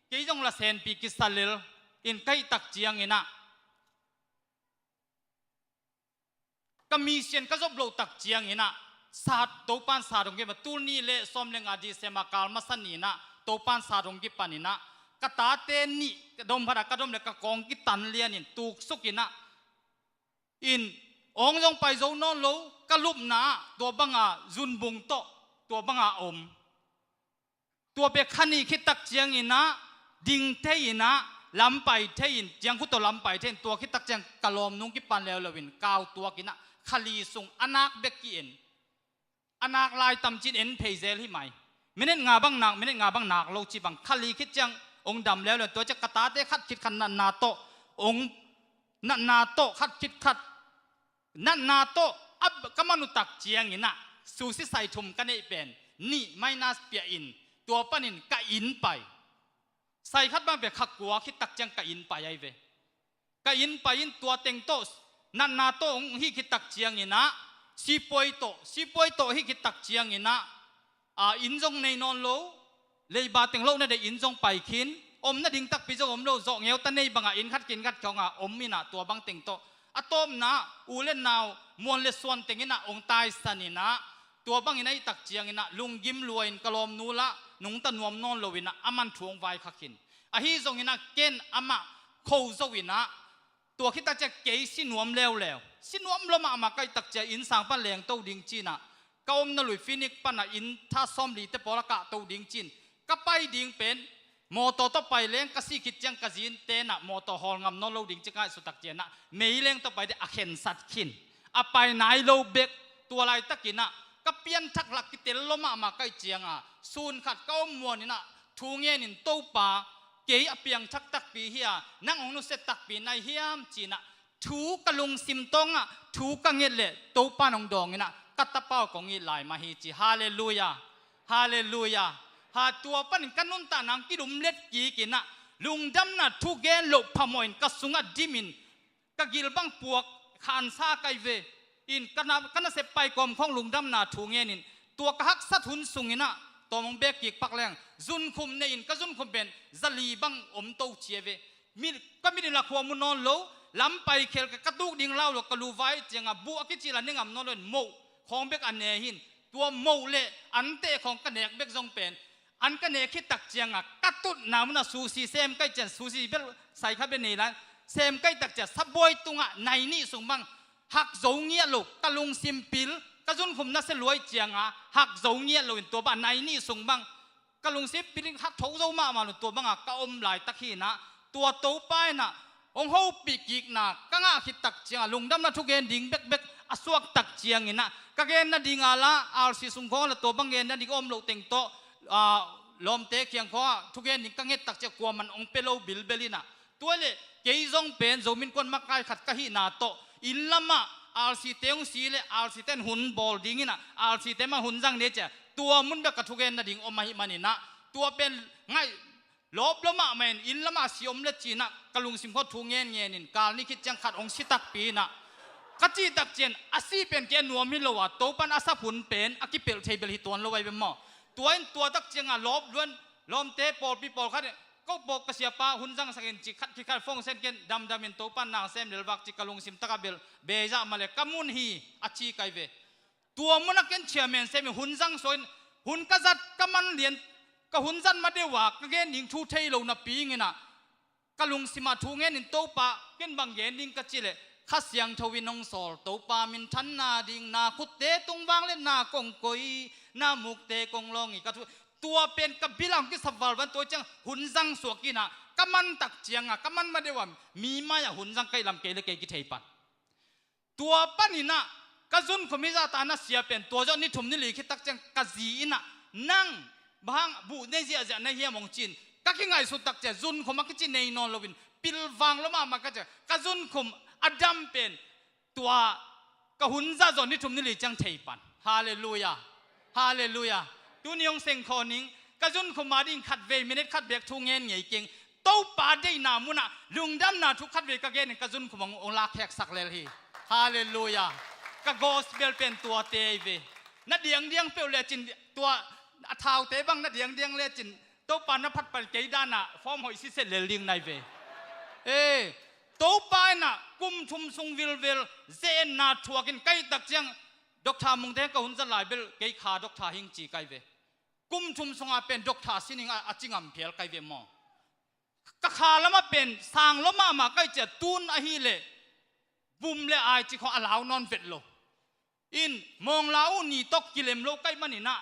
kei zong la senpi kisa lel in ka hih tak ciangin ah, ka mission ka zop loh tak ciangin ah, sat, Topan sat hong kip a, tul nih le sawm le nga December kal masa ni in ah Topan sat hong kipan in ah, ka tate nih ka dom khat ah ka dom le ka kawng kitan lian in tuksuk in ah, in awng zong pai zo nawn lo, ka lupna ah tua bang ah Zunbung tawh tua bang ah om. Tua pen kha nih khit tak ciangin ah, ding thei in ah, lam pai thei in, ciangkhut tawh lam pai thei in, tua khit tak ciang ka lawmnu kipan leuleu in, kau tuak in ah, kha li sung a nak bek ki-en. A nak lai tam cin en phei zel hi mai. Minute nga bang nak, minute nga bang nak lo ci bang, kha li khit ciang hong dam leuleu, tua ciang ka tate khat khit khat natna tawh hong, natna tawh khat khit khat natna tawh a, ka man uh tak ciangin ah, susi sai thum ka neih pen nih minus pia in, tua panin ka inn pai. Sai khat bang pia kha kua khit tak ciang ka inn pai ai ve. Ka inn pai in tua teng tawh, natna tawh hong hih khit tak ciangin ah, sipuai tawh, sipuai tawh hih khit tak ciangin ah, a, inn zong nei nawn lo, leiba teng lohna deih inn zong pai khin, omna ding takpi zong om lo, zawh ngeu ta nei bang ah inn khat khin khat khawng ah om in ah, tua bang teng tawh a tawpna u le nau, muan le suan teng in ah hong taisan in ah, tua bangin ahih tak ciangin ah lunggim lua in ka lawmnu lah nungta nuam nawn lo in ah, aman thu hong vaikhak khin. Ahi zongin ah ken amah kho zo in ah, tua khit tak ciang kei si nuam leuleu, si nuam lua mahmah ka hih tak ciang, inn sang pan lengto ding ci in ah, ka omna lui Phoenix pan ah inn tha sawmli te pawl a kahto ding ci in, ka pai ding pen mawtaw tawh pai leng, ka sih khit ciang ka zi-in ten ah mawtaw hawl ngam nawn lo ding ci ka ngaihsut tak ciang ah, meileng tawh pai ding a khensat khin. A pai nai lo bek. Tua laitakin ah ka pianthak lak kitel lua mahmah ka hih ciang ah, sun khat ka om muan in ah thu ngen in, Topa, kei a piangthak takpi hi a, nang hong nusia takpi na hi hiam ci in ah, thu ka lungsim tawng ah thu ka nget leh Topa in hong dawng in ah, ka tapa uh kong it lai mah hi ci. Halleluiah. Halleluiah. Ha, tua panin ka nuntakna hong kilumlet kik in ah, lungdamna thu gen loh phamawh in ka sungah dim in, ka gil bang puak khansa ka hi ve. In ka na, ka nasep pai kawm khawng lungdamna thu ngen in, tua ka haksat hun sung in ah, tawm hong bek kik pak leng, zunkhum nei in, ka zunkhum pen za li bang om to ci a ve. Mi, ka mit in la khua mu nawn lo, lam pai khel ka, ka tuk ding lau lo, ka lu vai ciang ah buh a kicil a ne ngam nawn lo in, moh khawng bek a ne hi in, tua moh le anteh khawng ka nek bek zong pen, an ka nek khit tak ciang ah, ka tutna mun ah sushi sem ka hih ciang, sushi bel sai kha bel nei lai, sem ka hih tak ciang, sabuai tung ah nai nih sung bang hak zo ngiat lo, ka lungsim pil, ka zunkhum nasia lua hih ciang ah hak zo ngiat lo in, tua bang nai nih sung bang ka lungsim pil in hak tho zo mahmah lo, tua bang ah ka om laitak hi in ah, tua Topa in ah hong hopih kikna ka ngah khit tak ciang ah, lungdamna thu gen ding bekbek a suak tak ciangin ah, ka genna ding a la, R C sung khawng ah la tua bang genna ding om loh teng tawh, ah, lawmte kiang khawng ah thu gen ding ka nget tak ciang, kuaman hong pia lo bilbel in ah, tua leh kei zong pen Zomi Innkuan makai khat ka hihna tawh, inn lam ah R C te hong si leh R C te in hun bawl ding in ah, R C te mah hun zang ni ci a, tua mun bek ka thu genna ding om ahih manin ah, tua pen ngaih, Lawp lo mahmah in, inn lamah si om le cinah ka lungsim khawng thu ngen ngenin kal ni khit ciang khat hong si takpi inah ka cih tak ciang a si pen kei a nuam hi lo a, Topan a sap hun pen a kipelh thei bel hi tuan lo ai ve maw? Tua in tua tak ciangah lawp luan lawmte pawlpi pawlkhat in ko pawk ka siapa hun zangsakin cih khat khit khat phone send ken damdamin Topan nang sem lelvak cih ka lungsim takah bel beizah mah le ka mun hi a ci kai ve. Tua munah ken chairman semin hun zang suakin hun ka zat ka man lian ka hun zat ma deuh a ka gen ding thu thei lo napi inginah ka lungsimah thu ngenin Topa ken bang gen ding ka cih leh Kha Siangtho in hong sawl Topa minthanna ding na khutte tungvang le na kong koi na mukte kong lawng i ka thu tua pen ka bilang kisap valvan tua ciang hun zang suak inah ka man tak ciangah ka man ma deuh a mi mai-ah hun zang kaih lam kei le kei kithei pan. Tua paninah ka zunkhum hi zahta na sia pen tua zawh ni thum ni li khit tak ciang ka zi inah nang bang buh nei ziahziah na hiam hong cin ka kingaihsut tak ciang zunkhum a kici nei nawn loin pilvang lo mahmah ka ciang ka zunkhum a dam pen tua ka hun zah zawh ni thum ni li ciang thei pan. Halleluia. Halleluia. Tuni hong sengkhawh ning ka zunkhum a ding khatvei minit khat bek thu ngen ngei keng. Topa deihna munah lungdamna thu khatvei ka genin ka zunkhum hong lakheksak lel hi. Halleluia. Ka gospel pen tuate ahi ve. Na diangdiang peuh lecin tua a thaute bang na diangdiang lecin Topa na phatpal kei danah form hoih siset lel ding nai ve. E, Topa inah kum thum sung vilvel zenna thuakin kaih tak ciang Doctor Mungte ka hun zat lai bel kei kha doctor hing ci kai ve. Kum thum sungah pen doctor sining a, a ci ngam phial kai ve maw? Ka kha lamah pen sang lo mahmah kai cia tun ahileh bum le ai ci khawng a lau nawn vet lo. In mawngla uh ni tawh kilem lo kai maninah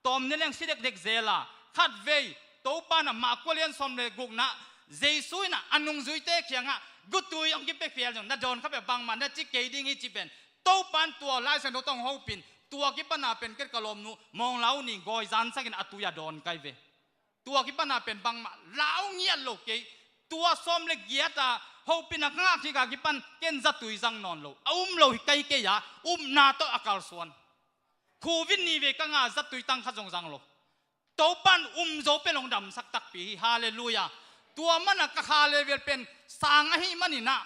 tawm ne leng si dekdek zela khatvei Topa na mah kua lian sawm le gukna Jesu inah a nungzuite kiangah gutui hong kipia phial zong na dawn kha pia bangmah na ci kei ding hi ci pen Topan tua Lai Siangtho tawh hong hopin tua kipana pen ken ka lawmnu mawngla uh ni gawi zansakin a tui a dawn kai ve. Tua kipana pen bangmah lau ngiat lo kei. Tua sawm le giata hopina ka ngah khika kipan ken zatui zang nawn lo a um lo hi kai kei a upna tawh a kalsuan. Covid ni ve ka ngah zatui tang khat zong zang lo. Topan um zo pen hong damsak takpi hi. Halleluia. Tua mana ka kha level pen sang ahi maninah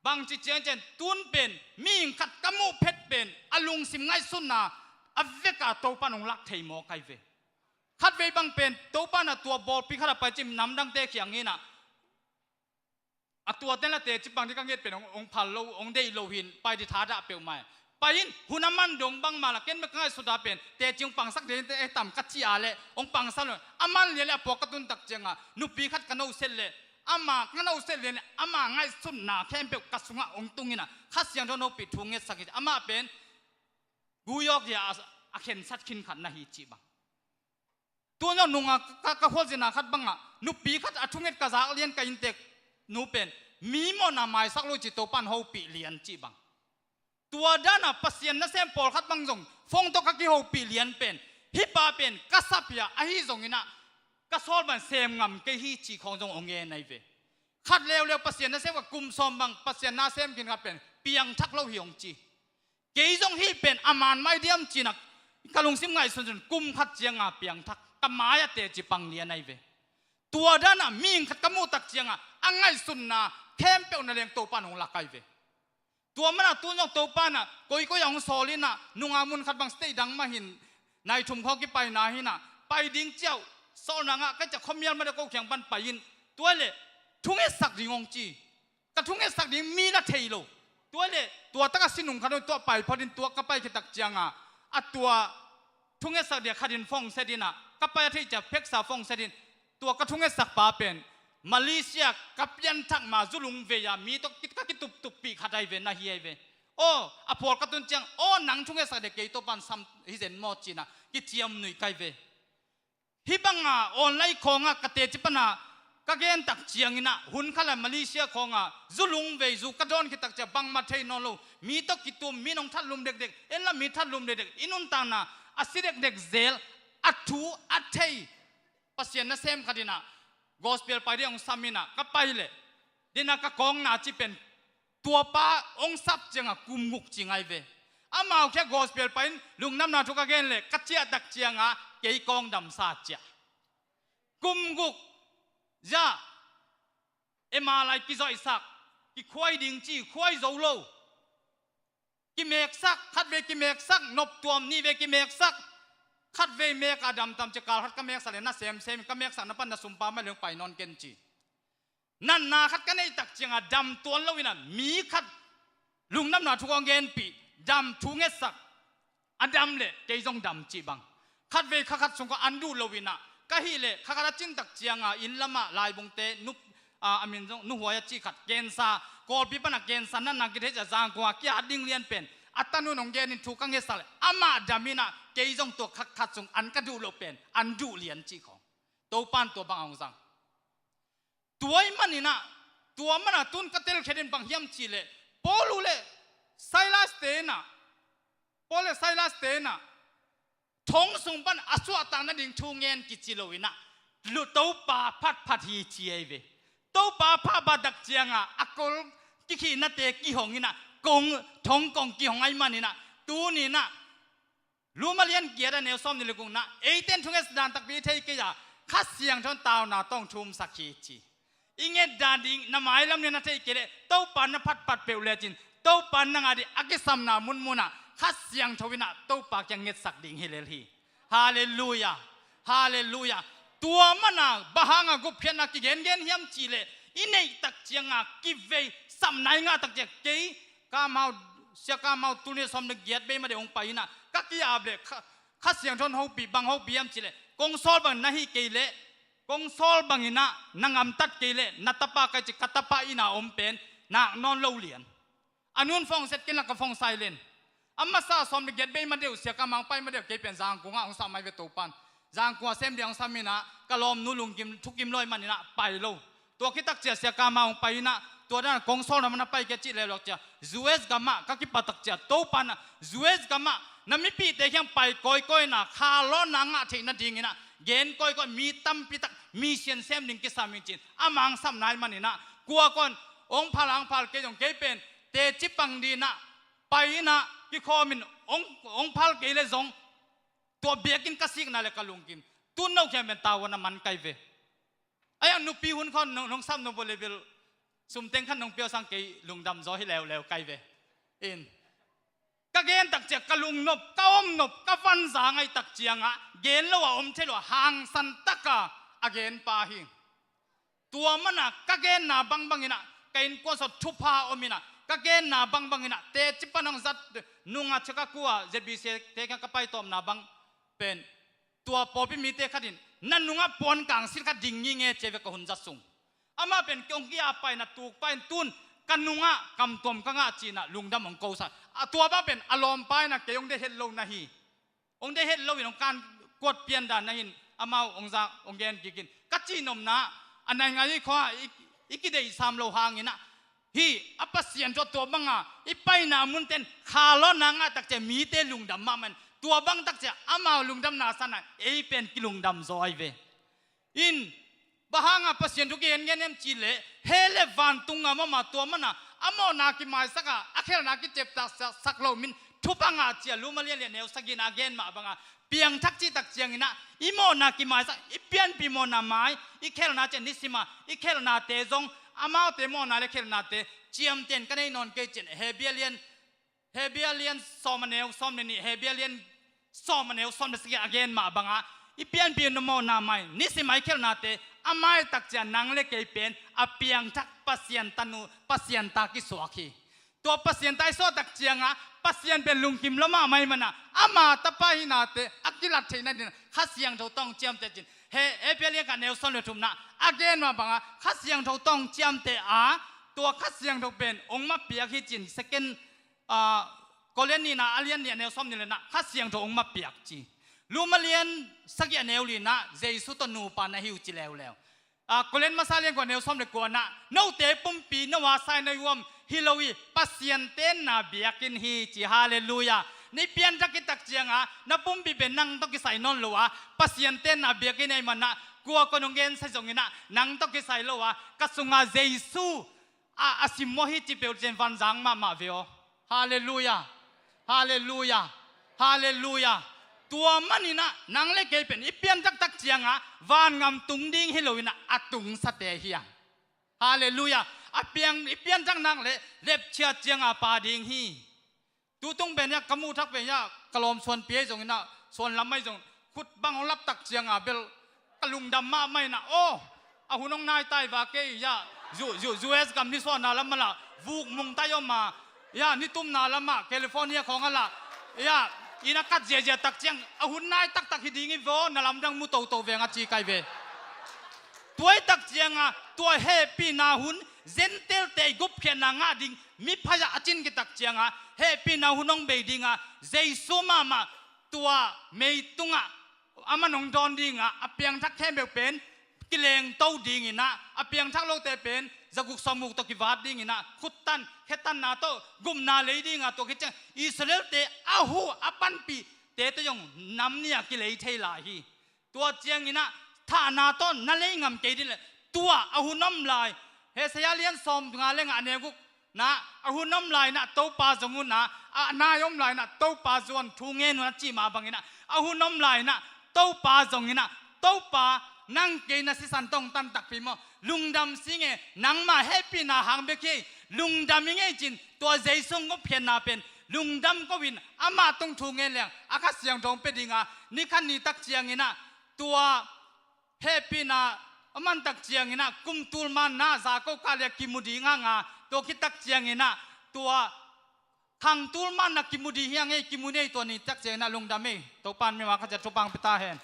bangci ciangciang tun pen mihing khat ka muh phet pen a lungsim ngaihsutna a veka Topan hong lak thei maw kai ve. Khatvei bang pen Topa na tua bawlpi khat a pai cim namdangte kiang inah a tua ten la teci pang ding ka nget pen hong phal lo hong deih lo hin pai di thadah peuhmah. Pai in hun a man dong bangmah la ken bek ka ngaihsuta pen teci hong pangsak ding te e tam ka ci a le hong pangsak lo a man lian le a puak ka tun tak cianga nupi khat ka noset le ama ka noset lian le ama ngaihsutna khempeuh ka sungah hong tung inah Kha Siangtho nopi thu ngetsak hi amah pen guyawk dia a khensat khin khat na hi cih bang. Tun zong nunga ka, ka khualzinna khat bangah nupi khat a thunget ka zak lian ka inntek nu pen mi mawhna maisak lo ci Topan hopih lian cih bang. Tua dana Pasian nasem pawlkhat bang zong fong tawh ka kihopih lian pen hih pa pen ka sap hi a ahi zonginah ka sawl ban sem ngam kei hi cih khawng zong hong ngen ahi ve. Khat leuleu Pasian nasem ka kum sawm bang Pasian nasem khin khat pen piangthak lo hi hong ci. Kei zong hih pen a man mai diam cinak ka lungsim ngaihsun cun kum khat cianga piangthak ka mai a teci pang lian ahi ve. Tua dana mihing khat ka muhtak cianga a ngaihsunna khempeuh na leng Topan hong lak ahi ve. Tua mana tun zong Topa na koikoi a hong sawl inah nunga mun khat bang state dang mah hin nai thum khaw kipaina hinah pai ding ciauh sawlna ngah ka ciah khuamial mah de ko kiang pan pai in tua le thungetsak ding hong ci. Ka thungetsak ding mi la thei lo. Tua le tua taka sinung khat tuah pai photin tua ka pai khitak cianga a tua thungetsak dia khatin fong setinah ka pai a theih cia pheksa fong setin tua ka thungetsak pa pen Malaysia ka pianthak ma zulung vei a mi tawh ka kituptup pih khat ahi ve na hi ahi ve. Aw a phawl ka tun ciang aw nang thungetsak dia kei tawh pan sam hi zen maw cinah kiciam nuih kai ve. Hih banga online khawngah ka teci pana ka gentak cianginah hun khala Malaysia khawngah zulung vei zu ka dawn khitak cia bangmah thei nawn lo mi tawh kitum mi nong thatlum dekdek en la mi thatlum dekdek i nuntakna a si dekdek zel a thu a thei Pasian nasem khatinah gospel pai ding hong saminah ka pai leh dinah ka kawngna ci pen tuapa hong sap cianga kum guk ci ngai ve. Amau khia gospel pai in lungdamna thu ka gen leh ka ciahtak cianga kei kawng damsa ciah. Kum guk Zia, ema lai kizoihsak, kikhuai ding ci, khuai zo lo. Kimeksak, khatvei kimeksak, noptuam, nihvei kimeksak, khatvei mek a damtam ci, kal khat ka meksak le na semsem, ka meksak na pan na sumpa mai leng pai nawn ken ci. Natna khat ka neih tak cianga dam tuan lo ina, mi khat lungdamna thu kong genpih, dam thu ngetsak, a dam le kei zong dam cih bang. Khatvei kha khat sung kong an duh lo ina, ka hih le kha khat a cin tak cianga inn lama laibungte, nu, a, a min zong nuhuai a cih khat, kensa, Kawlpi pana kensa natna kithei cia Zangkong a kia ding lian pen, a tanun hong genin thu ka ngetsak le amah dam ina, kei zong tua kha khat sung an ka duh lo pen an duh lian cih khong. Topan tua bang a hong zang. Tua ahih maninah, tua mana tun ka telkhiat in bang hiam cihleh, Paul uh le Silas te inah, Paul le Silas te inah thong sung pan a suahtak nading thu ngen kici lo inah, lu Topa phatphat hi ci ei ve. Topa phatphat tak cianga a kol kikhihnate kihong inah, kong, thong kong kihong ahih maninah, tuni inah Lum a lian giat a neu sawm nih le gukna, eite in thunget dan takpi thei kei a, Kha Siangtho in tauna tawh thumsak hi ci. I nget dan ding na mailam lian a thei kei leh, Topa na phatpat peuh lecin, Topa na ngah ding a kisamna munmunah Kha Siangtho inah Topa kiang ngetsak ding hi lel hi. Halleluiah. Halleluiah. Tua mana bang hanga gupkhiatna kigengen hiam cihleh, i neih tak cianga kivei sapna i ngah tak ciang kei Kamau, Sia Kamau tuni sawm le giat bei mah deuh hong pai inah, ka ki-ap leh Kha, Kha Siangtho in hopih, bang hopih hiam cihleh, kong sawl bang na hih kei leh, kong sawl bang inah na ngamtat kei leh, na tapa kai ci, ka tapa inah om pen nak nawn lo lian. A nun phone set kei inah ka phone silent. A masa sawm le giat bei mah deuh Sia Kamau pai mah deuh kei pen Zangkong ah hong sam mai ve Topan. Zangkong ah sem ding hong sam inah ka lawmnu lungkim thukim lo ahih maninah pai lo. Tua khit tak ciang Sia Kamau hong pai inah, tua dan kong sawlna mana pai kei cih leh lawk ciang, U S gamah ka kipat tak ciang Topan ah, U S gamah na mipihte kiang pai kawikawi inah khalawhna ngah theih nading inah gen kawikawi, mi tampi tak mission sem ding kisam ing ci-in a mangsapna ahih maninah, kua kua in hong phal hong phal kei zong kei pen teci pang ding inah pai inah kikhawm in hong, hong phal kei leh zong tua biakinn ka sikna le ka lungkim. Tun no kiang pen tavuan a man kai ve. A iang nupi hun khawng nong, nong sam nop uh leh bil sum teng khat nong piausang kei lungdam zaw hi leuleu kai ve. In ka gen tak ciang ka lungnop, ka omnop, ka vanza ngaih tak ciangah gen lo a om thei lo a hangsan taka a gen pa hi. Tua mana ka genna bangbang inah ka innkuan sawt thupha om inah ka genna bangbang inah teci pan hong zat nunga chaka kua Z B C te kiang ka paitawpna bang pen tua pawlpi mite khat in na nungah puankang sil khat ding nginge ci ei ve ka hun zat sung. Amah pen kei hong ki-ap paina tuk pain tun ka nungah kamtuam ka ngah ci-inah lungdam hong kosak. A tua bang pen a lawmpa inah kei hong deih het lo na hi. Hong deih het lo in hong kan kuat pian dan na hin amau hong zak hong gen kik in ka cihnopna a nai ngai khawngah i, i kideih sam lo hanginah hih a Pasian thu a tua banga i paina munten khalawhna ngah tak ciang mite lungdam mahmah in tua bang tak ciang amau lungdamna sanah ei pen kilungdam zaw ahi ve. In bang hanga Pasian thu kigen gen hiam cihleh hell le vantung a mawhmah tua mana a mawhna kimaisak a a khelhna kiceptak sak, sak lo min thupha ngah ci-a Lum a lian li a neu sagihna a gen mah banga piangthak cih tak cianginah i mawhna kimaisak, i pianpih mawhna mai, i khelhna ciah nisima i khelhnate zong amaute mawhna le khelhnate ciamten ka nei nawn kei cin Hebru a lian Hebru a lian sawm a neu sawm le nih, Hebru a lian sawm a neu sawm le sagih a gen mah banga i pianpih na mawhna mai, nisima i khelhnate a maitak ciah nang le kei pen a piangthak Pasian tanu, Pasian ta kisuak hi. Tua Pasian ta i suah tak cianga Pasian pen lungkim lo mahmah ahih mana ama tapa hihnate a kilat theihna dingin Kha Siangtho tawh hong ciamteh cin. Hebru a lian khat neu sawm le thumna a gen mah banga Kha Siangtho tawh hong ciamteh a tua Kha Siangtho pen hong mappiak hi cin second Ah, Korin nihna a lian nih a neu sawm nih le na Kha Siangtho hong mappiak ci. Lum a lian sagih a neu lina Jesu tawh nupa na hi uh ci leuleu. Ah, Korin masa lian kua neu sawm le kua na note pumpi no a sai na uam hi lo i Pasian tenna biakinn hi ci. Halleluiah. Nei pianthak i tak cianga na pumpi pen nang tawh kisai nawn lo a Pasian tenna biakinn ahih mana kua kua nong gen sai zongina nang tawh kisai lo a ka sunga Jesu a, a simmawh hi ci peuh cian vanzang mahmah ve aw. Halleluiah. Halleluiah. Halleluiah. Tua maninah nang le kei pen i pianthak tak cianga vangam tung ding hi loinah a tungsate hi a. Halleluiah. A piang i pianthak nak le lepchiat cianga pha ding hi. Tutung pen ia ka muh thak pen ia ka lawm suanpi ahi zonginah suan lam ahi zong khut bang hong laptak cianga bel ka lungdam mahmah inah aw, a hun hong nai tai va kei ia zu zu zu es gam ni suahna lam ala vuk mungtai om a ia ni tumna lamah California khawng ala ia ina kat ziazia tak ciang a hun nai taktak hi ding i vaw na lamdang mu toto veng a ci kai ve. Tuai tak cianga tua hehpihna hun Gentile te i gupkhiatna ngah ding mi phaya a cin kitak cianga hehpihna hun hong bei dinga Jesu mahmah tua meitungah a man hong dawn dinga a piangthak khempeuh pen kilengto dinginah a piangthak lote pen zaguk sawmguk tawh kivat dinginah khuttan khetanna tawh gupna lei dinga tua khit ciang Israel te a huh a panpih te tawh zong nam nia kilei thei lai hi. Tua cianginah thahna tawh na lei ngam kei ding le tua a hun om lai Isaiah lian sawm nga le nga a neu guk na a hun om lainah Topa zong unah a nai om lainah Topa zuan thu ngen unah cih mah banginah a hun om lainah Topa zonginah Topa nang kei na sisan tong tan takpi maw lungdam singe nangmah hehpihna hang bek hi lungdam i ngei cin tua Jesu gupkhiatna pen lungdam ko in amah tung thu ngen leng a Kha Siangtho hong pia dinga ni khat ni tak cianginah tua hehpihna a man tak cianginah kum tul manna za ko kah le kimu ding hanga tua khit tak cianginah tua khang tul manna kimu ding hiang ei kimu nei tua ni tak cianginah lungdam ei Topan mima kha ciat thupang pia ta hen.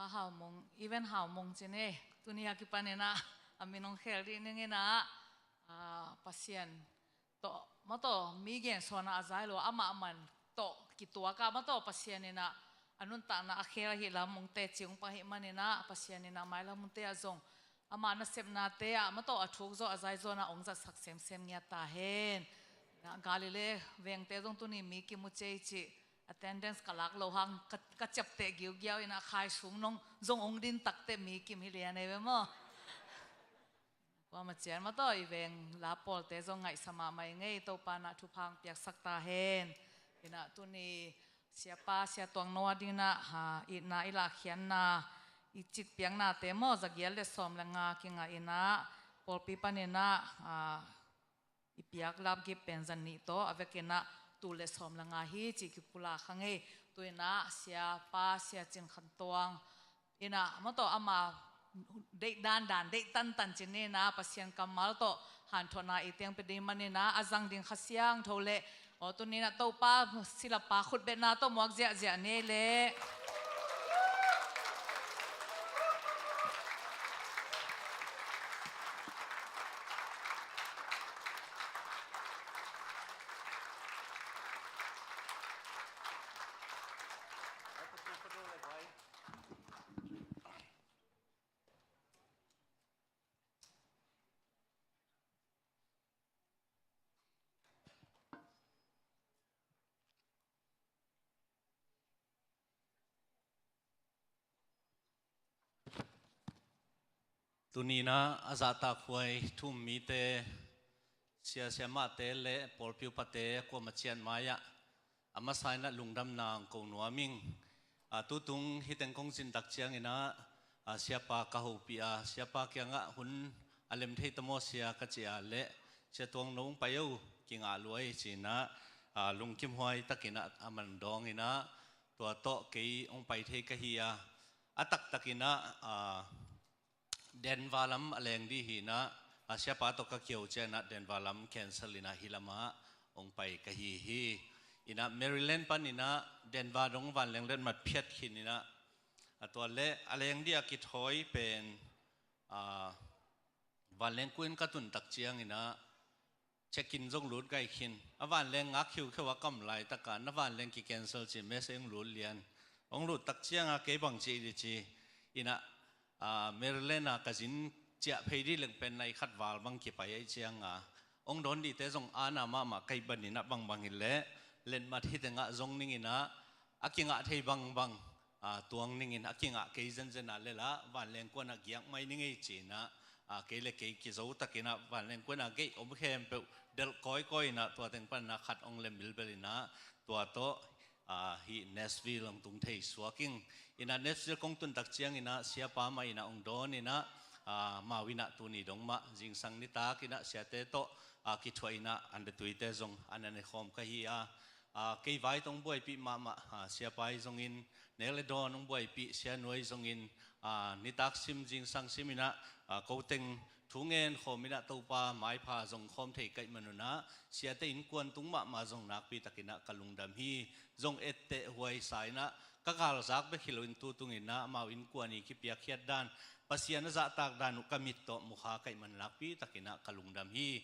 A Hau Mung, Even Hau Mung ci ni, tuni a kipan in ah a min hong khel dih ning in ah, a, Pasian tawh, maw tawh, mi gensawn ah a zai lo, amah man tawh kituak ah, maw tawh, Pasian in ah a nuntakna a khel ahih lam hong teci hong pang ahih man in ah, Pasian in ah mailam hunte ah zong ama nasepnate ah, maw tawh, a thuk zawh a zai zawn ah hong zatsak semsem ngiat ta hen. Galilee vengte zong tuni mi kimu cei cih attendance ka lak lo hang, ka, ka ciapteh giugiau in ah, khai sung nong zong hong din takteh mi kim hi lian ei ve maw. Kuamah ciat, maw tawh, i veng la pawlte zong ngaihsa mahmah ing ei. Topa in ah thupha hong piaksak ta hen. In ah tuni Siapa, Sia Tuang No a ding in ah, ha, itna i lahkhiatna, i cik piaknate maw, za giat le sawm le nga kingah in ah, pawlpi pan in ah, a, i piak lapgip pen za nih tawh a vek in ah tul le sawm le nga hi cih kipulak hang ei. Tu in ah Siapa, Sia Cin Khan Tuang in ah, maw tawh, ama deih dandan, deih tantan ci ni in ah, Pasian kammal tawh hanthotna i teng pia ding man in ah, a zang ding Kha Siangtho le, aw, tuni in ah Topa silapa khutbetna tawh muak ziahziah ni ei leh. Tuni in ah a zahtakhuai thu-um mite, sia siamahte le pawlpi upate kuamah ciat mai-ah a masa in ah lungdamna hong ko nuam ing. A, tutung hih teng kong zin tak ciangin ah, a, Siapa ka hopih a, Siapa kiangah hun a lem thei ta maw Sia ka cih a leh, Sia Tuang No hong pai o, kingah lua ei ci in ah, a, lungkimhuai takin ah a man dawng in ah, tua tawh kei hong pai thei ka hi a, a taktak in ah, a, Denver lam a leng dih hi in ah, a, Siapa tawh ka kiho ciangin ah Denver lam cancel in ah hih lamah hong pai ka hi hi. In ah Maryland pan in ah Denver dong vanleng letmat phiat khin in ah, a, tua le a leng dih a kithawi pen, a, vanleng kua in ka tun tak ciangin ah check-in zong lut gai khin. A vanleng ngak khiukheu a kam laitak a, na vanleng ki-cancel ci message hong lut lian. Hong lut tak ciang a kei bang ci dih ci. In ah, a, Maryland a ka zin ciah phei dih leng pen nai khat val bang kipai ahih ciang a, hong dawn dihte zong ana mahmah ka hih ban in ah bangbang hi leh, letmat hih teng ah zong ning in ah, a kingah thei bangbang, a, tuang ning in, a kingah kei zenzen a lel ah vanleng kua in ah giak mai ning ei ci in ah, a, kei le kei kizo takin ah vanleng kua in ah gei om khempeuh delh kawikawi in ah, tua teng pan in ah khat hong lem bilbel in ah, tua tawh, a, hih Nashville hong tung thei suak ing. In ah Nashville kong tun tak ciangin ah Siapa mah in ah hong dawn in ah, a, amau in ah tuni dong mah zingsang nitak in ah siate tawh, a, kithuah in ah an le tuite zong an a ne khawm ka hi a, a, kei vai tawh hong buaipih mahmah, a, Siapa ahi zongin, nek le dawn hong buaipih Sia Nu ahi zongin, a, nitak sim zingsang sim in ah, a, ko teng thu ngen khawm in ah Topa maipha zong khawm thei ka hih man un ah, siate innkuan tung mahmah zong nakpi takin ah ka lungdam hi. Zong etteh huai sa in ah, ka galzak bek hi loin tutung in ah amau innkuan i kipiakkhiat dan, Pasian a zahtak dan uh ka mit tawh mukha ka hih man nakpi takin ah ka lungdam hi.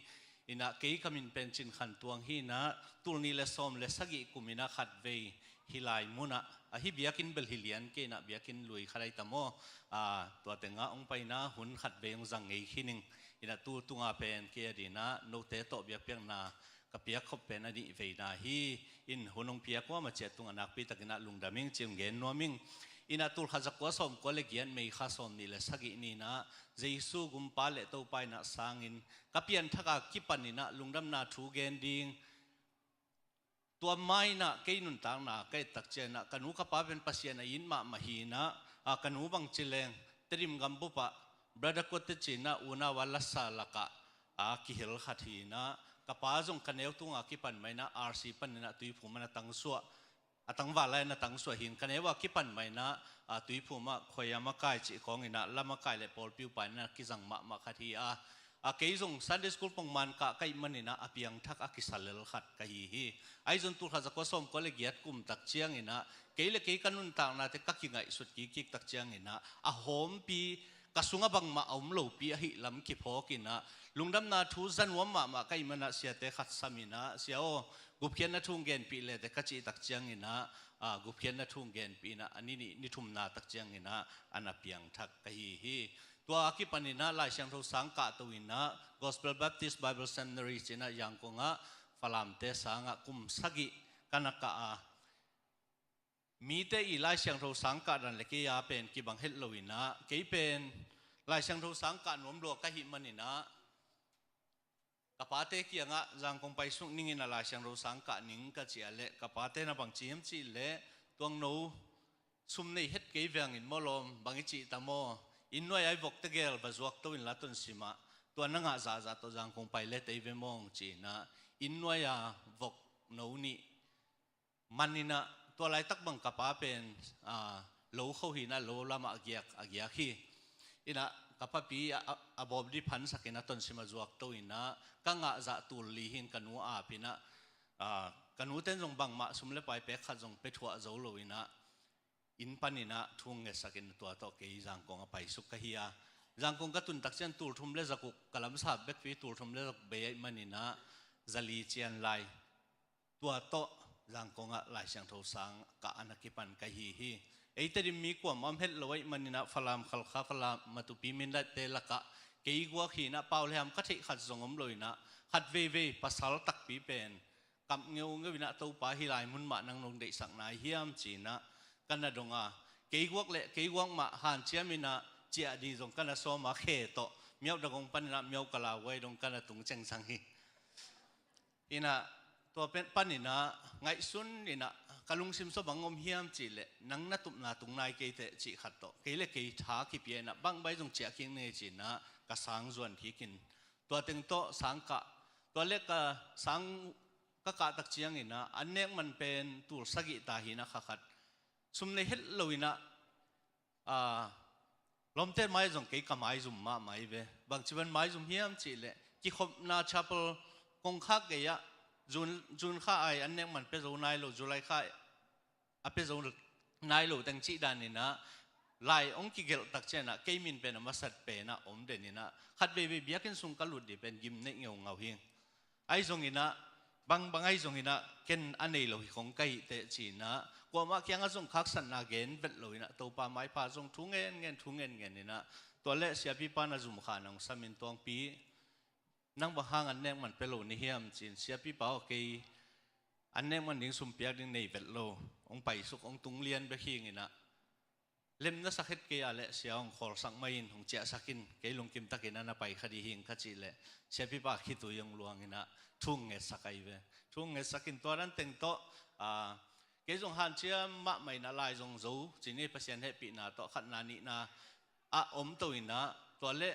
In ah kei ka min pen Cin Khan Tuang hi in ah, tul nih le sawm le sagih kum in ah khatvei hih lai mun ah, a, hih biakinn bel hi lian kei in ah, biakinn lui khat ahi ta maw, a, tua teng ah hong pai in ah hun khatvei hong zang ngei khin ing. In ah tu tung a pen kei a ding in ah note tawh biakpiakna ka piak khop pen a nih veina hi. In hun hong piak kuamah ciat tungah nakpi takin ah lungdam ing ci hong gen nuam ing. In ah tul khat za kua sawm kua le giat, May kha sawm nih le sagih ni in ah, Jesu Gumpa le Topa in ah sangin ka pianthak a kipan in ah lungdamna thu gen ding. Tua ma in ah kei nuntakna ka et tak ciangin ah, ka nu ka pa pen Pasian a it mahmah hi in ah, a, ka nu bang ci leng, Tedim gambup ah Brother Kua Te ci in ah unau a lasa lakah, a, kihel khat hi in ah, ka pa zong ka neu tung a kipan mah in ah R C pan in ah Tuiphum ah na tangsuah, a tangval lai na tangsuah hi in, ka neu a kipan mah in ah, a, Tuiphum ah khuai a makai cih kawng in ah la makai le pawlpi upa in ah kizang mahmah khat hi a, A kei zong Sunday school pongman kah ka hih maninah a piangthak a kisa lel khat ka hi hi. Ahi zong tul khat zakua sawmkua le giat kum tak cianginah kei le kei ka nuntaknate ka kingaihsut kikkik tak cianginah a hawmpi ka sungah bangmah a om lopi ahih lam kiphawkinah lungdamna thu za nuam mahmah ka hih manah siate khat saminah, "Sia aw, gupkhiatna thu hong genpih lete," ka cih tak cianginah, a, gupkhiatna thu hong genpih inah a ni nih ni thumna tak cianginah a na piangthak ka hi hi. Tua a kipaninah Lai Siangtho sang kahto inah Gospel Baptist Bible Seminary cinah Yangon ah Falamte sangah kum sagih ka na kah a, mite i Lai Siangtho sang kah dan le kei a pen kibang het lo inah kei pen Lai Siangtho sang kah nuam lua ka hih maninah ka pate kiangah Zangkong paisuk ningin a Lai Siangtho sang kah ning ka cih a leh ka pate na bang ci hiam cih leh, "Tuangno, sum nei het kei vengin maw lawm, bang i cih ta maw? Inn nuai ai vok tegel va zuak to inla tonsimah tua na ngah zahzah tawh Zangkong pai le tei ve mawng," cinah inn nuai a vok no nih maninah tua laitak bang ka pa pen, a, lo kho hinah lo lamah a giak, a giak hi. Inah ka papi a, a, a bawp dih phansakinah tonsimah zuak to inah ka ngah zah tul li hin ka nu apinah, a, ka nuten zong bangmah sum le pai pek khat zong pe thuah zo lo inah inn paninah thu hong ngetsakin tua tawh kei Zangkong a paisuk ka hi a. Zangkong ka tun tak ciang tul thum le zakuk ka lamsap bekpi tul thum le zakuk bei ahih maninah zali cian lai tua tawh Zangkong ah Lai Siangtho sang kah a na kipan ka hi hi. Eite dim mi kuamah om het lo ahih maninah Falam, Khalkha, Falam, Matupi, Mindaite lakah kei guak hinah pau le ham ka theih khat zong om lo inah khat veivei pasal takpi pen kap ngeungeu inah, "Topa, hih lai mun mah nang nong deihsak nai hiam?" cinah ka na dong a, kei guak le kei guak mah hanciam inah ciah ding zong ka na sawm a, khe tawh Myauk Dagong paninah Myauk Kalahuai dong ka na tung cengcang hi. Inah tua pen paninah ngaihsun inah ka lungsim sua bang om hiam cih leh, "Nang na tupna tung nai kei teh," cih khat tawh kei le kei tha kipia inah bang bai zong ciah kik ni ei cinah ka sang zuan kikin tua teng tawh sang kah, tua le ka sang ka kah tak cianginah an nek man pen tul sagih ta hinah kha khat sum nei het lo inah, a, lawmte mai zong kei ka maizum mahmah hi ve. Bangci ban maizum hiam cih leh kikhopna chapel kongkhak gei ah June, June kha ai an nek man pe zo nai lo, July kha a pe zo nai lo teng cih dan inah lai hong kigelh tak cianah kei min pen a masat penah om den inah khat veivei biakinn sung ka lut dih pen gim neih ngeungau hi. Ahi zonginah, bang, bang ahi zonginah ken a nei lo hi khong ka hih teh cinah kuamah kiangah zong khaksatna gen vet lo inah Topa maipha zong thu ngen ngen, thu ngen ngen inah tua le siapipa na zum kha nang samin, "Tuangpi, nang bang hang an nek man pe lo ni hiam?" cin, "Siapipa aw, kei an nek man ding sum piak ding nei vet lo, hong paisuk, hong tung lian bek hi inah lemna sak het kei a leh sia hong khawlsak mai in, hong ciahsak in, kei lungkim takin a na pai kha dih hing," ka cih leh siapipa khitui hong luang inah thu hong ngetsak ahi ve. Thu hong ngetsakin tua dan teng tawh, a, kei zong hanciam mahmah inah lai zong zo cin hi, Pasian hehpihna tawh khatna nihna a om to inah tua le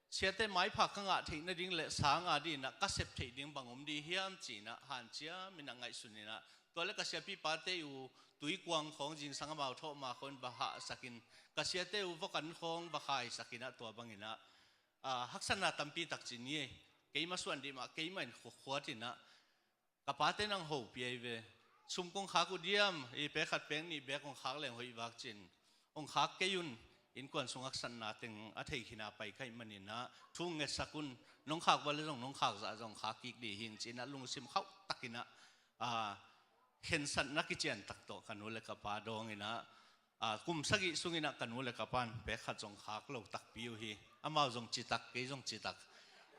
siate maipha ka ngah theih nading le sang a dinah ka sep theih ding bang om dih hiam cinah hanciam inah ngaihsun inah tua le ka siapipate uh tuikuang khawng zingsang amau thawh ma khawng in va hahsakin ka siate uh vok an khawng va khaisak inah tua banginah, a, haksatna tampi tak cin hi. Keima suan dih mah keima in khuakhuat inah ka pate nang hopih ahi ve. Sum kong khak uh diam, i pek khat pek nih bek kong khak leng hoih vak cin, "Hong khak kei un, innkuan sung haksatna teng a thei khin a pai ka hih maninah thu hong ngetsak un, nong khak ua le zong nong khak zah zong khak kik dih hing," cinah lungsim khauh takinah, a, khensatna kician tak tawh ka nu le ka pa dawng inah, a, kum sagih sunginah ka nu le ka pan pek khat zong khak lo takpi uh hi. Amau zong citak, kei zong citak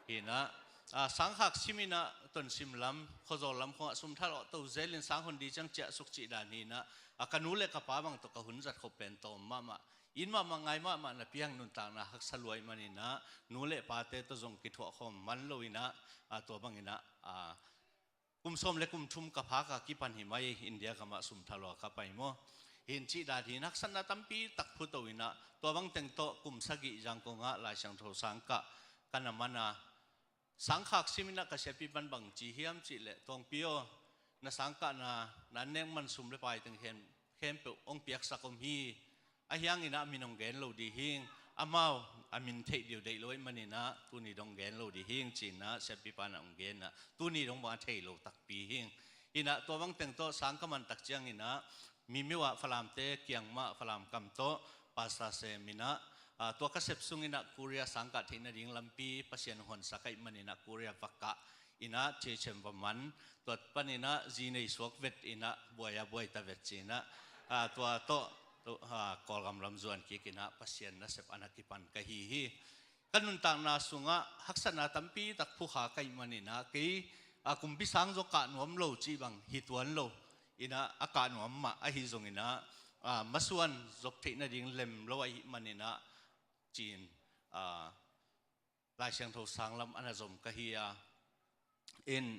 hinah, a, sangkhak siminah Tonsim lam, Khuazawl lam khongah sum thalawh to zelin sang hon dih ciang ciahsuk cih dan hinah, a, ka nu le ka pa bang tawh ka hun zat khop pen tawm mahmah, inn mahmah ngai mahmah na piang nuntakna haksa luai maninah nu le pate tawh zong kithuah khawm man lo inah, a, tua banginah, a, kum sawm le kum thum ka phak a kipan hi mai, India gamah sum thalawh ka pai maw. Hin cih dan hin haksatna tampi tak phuto inah tua bang teng tawh kum sagih Zangkong ah Lai Siangtho sang kah ka na man a, sangkhak siminah ka siapi pan bang ci hiam cih leh, "Tuangpi aw, na sang kahna, na an nek man sum le pai teng khem, khempeuh hong piaksak om hi. Ahi hanginah min hong gen lo dih hing. Amau a min theih deuh deih lo ahih maninah tuni dong gen lo dih hing cinah siapipa inah hong genah tuni dong bang a thei lo takpi hing. Inah tua bang teng tawh sang ka man tak cianginah Mimiu ah Falamte kiang mah Falam kam tawh pastor seminah, ah, tua ka sep sunginah Korea sang kah theih nading lampi Pasian hong honsak ahih maninah Korea va kah inah thichem va man, tua paninah zi nei suak vet inah buai a buai ta vet cinah, ah, tua tawh, tua, ah, Kawlgam lam zuan kik inah Pasian nasep a na kipan ka hi hi. Ka nuntakna sungah haksatna tampi tak phukha ka hih maninah kei, ah, kumpi sang zong kah nuam lo cih bang hi tuan lo inah a kah nuam mah ahi zonginah, ah, masuan zop theih nading lem lo ahih maninah cin, ah, Lai Siangtho sang lam a na zom ka hi a. In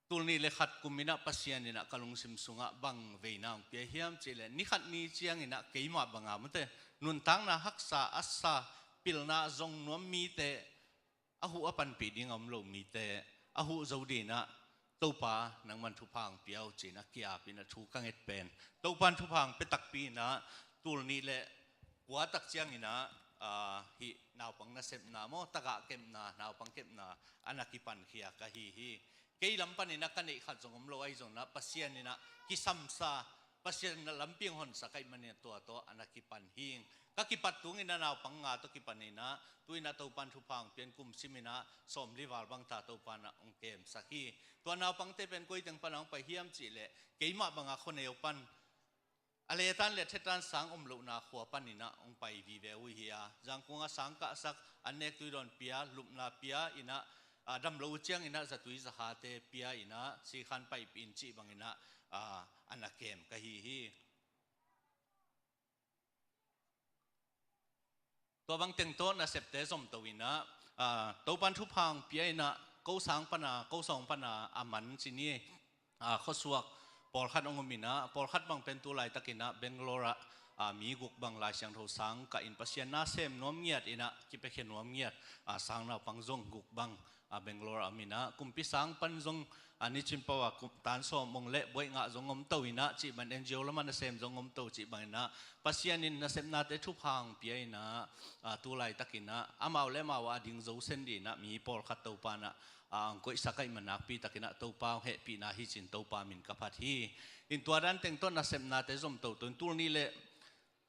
tul nih le khat kum inah Pasian inah ka lungsim sungah bang veina hong pia hiam cihleh ni khat ni cianginah keimah banga mute nuntakna haksa a sa, pilna zong nuam mite, a huh a panpih ding a om lo mite a huh zo dinah Topa nangman thupha hong pia uh cinah ki-ap inah thu ka nget pen Topa in thupha hong pia takpi inah tul nih le kua tak cianginah, ah, hih naupang nasepna maw tagah kepna naupang kepna a na kipankhia ka hi hi. Kei lam paninah ka neih khat zong om lo ahi zonginah Pasian inah kisamsa, Pasian inah lampi hong honsak ahih maninah tua tawh a na kipan hing. Ka kipat tunginah naupang nga tawh kipaninah tuinah Topa in thupha hong pian kum siminah sawmli val bang ta Topa inah hong kemsak hi. Tua naupangte pen koi teng panah hong pai hiam cihleh keimah banga khuaneu pan a letan le thetan sang om lohna khua paninah hong pai vive uh hi a, Zangkung ah sang kahsak, an nek tuidawn pia, lupna pia inah, ah, dam lo uh cianginah zatui zahate pia inah sikhan paipih in cih banginah, ah, a na kem ka hi hi. Tua bang teng tawh nasepte zomto inah, ah, Topa in thupha hong pia inah ko sang pana ko sawng pana a man ci ni, ah, khuasuak pawlkhat hong om inah pawlkhat bang pen tu laitakinah Bangalore ah, ah, mi guk bang Lai Siangtho sang kah in Pasian na sem nuam ngiat inah kipiakhia nuam ngiat, ah, sang naupang zong guk bang, ah, Bangalore ah om inah kumpi sang pan zong, ah, nicin pau ah kum tan sawm hong le buaih ngah zong om to inah cih bang N G O lamah nasem zong om to cih banginah Pasian in nasepnate thupha hong pia inah, ah, tu laitakinah amau le amau ah a ding zo sen dinah mi pawlkhat Topa inah, ah, hong koihsak ahih man nakpi takinah Topa hong hehpihna hi cin Topa min ka phat hi. In tua dan teng tawh nasepnate zomto to in tul nih le,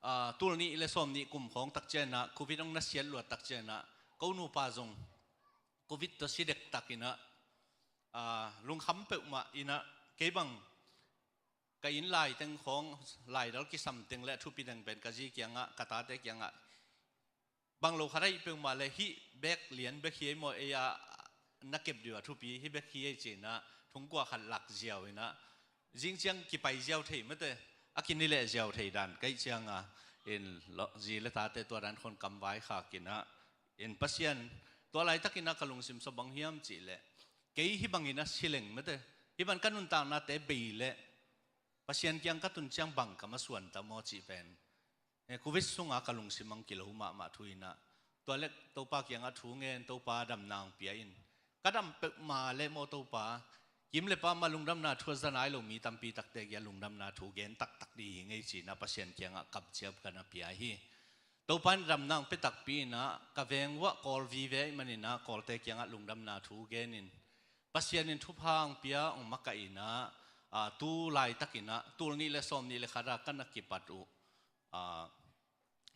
ah, tul nih le sawm nih kum khawng tak cianginah Covid hong nasiat luat tak cianginah ko nupa zong Covid tawh si dektakinah, ah, lungkham peuhmah inah kei bang ka inn lai teng khawng laidal kisam teng le a thupi teng pen ka zi kiangah ka tate kiangah bang lo khat ahi peuhmah le hih bek lian bek hi ei maw ei a na kep dih a thupi hih bek hi ei cinah thungkua khat lak ziau inah zing ciang kipai ziau thei mate a kini leh ziau thei dan ka hih cianga in lo, zi le tate tua dan khon kam vai khakinah in Pasian tua laitakinah ka lungsim sua bang hiam cihleh kei hih bangin a si leng mate hih bang ka nuntaknate bei leh Pasian kiang ka tun ciang bang ka masuan ta maw cih pen, eh, Covid sunga ka lungsim ang kilo mahmah thu inah tua le Topa kiangah thu ngen Topa damna ang pia in ka dam peuhmah le maw Topa kim le pa mah lungdamna thu a za nai lo mi tampi takte kia lungdamna thu gen taktak dih hi ngei cinah Pasian kiangah kamciam ka na pia hi. Topa in damna ang pia takpi inah ka veng uah Kawl vive ahih maninah Kawlte kiangah lungdamna thu genin Pasian in thupha ang pia ang makaih inah, ah, tu laitakinah tul nih le sawm nih le khat ah ka na kipat uh, ah,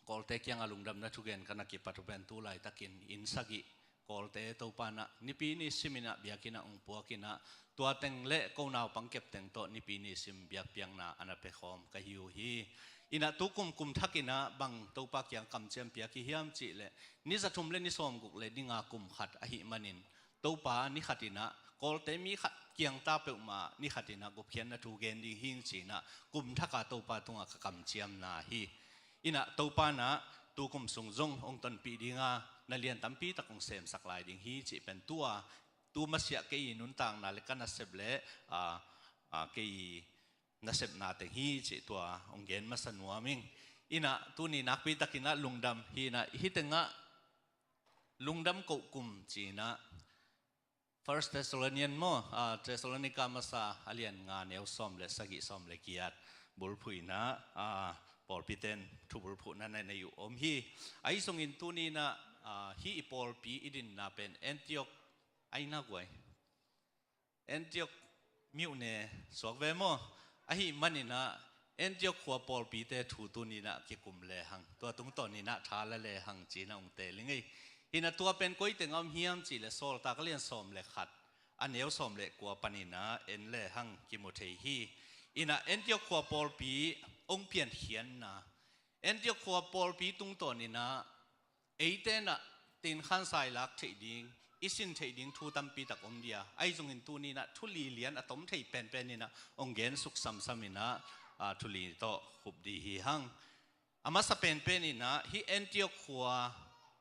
Kawlte kiangah lungdamna thugen ka na kipat uh pen tu laitakin inn sagih Kawlte Topa inah nipi ni siminah biakinnah ung puakinah tua teng le ko naupang kep teng tawh nipi ni sim biakpiakna a na pia khawm ka hi uh hi. Inah tu kum kum thakinah bang Topa kiang kamciam piak hi hiam cihleh ni zathum le ni sawmguk le ni nga kum khat ahih manin Topa ni khatinah Kawlte mi khat kiangta peuhmah ni khatinah gupkhiatna thu gen ding hing cinah kum thaka Topa tungah ka kamciamna hi. Inah Topa inah tu kum sung zong hong tonpih dinga na lian tampi tak hong semsak lai ding hi cih pen tua tu masiah kei i nuntakna le ka nasep le, ah, ah, kei nasepna teng hi cih tua hong gen masa nuam ing. Inah tuni nakpi takinah lungdam hi inah hih tengah lungdam koh kum cinah First Thessalonian maw, ah, Thessalonica masa a lian nga neu sawm le sagih sawm le giat bulphuh inah, ah, pawlpite'n thubul phuhna na nei uh om hi. Ahi zongin tuni-in ah, aa, hih i pawlpi i dinna pen Antioch ahi nak uh ai. Antioch myone suak ve maw? Ahih manin ah Antioch khua pawlpite thu tuni-in ah kikum lehang, tua tungtawnin ah tha la lehang ci-in ah hong teel ing ei. Hi-in ah tua pen koi teng ah om hiam cih leh Sawltak a lian sawm le khat, a neu sawm le kua panin ah en lehang kimu thei hi. Hi-in ah Antioch khua pawlpi hong piankhiatna, Antioch khua pawlpi tungtawnin ah eite'n ah teikhangsa i lak theih ding, i sin theih ding thu tampi tak om ding a, ahi zongin tuni-in ah thu li lian a tom thei penpenin ah hong gen suk samsamin ah, aa, thu li tawh khup ding hi hang. A masa penpenin ah hih Antioch khua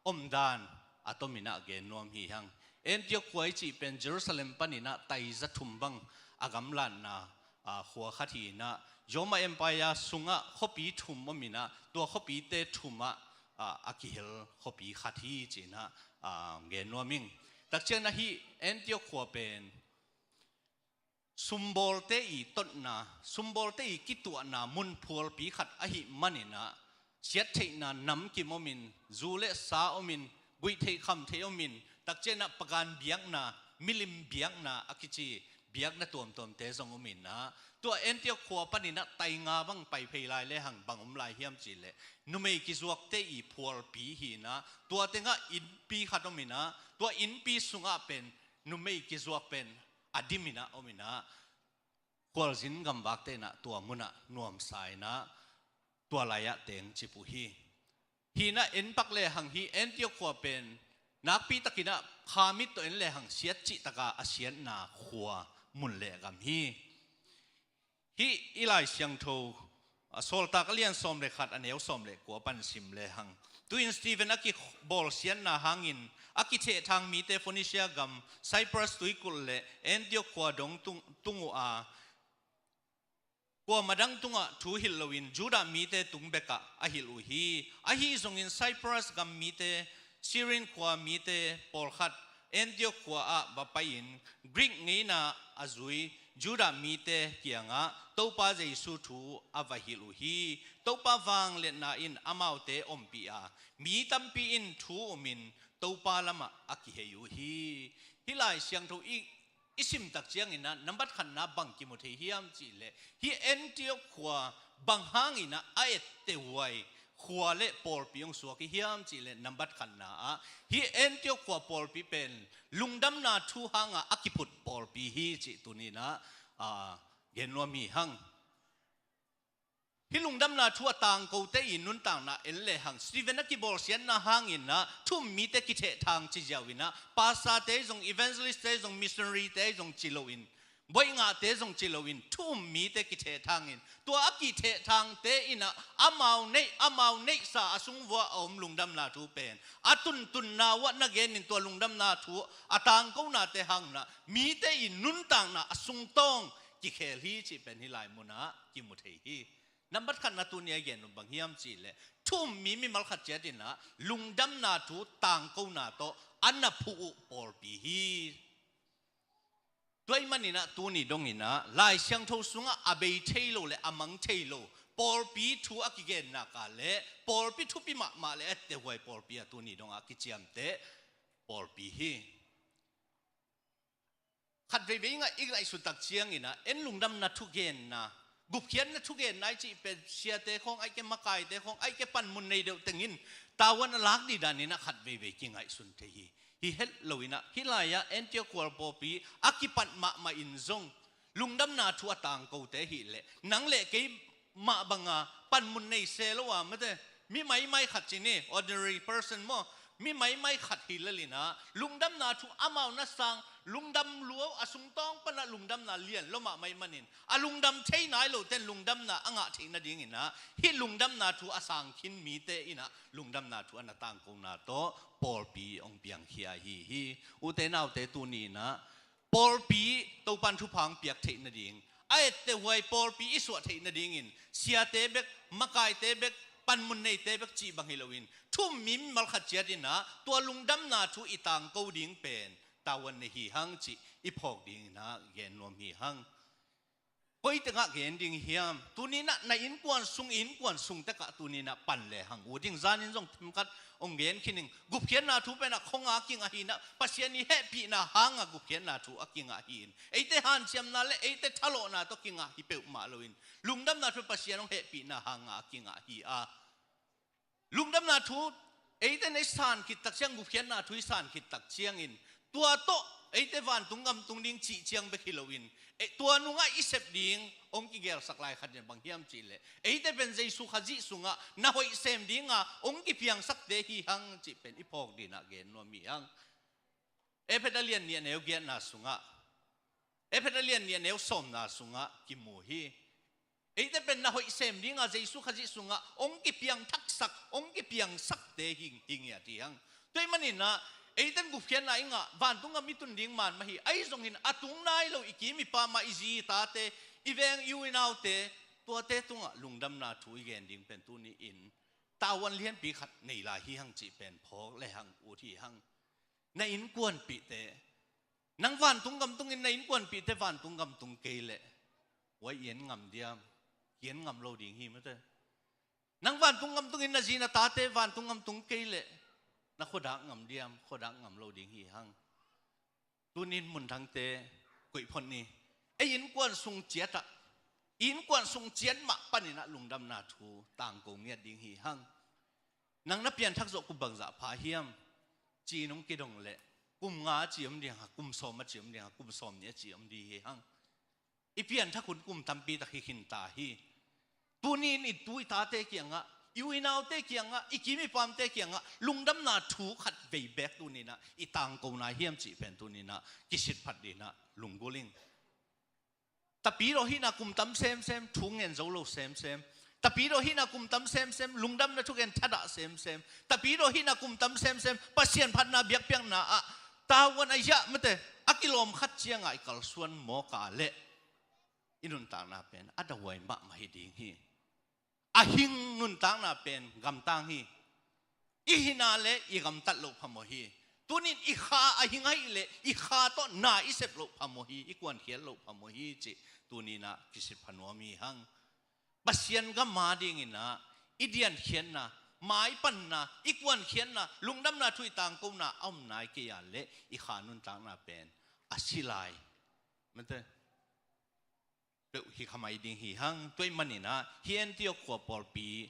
omdan a tomin ah gen nuam hi hang. Antioch khua i cih pen Jerusalem panin ah taiza thum bang a gamlatna, aa, khua khat hi-in ah, Roma Empire sungah khuapi thum omin ah, tua khuapite thum ah, aa, a kihel khuapi khat hi ci-in ah, aa, gen nuam ing. Takciangin ah hih Antioch khua pen sumbawlte i totna, sumbawlte i kituahna mun phualpi khat ahih manin ah, siattheihna namkim omin, zu le sa omin, guih theih kham theih omin, takciangin ah pagan biakna, milim biakna a kici biakna tuamtuamte zong omin ah, tua Antioch khua panin ah tai nga bang pai phei lai lehang bang om lai hiam cih leh, numei kizuakte i phualpi hi-in ah, tua tengah innpi khat omin ah, tua innpi sungah pen numei kizuak pen a dimin ah omin ah, khualzin gamvakte'n ah tua munah nuamsa-in ah, tua lai-ah teng cip uh hi. Hi-in ah en pak lehang hih Antioch khua pen nakpi takin ah kha mit tawh en lehang siat cih tak a a siatna khua, mun le gam hi. Hih i Lai Siangtho, aa, Sawltak a lian sawm le khat, a neu sawm le kua pan sim lehang, tu-in Stephen a kibawlsiatna hangin a kithehthang mite Phoenicia gam, Cyprus tuikulh le Antioch khua dong tung, tung uh a, kuamah dang tungah thu hilh loin Judah mite tung bekah a hilh uh hi. Ahi zongin Cyprus gam mite, Cyrene khua mite pawlkhat Antioch khua ah va pai-in Greek ngeina a zui Judah mite kiangah Topa Jesu thu a va hilh uh hi. Topa vangliatna in amaute ompih a, mi tampi in thu umin Topa lamah a kihei uh hi. Hih Lai Siangtho i i sim takciangin ah, nambat khatna bang kimu thei hiam cih leh, hih Antioch khua bang hangin ah a ettehhuai khua le pawlpi hong suak hi hiam cih leh, nambat khatna ah hih Antioch khua pawlpi pen lungdamna thu hangah a kiphut pawlpi hi cih tuni-in ah, aa, gen nuam hi hang. Hih lungdamna thu a tangkote i nuntakna en lehang, Stephen a kibawlsiatna hangin ah thu um mite kithehthang ci ziau-in ah, pastorte zong, evangelistte zong, missionaryte zong ci loin, buaih ngahte zong ci loin, thu um mite kithehthangin, tua a kithehthangte in ah amau neih, amau neihsa a sung vuah a om lungdamna thu pen a tuntunna uah na genin, tua lungdamna thu a tangkonate hangin ah mite i nuntakna a sungtawng kikhel hi cih pen hih lai munah kimu thei hi. Nambat khatna tuni a gen uh bang hiam cih leh, thu um mi mimal khat ciatin ah lungdamna thu tangkona tawh a na phuh uh pawlpi hi. Tua ahih manin ah tuni dongin ah Lai Siangtho sungah a bei thei lo le a mang thei lo pawlpi thu a kigenna kah leh, pawlpi thupi mahmah le ettehhuai pawlpi a tuni dongah a kiciamteh pawlpi hi. Khat veivei ngah, i ngaihsut takciangin ah, en lungdamna thugenna, gupkhiatna thugenna i cih pen siate khawng ahih kei, makaite khawng ahih kei, panmun nei deuh tengin tavuan a lak ding danin ah khat veivei kingaihsun thei hi. Hi het loin ah, hih lai-ah Antioch khua pawlpi a kipat mahmah in zong lungdamna thu a tangkote hi leh, nang le kei mah banga panmun nei se lo a, mate, mi maimai khat ci ni, ordinary person maw, mi maimai khat hi lel in ah, lungdamna thu amau na sang, lungdam lua, a sungtawng panah lungdamna lian lua mahmah ahih manin, a lungdam thei nai lote'n lungdamna a ngah theih nadingin ah, hih lungdamna thu a sang khin mite in ah lungdamna thu a na tangkona tawh pawlpi hong piangkhia ahi hi. Ute naute, tuni in ah pawlpi Topa'n thupha hong piak theih nading, a ettehhuai pawlpi i suah theih nadingin, siate bek, makaite bek, panmun neite bek cih bang hi loin, thu um mi mimal khat ciatin ah tua lungdamna thu i tangko ding pen tavuan nei hi hang cih i phawk dingin ah gen nuam hi hang. Koi tengah gen ding hiam? Tuninah na innkuan sung, innkuan sung tekah tuninah pan le hang ut ding. Zanin zong themkhat hong gen khin ing. Gupkhiatna thu penah khonga kingah hinah, Pasian i hehpihna hanga gupkhiatna thu a kingah hi in, eite hanciamna le eite thalawhna tawh kingah hi peuhmah loin, lungdamna thu Pasian hong hehpihna hanga a kingah hi a, lungdamna thu eite nei san khit tak ciang, gupkhiatna thu i san khit tak ciangin, tua tawh eite vantung gam tung ding cih ciang bek hi loin, e, tua nungah i sep ding hong kigelsak lai khat in bang hiam cihleh, eite pen Jesu Khazih sungah na hoih sem dinga hong kipiangsakte hi hang cih pen i phawk dinah gen nuam hi hang. Efesa lian nih a neu giatna sungah, Efesa lian nih a neu sawmna sungah kimu hi. Eite pen na hoih sem dinga Jesu Khazih sungah hong kipiangthaksak, hong kipiangsakte hi, hi ngiat hi hang. Tua ahih maninah eiten gupkhiatna i ngah, vantung gam i tun ding man mah hi. Ahi zongin a tung nai lo i kim i pam ah i zi i tate, i veng i u i naute, tuate tungah lungdamna thu i gen ding pen tuni-in tavuan lianpi khat nei lai hi hang cih pen phawk le hang ut hi hang. Na innkuanpihte, nang vantung gam tungin na innkuanpihte vantung gam tung kei leh, ua i en ngam diam? I en ngam lo ding hi mate. Nang vantung gam tungin na zi na tate vantung gam tung kei leh, na khuadak ngam diam? Khuadak ngam lo ding hi hang. Tunin Munthangte koih phot ni. Ei innkuan sung ciatah, i innkuan sung ciat mah paninah lungdamna thu tangko ngiat ding hi hang. Nang na pianthak zawh kum bangzah pha hiam? Ci-in hong kidong leh, kum nga a ci om ding a, kum sawm a ci om ding a, kum sawm nih a ci om ding hi hang. I pianthak hun kum tampi tak hi khinta hi. Tuni-in i tu i tate kiangah, i u i naute kiangah, i kim i pamte kiangah lungdamna thu khat vei beek tuninah i tangko nai hiam cih pen tuninah kisit phat dinah lunggulh ing. Tapidaw hihna kum tam semsem, thu ngen zo lo semsem. Tapidaw hihna kum tam semsem, lungdamna thugen thadah semsem. Tapidaw hihna kum tam semsem, Pasian phatna biakpiakna ah tavuan a hiah mate, a kilawm khat ciangah i kalsuan mawk a leh, i nuntakna pen a dahuai mahmah hi ding hi. A hing nuntakna pen gamtang hi. I hina le i gamtat loh phamawh hi. Tunin i kha a hing ahih leh i kha tawh na i sep loh phamawh hi, i kuankhiat loh phamawh hi cih tuninah kisit phanuam hi hang. Pasian gam a dinginah i diankhiatna, maipanna, i kuankhiatna, lungdamna thu i tangkona a om nai kei a leh i kha nuntakna pen a si lai mate peuh hi khamai ding hi hang. Tua ahih maninah hih Antiok khua pawlpi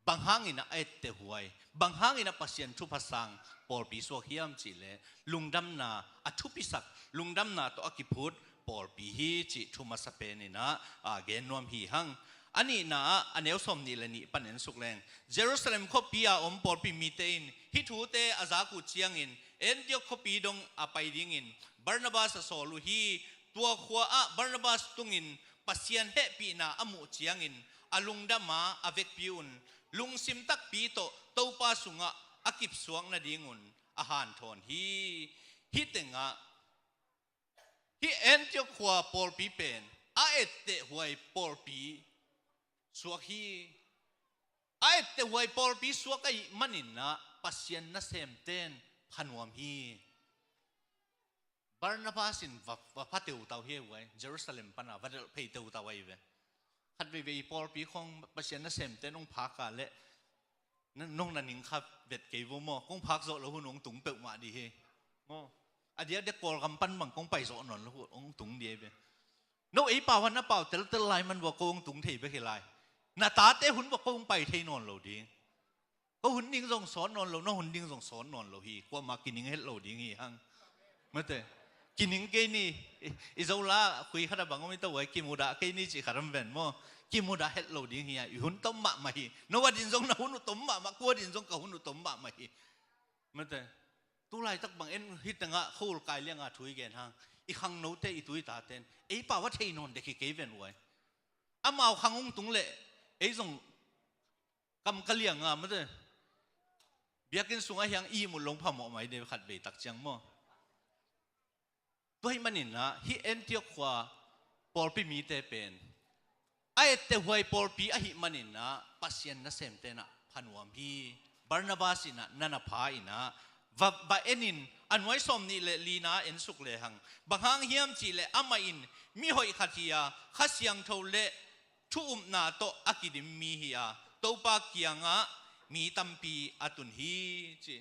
bang hanginah a ettehhuai, bang hanginah Pasian thupha sang pawlpi suak hiam cihleh, lungdamna a thupisak, lungdamna tawh a kiphut pawlpi hi cih thu masa peninah a gen nuam hi hang. A nihna ah a neu sawm nih le nih pan en suk leng, Jerusalem khuapi a om pawlpi mite in hih thute a zak uh ciangin Antiok khuapi dong a pai dingin Barnabas a sawl uh hi. Tua khua ah Barnabas tungin Pasian hehpihna a muh ciangin a lungdam a, a vekpi un lungsim takpi tawh Topa sungah a kipsuak nadingun a hanthawn hi. Hih tengah hih Antiok khua pawlpi pen a ettehhuai pawlpi suak hi. A ettehhuai pawlpi suak ahih maninah Pasian nasemten phanuam hi. Barnabas in va, va pha teutau hi ei, Jerusalem pana va delh phei teutau ahi ve. Khat veivei pawlpi khong Pasian nasemten hong phak a leh, nong na ning kha vet kei vo maw, kong phak zawh loh hun hong tung peuhmah dih hi maw. A diakdiak Kawlgam pan bang kong pai zawh nawn loh hun hong tung dih ahi ve. No ei pau a na pau teltel lai man vua ko hong tung thei bek hi lai. Na tate hun vua ko hong pai thei nawn lo ding. Ko hun ding zong sawt nawn lo, no hun ding zong sawt nawn lo hi. Kuamah kining het lo ding hi hang. Mate, kining kei ni. I, i Zola khui khat a bang om i tawh uai, kimudah kei ni cih khat om ven maw. Kimudah het lo ding hi a, i hun tom mahmah hi. No a din zong na hun uh tom mahmah, kua din zong ka hun uh tom mahmah hi. Mate, tu laitak bang en hih tengah khol kai lianga thu i gen hang. I khangnote, i tu i taten ei pau a thei nawn dek hi kei ven uai. Amau khang hong tung leh ei zong kam ka lianga mate. Biakinn sungah hiang i mut long phamawh mai de khat vei tak ciang maw. Tua ahih maninah hih Antiok khua pawlpi mite pen a ettehhuai pawlpi ahih maninah Pasian nasemtenah phanuam hi. Barnabas inah na na pha inah va, va en in, a nuai sawm nih le lina en suk lehang, bang hang hiam cih leh amah in mihoih khat hi-a, Kha Siangtho le thu upna tawh a kidim mi hi-a, Topa kiangah mi tampi a tun hi, ci.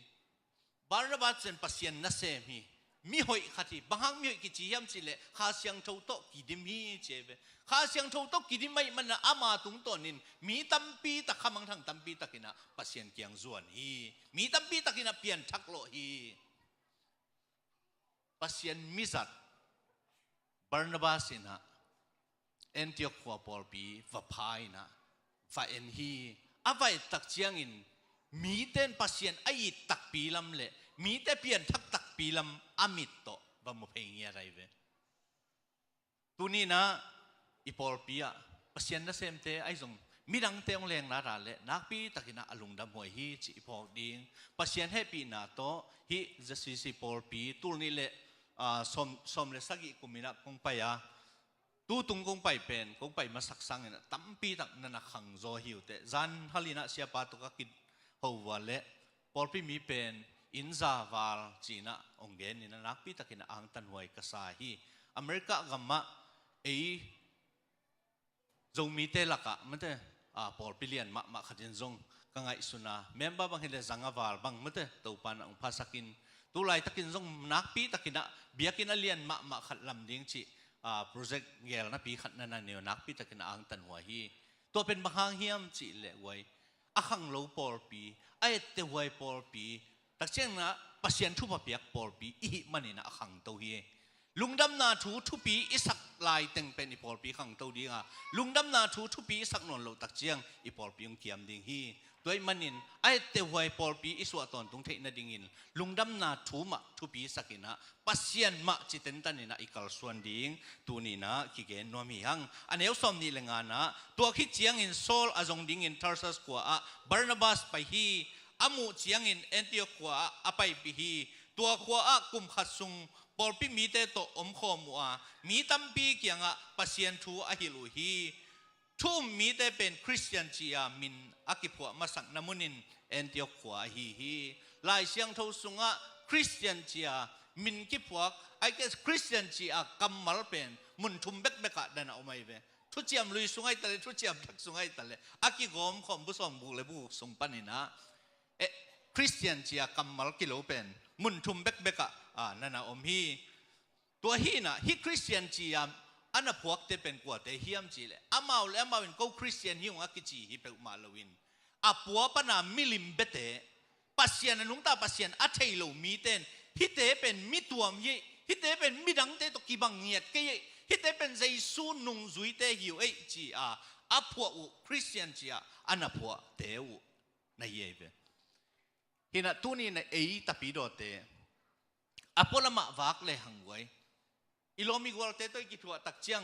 Barnabas in Pasian nasem hi. Mihoih khat hi. Bang hang mihoih kici hiam cih leh Kha Siangtho tawh kidim hi, ci ve. Kha Siangtho tawh kidim ahih manin ama tungtawnin mi tampi tak, khamangthang tampi takin ah Pasian kiang zuan hi. Mi tampi takin ah pianthak lawh hi. Pasian mizat Barnabas in ah Antioch khua pawlpi va pha in ah, va en hi. A va et tak ciangin mite in Pasian a it takpi lam le mite pianthak takpi lam a mit tawh va mu phei ngiat ahi ve. Tuni in ah i pawlpi ah Pasian nasemte ahi zong midangte hong lengna ra le nakpi takin ah a lungdam huai hi cih i phawk ding. Pasian hehpihna tawh hih ZCC pawlpi tul nih le, ah, sawm, sawm le sagih kum in ah kong pai a, tutung kong pai pen, kong pai masak sangin ah tampi tak na na khangzaw hi uh teh. Zan hal in ah siapa tawh ka kiho uh a le pawlpi mi pen inn za val ci-in ah hong gen in ah nakpi takin ah angtanhuai ka sa hi. America gam ah ei Zomite lakah mate, ah, pawlpi lian mahmah khat in zong ka ngaihsun a, member bang hi le za nga val bang mate, Topa in ah hong phasak in, tu laitakin zong nakpi takin ah biakinn a lian mahmah khat lam ding cih, ah, project gelnapi khat na na nei uh, nakpi takin ah angtanhuai hi. Tua pen bang hang hiam cih leh huai, a khanglo pawlpi, a etteh huai pawlpi, tak ciangin ah Pasian thupha piak pawlpi i hih manin ah a khangto hi. Lungdamna thu thupi i sak lai teng pen i pawlpi khangto ding a, lungdamna thu thupi i sak nawn loh tak ciang i pawlpi hong kiam ding hi. Tua ahih manin a etteh huai pawlpi i suah tawntung theih nadingin lungdamna thu mah thupi sak in ah Pasian mah ci tentan in ah i kalsuan ding tuni in ah kigen nuam hi hang. A neu sawm nih le nga-na, tua khit ciangin Saul a zong dingin Tarsus khua ah Barnabas pai hi. A muh ciangin Antioch khua ah a paipih hi. Tua khua ah kum khat sung pawlpi mite tawh omkhawm uh a, mi tampi kiangah Pasian thu a hilh uh hi. Thu um mite pen Khristian ci-a min a kiphuah masakna munin Antioch khua ahi hi. Lai Siangtho sungah Khristian ci-a min kiphuak, ai ke Khristian ci-a kammal pen mun thum bekbekah dan a om ahi ve. Thuciam lui sung ahi ta le, thuciam thak sung ahi ta le, a kigawmkhawm bu sawm guk le bu guk sung panin ah, eh, Khristian ci-a kammal kilo pen mun thum bekbekah, ah, na na om hi. Tua hi in ah, hih Khristian ci-a a na phuakte pen kuate hiam cih leh, amau le amau in ko Khristian hi ung a kici hi peuhmah loin, a pua pana milim biate, Pasian a nungta Pasian a thei lo mite in, hihte pen mi tuam hi ei, hihte pen midangte tawh kibang ngiat kei ei, hihte pen Jesu nungzuite hi uh ei ci-a a phuah uh Khristian ci-a a na phuahte uh na hi ei ve. Hi in ah tuni in ah ei Tapidawte a pualamah vak lehang huai, i lawm i gualte tawh i kithuah tak ciang,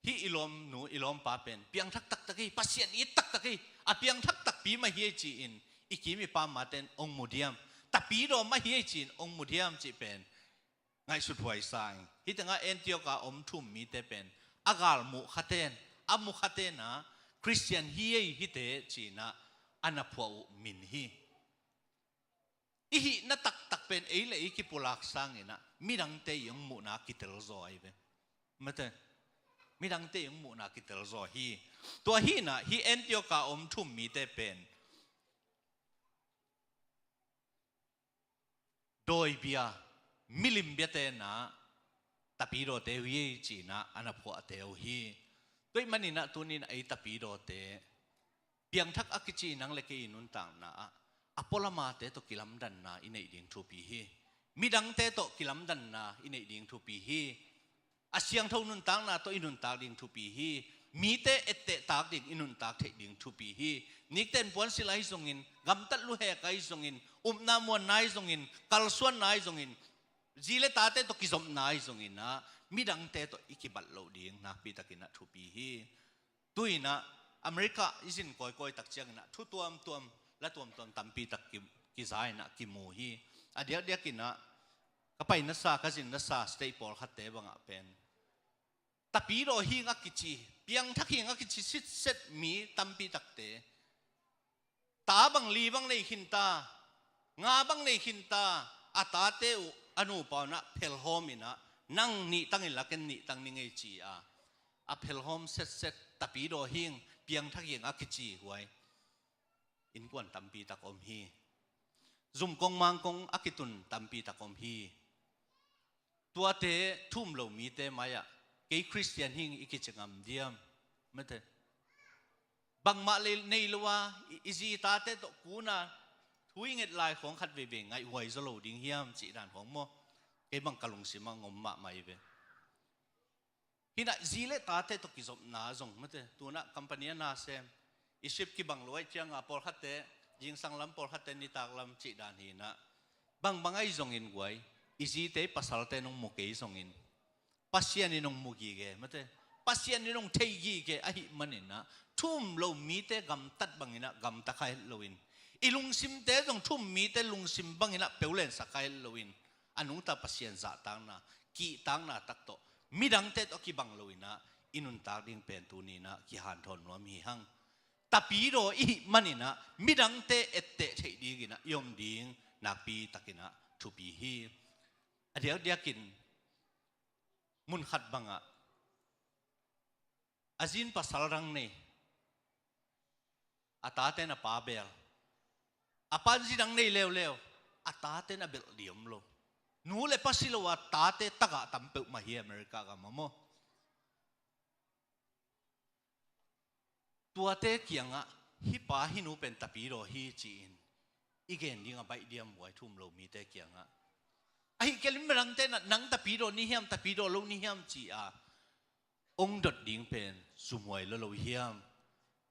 hih i lawmnu i lawmpa pen piangthak taktak hi, Pasian it taktak hi, a piangthak takpi mah hi ei ci-in i kim i pam mate in hong mu diam? Tapidaw mah hi ei ci-in hong mu diam cih pen ngaihsut huai sa ing. Hih tengah Antioch a om thu um mite pen a galmuh khaten, a mu khaten ah Khristian hi ei hihte ci-in ah a na phuah uh min hi. I hihna taktak pen ei le ei kipulak sangin ah midangte i hong muhna kitel zaw ahi ve. Mate, midangte i hong muhna kitel zaw hi. Tua hi in ah hih Antioch a om thu um mite pen dawibia, milim biate in ah Tapidawte uh hi ei ci-in ah a na phuahte uh hi. Tua ahih manin ah tuni in ah ei Tapidawte piangthak a kici nang le kei i nuntakna ah a pualamate tawh kilamdanna i neih ding thupi hi. Midangte tawh kilamdanna i neih ding thupi hi. A siangtho nuntakna tawh i nuntak ding thupi hi. Mite etteh tak ding i nuntak theih ding thupi hi. Nikten puansilh ahi zongin, gamtat luhek ahi zongin, upna muanna ahi zongin, kalsuanna ahi zongin, zi le tate tawh kizopna ahi zongin ah midangte tawh i kibat loh ding nakpi takin ah thupi hi. Tu in ah America i zin kawikawi tak ciangin ah thu tuamtuam, la tuamtuam tampi tak ki, kiza in ah kimu hi. A diakdiakin ah ka pai nasa, ka zin nasa state pawlkhatte bangah pen Tapidaw hi ing a kici, piangthak hi ing a kici sitset mi tampi takte, ta bang li bang nei khin ta, Nga bang nei khinta, a tate uh a nupa un ah phelhawm in ah, nang nihtang inla ken nihtang ning ei ci a, a phelhawm setset, tapidaw hing, piangthak hing a kici huai innkuan tampi tak om hi. Zumkong mangkong a kitun tampi tak om hi. Tuate thu um lo mite mai-ah, kei Khristian hing i kici ngam diam? Mate. Bangmah le nei lo a, i, i zi tate tawh kuna thu i nget lai khawng khat veivei ngaihhuai zaw lo ding hiam cih dan khawng maw? Kei bang ka lungsim ah ngom mahmah hi ve. Hi in ah zi le tate tawh kizopna zong mate, tu in ah company a na sem, i shift kibang lo ahih ciangin pawlkhatte zingsang lam, pawlkhatte nitak lam cih dan hi in ah, bangbang ahi zongin guai, i zite i pasalte nong mu kei zongin, Pasian in hong mu gige mate, Pasian in hong thei gige ahih manin ah, thu um lo mite gamtat bangin ah gamta kha het loin, i lungsimte zong thu um mite lungsim bangin ah peulensak kha het loin, a nungta Pasian zahtakna, kihtakna tak tawh midangte tawh kibang loin ah i nuntak ding pen tuni in ah kihanthawn nuam hi hang. Tapidaw i hih manin ah midangte etteh theih dingin ah i om ding nakpi takin ah thupi hi. A diakdiakin mun khat bangah a zi in pasal dang nei, a tate in a pa beel, a pa in zi dang nei leuleu, a tate in a belh ding om lo. Nu le pa si lo a tate tagah tam peuhmah hi America gam ah maw? Tuate kiangah, hih pa hih nu pen tapidaw hi ci-in i gen ding a baih diam guai, thu um lo mite kiangah? Ahih kei leh midangte in ah nang tapidaw ni hiam, tapidaw lo ni hiam ci-a hong dot ding pen zumhuai lo lo hiam?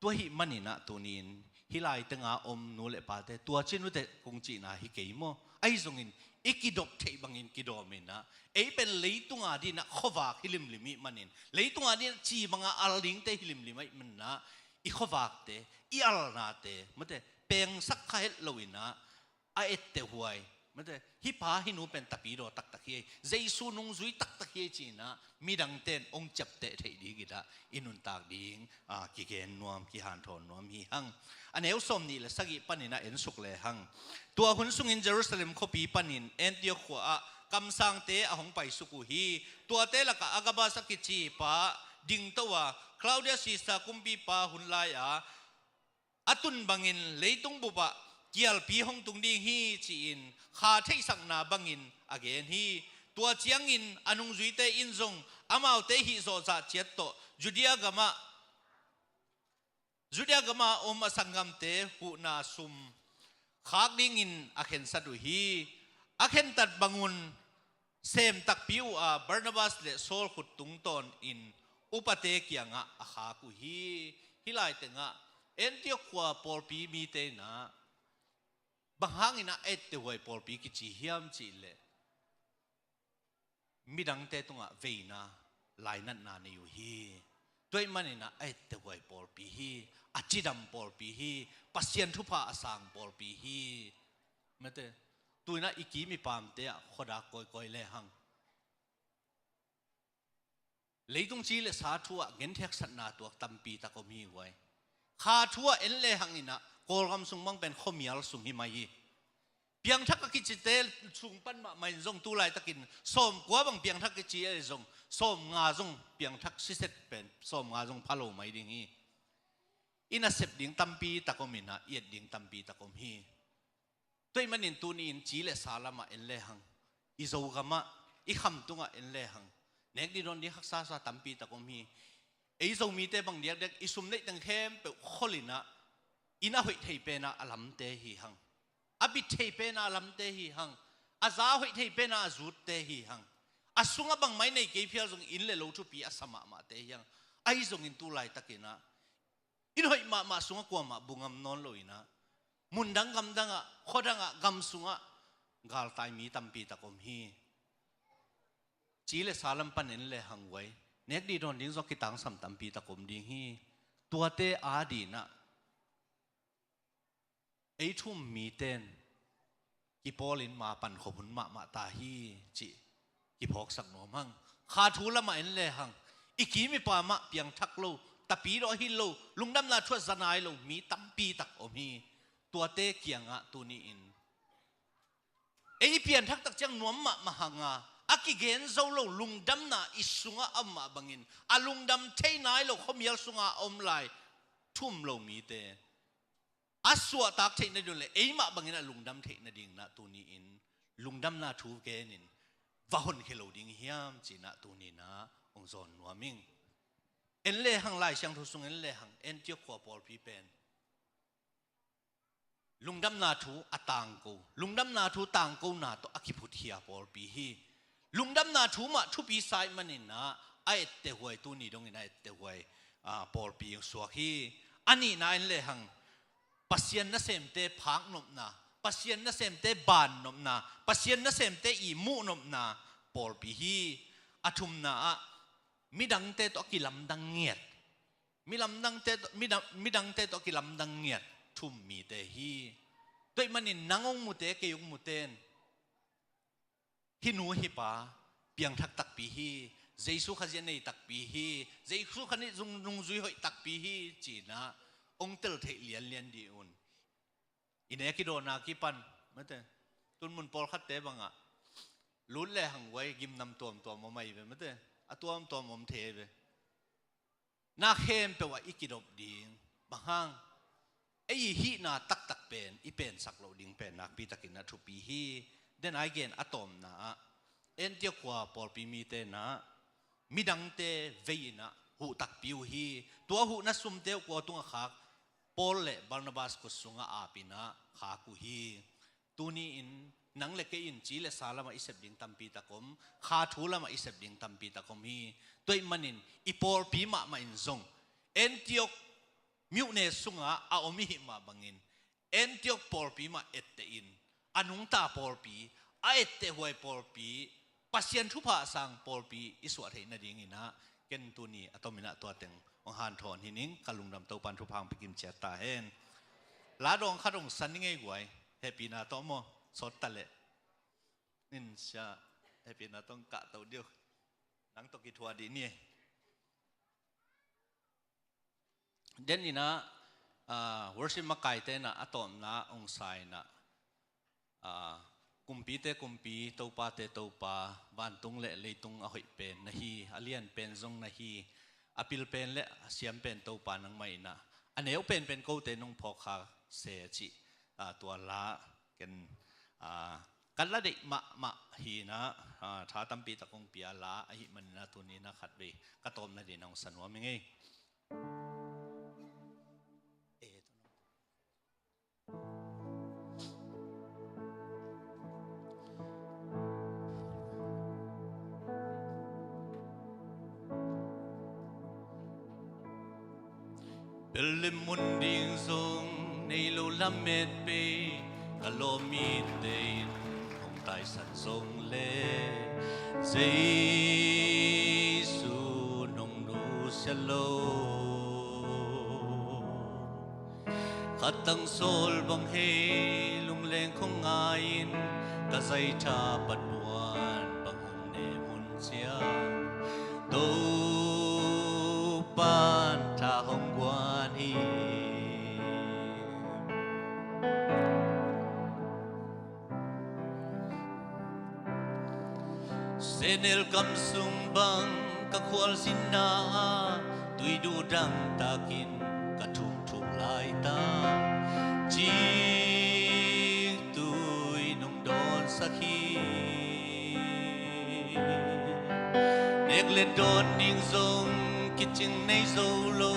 Tua ahih manin ah tuni-in hih lai tenga om nu le pate, tua ci nu teh kong cihna hi kei maw? Ahi zongin i kidop theih bangin kidawm in ah, ei pen leitung adingin ah khuavak hi limlim ahih manin, leitung adingin ah ci banga al dingte hi limlim ahih manin ah, i khuavakte, i alnate mate, pengsak kha het loin ah, a etteh huai mate, hih pa hih nu pen tapidaw taktak hi ei, Jesu nungzui taktak hi ei ci-in ah midangte in hong ciapteh theih dingin ah i nuntak ding, a, kigen nuam, kihanthawn nuam hi hang. A neu sawmnih le sagih panin ah ensuk le hang. Tua hun sungin Jerusalem khuapi panin Antioch khua-ah kamsangte a hong paisuk uh hi. Tuate lakah Agabas a kici pa dingto a, Claudius Caesar kumpipa hun lai-a a tun bangin leitung bupah kialpi hong tung ding hi ci-in kha theihsakna bangin a gen hi. Tua ciangin a nungzuite in zong amaute hih zawhzah ciat tawh Judea gamah, Judea gamah om a sanggamte huhna sum khak dingin a khensat uh hi. A khentat bangun sem takpi uh a, Barnabas le Saul khut tungtawnin upate kiangah a khak uh hi. Hih lai tengah Antioch khua pawlpi mite in ah bang hangin ah a etteh huai pawlpi kici hiam cih leh, midangte tungah veina, lainatna nei uh hi. Tua ahih manin ah a etteh huai pawlpi hi, a cidam pawlpi hi, Pasian thupha a sang pawlpi hi. Mate, tu-in ah i kim i pamte ah khuadak kawikawi le hang, leitung ci le sa thu-ah gentheksatna tuak tampi tak om hi huai. Kha thu-ah en le hangin ah Kawlgam sung bang pen khuamial sung hi mai hi. Piangthak a kicite sung pan mahmah in zong tu laitakin sawmkua bang piangthak kici a zong, sawmnga zong piangthak siset pen, sawmnga zong pha lo mai ding hi. I nasep ding tampi tak om in ah, i et ding tampi tak om hi. Tua ahih manin tuni-in ci le sa lamah en le hang, i Zogamah, i khamtungah en le hang, nek ding dawn ding haksa sa tampi tak om hi. Ei Zomite bang diakdiak i sum neih teng khempeuh kholin ah, inn a hoih thei pen ah a lamte hi hang, a bit thei pen ah a lamte hi hang, a za hoih thei pen ah a zutte hi hang, a sungah bangmah i nei kei phial zong inn le lo thupi a sa mahmahte hi hang. Ahi zongin tu laitakin ah, inn hoih mahmah sungah kuamah bu ngam nawn loin ah, mundang gamdangah, khuadangah, gam sungah galtai mi tampi tak om hi. Ci le sa lam pan en le hang huai, nek ding dawn ding zong kitangsam tampi tak om ding hi. Tuate adingin ah ei thu um mite in kipawlin ma pan khop hun mahmah ta hi cih kiphawksak nuam hang. Kha thu lamah en le hang, i kim i pamah piangthak lo, tapidaw hi lo, lungdamna thu-ah za nai lo mi tampi tak om hi. Tuate kiangah tuni-in Ei i pianthak tak ciang nuam mahmah hanga, a kigen zo lo lungdamna i sungah a om mah bangin, a lungdam thei nai lo khuamial sungah a om lai thu um lo mite a suahtak theih nading le eimah bangin a lungdam theih nading nah tuni-in lungdamna thu genin va honkhia lo ding hiam ci nah tuni nah hong zawn nuam ing. En lehang Lai Siangtho sung en lehang Antiok khua pawlpi pen lungdamna thu a tangko, lungdamna thu tangkona tawh a kiphutkhia pawlpi hi. Lungdamna thu mah thupi sa ih manin ah a ettehhuai tuni dongin a ettehhuai, ah, pawlpi suak hi. A nihna en lehang Pasian nasemte phaknopna, Pasian nasemte bannopna, Pasian nasemte ihmuhnopna pawlpi hi. A thumna ah midangte tawh a kilamdang ngiat, milamdangte tawh, midang, midangte tawh a kilamdang ngiat thu um mite hi. Tua ih manin nang hong mute, kei hong muten hih nu hih pa piangthak takpi hi, Jesu Khazih a nei takpi hi, Jesu Khazih nung, nungzui hoih takpi hi ci nah hong tel theih lianlian dih un. I nek i dawhna kipan mate, tun mun pawlkhatte bangah lut lehang guai gimnam tuamtuam om ahi ve mate, a tuamtuam om thei ahi ve. Na khempeuh ah i kidop ding, bang hang, ei i hihna taktak pen i pensak loh ding pen nakpitakin a thupi hi. Den ai gen a tawmna ah Antiok khua pawlpi mite nah midangte vei in ah huh takpi uh hi. Tua huhna sumte uh kua tungah khak? Paul le Barnabas khut sungah ap in ah khak uh hi. Tuni-in nang le kei in ci le sa lamah i sep ding tampi tak om, kha thu lamah i sep ding tampi tak om hi. Tua ih manin i pawlpi mahmah in zong Antiok myone sungah a om i hih mah bangin Antiok pawlpi mah ettehin a nungta pawlpi, a ettehhuai pawlpi, Pasian thupha a sang pawlpi i suah theih nadingin ah ken tuni a tomin ah tua teng hong hanthawn hi ning. Ka lungdam, Topan thupha hong pia kim ciat ta hen. La dawng khat hong san ning ei guai, hehpihna tawh maw, sawt ta leh. Nin sia, hehpihna tawh hong kahto dih uh. Nang tawh kithuah dih ni. Den in ah, ah, worship makaite nah a tawmna hong sa in ah, ah, kumpite kumpi, topate topa, vantung le leitung a hoih pen na hi, a lian pen zong na hi, a pil pen le a siam pen Topa nangmah in ah, a neu penpen kote nong phawk kha se a cih, ah, tua la ken, ah, kan la deih mahmah hi nah, ah, tha tampi tak hong pia la ahih manin ah tuni nah khatvei ka tawm nading hong sa nuam ing ei. Bel le mun ding zong nei lo lamet pei, ka lawm mite in hong taisan zong le Jesu nong nusia lo. Khatang sawl bang hei lungleng khong ngai-in ka zaitha patuan bang hong nem hun ciang Topan tha hong guan hi. Sehnel kam sung bang ka khualzinna ah tuiduh dangtakin ka thumthum laitak ciktui nong dawnsak hi. Nek le dawn ding zong kicing nei zo lo,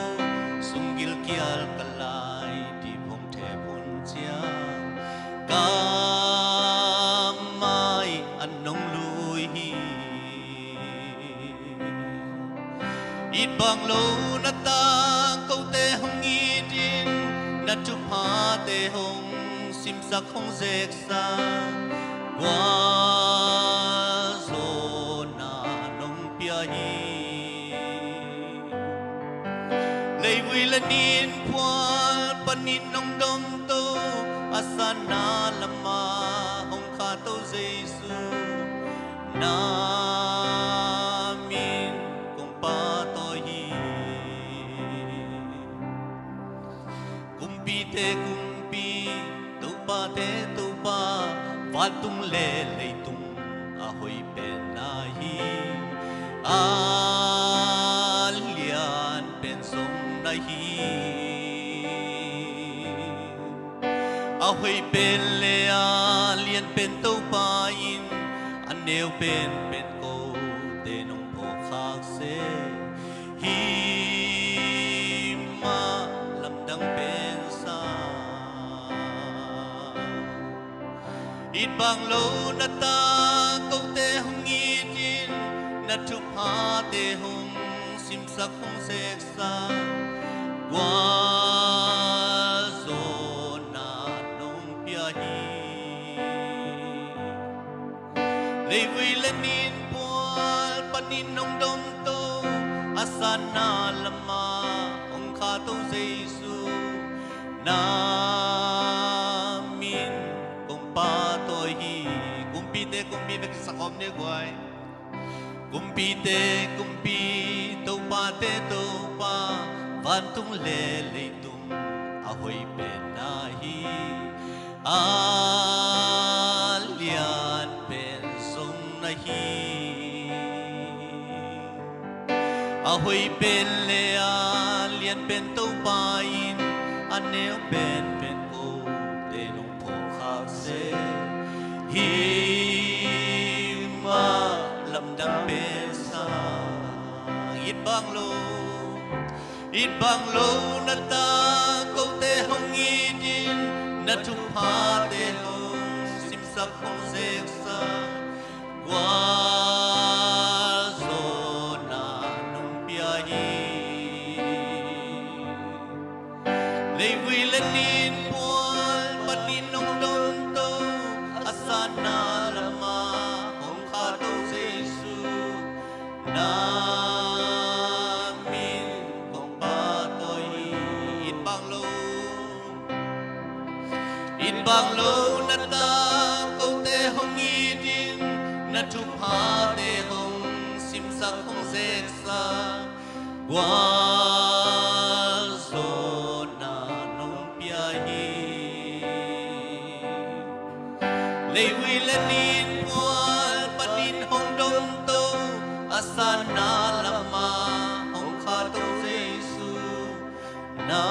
sunggil kial ka lai dip hong thep hun ciang ka mai an nong lui hi. It bang lo na tangkote hong itin, na thuphate hong simsak hong zeksa, gualzawhna nong pia hi. Leivui le nin phual panin nong domto, a sanna lamah hong khato Jesu, na min kong pahtawi hi. Kumpite kumpi, topate topa, Vantung le leitung a hoih pen na hi, a lian pen zong na hi. A hoih pen le a lian pen Topa in, a neu pen pen kote nong phawk khak seh, hih mah lamdang pen sa. It bang lo na ta kote hong it in, na thuphate hong simsak hong seksa, gualzawhna nong pia hi. Leivui le nin pual panin nong domto, a sanna lamah hong khahto Jesu, na min kong pahtawi hi. Kumpite kumpi, bek sa khawm ni guai. Kumpite kumpi, topate Topa, vantung le leitung a hoih pen na hi, a lian pen zong na hi. A hoih pen le a lian pen Topa in, a neu pen pen kote nong phawk khak seh, hih mah lamdang pen sa. It bang lo, it bang lo na ta kote hong it in, na thuphate hong simsak hong seksa, gualzawhna nong pia hi. Leivui le nin pual panin nong domto, a sanna lamah hong khahto Jesu, na min kong pahtawi hi. It bang lo, it bang lo na ta kote hong it in, na thuphate hong simsak hong seksa, gualzawhna nong pia hi. Leivui le nin pual panin hong domto, a sanna lamah hong khahto Jesu, na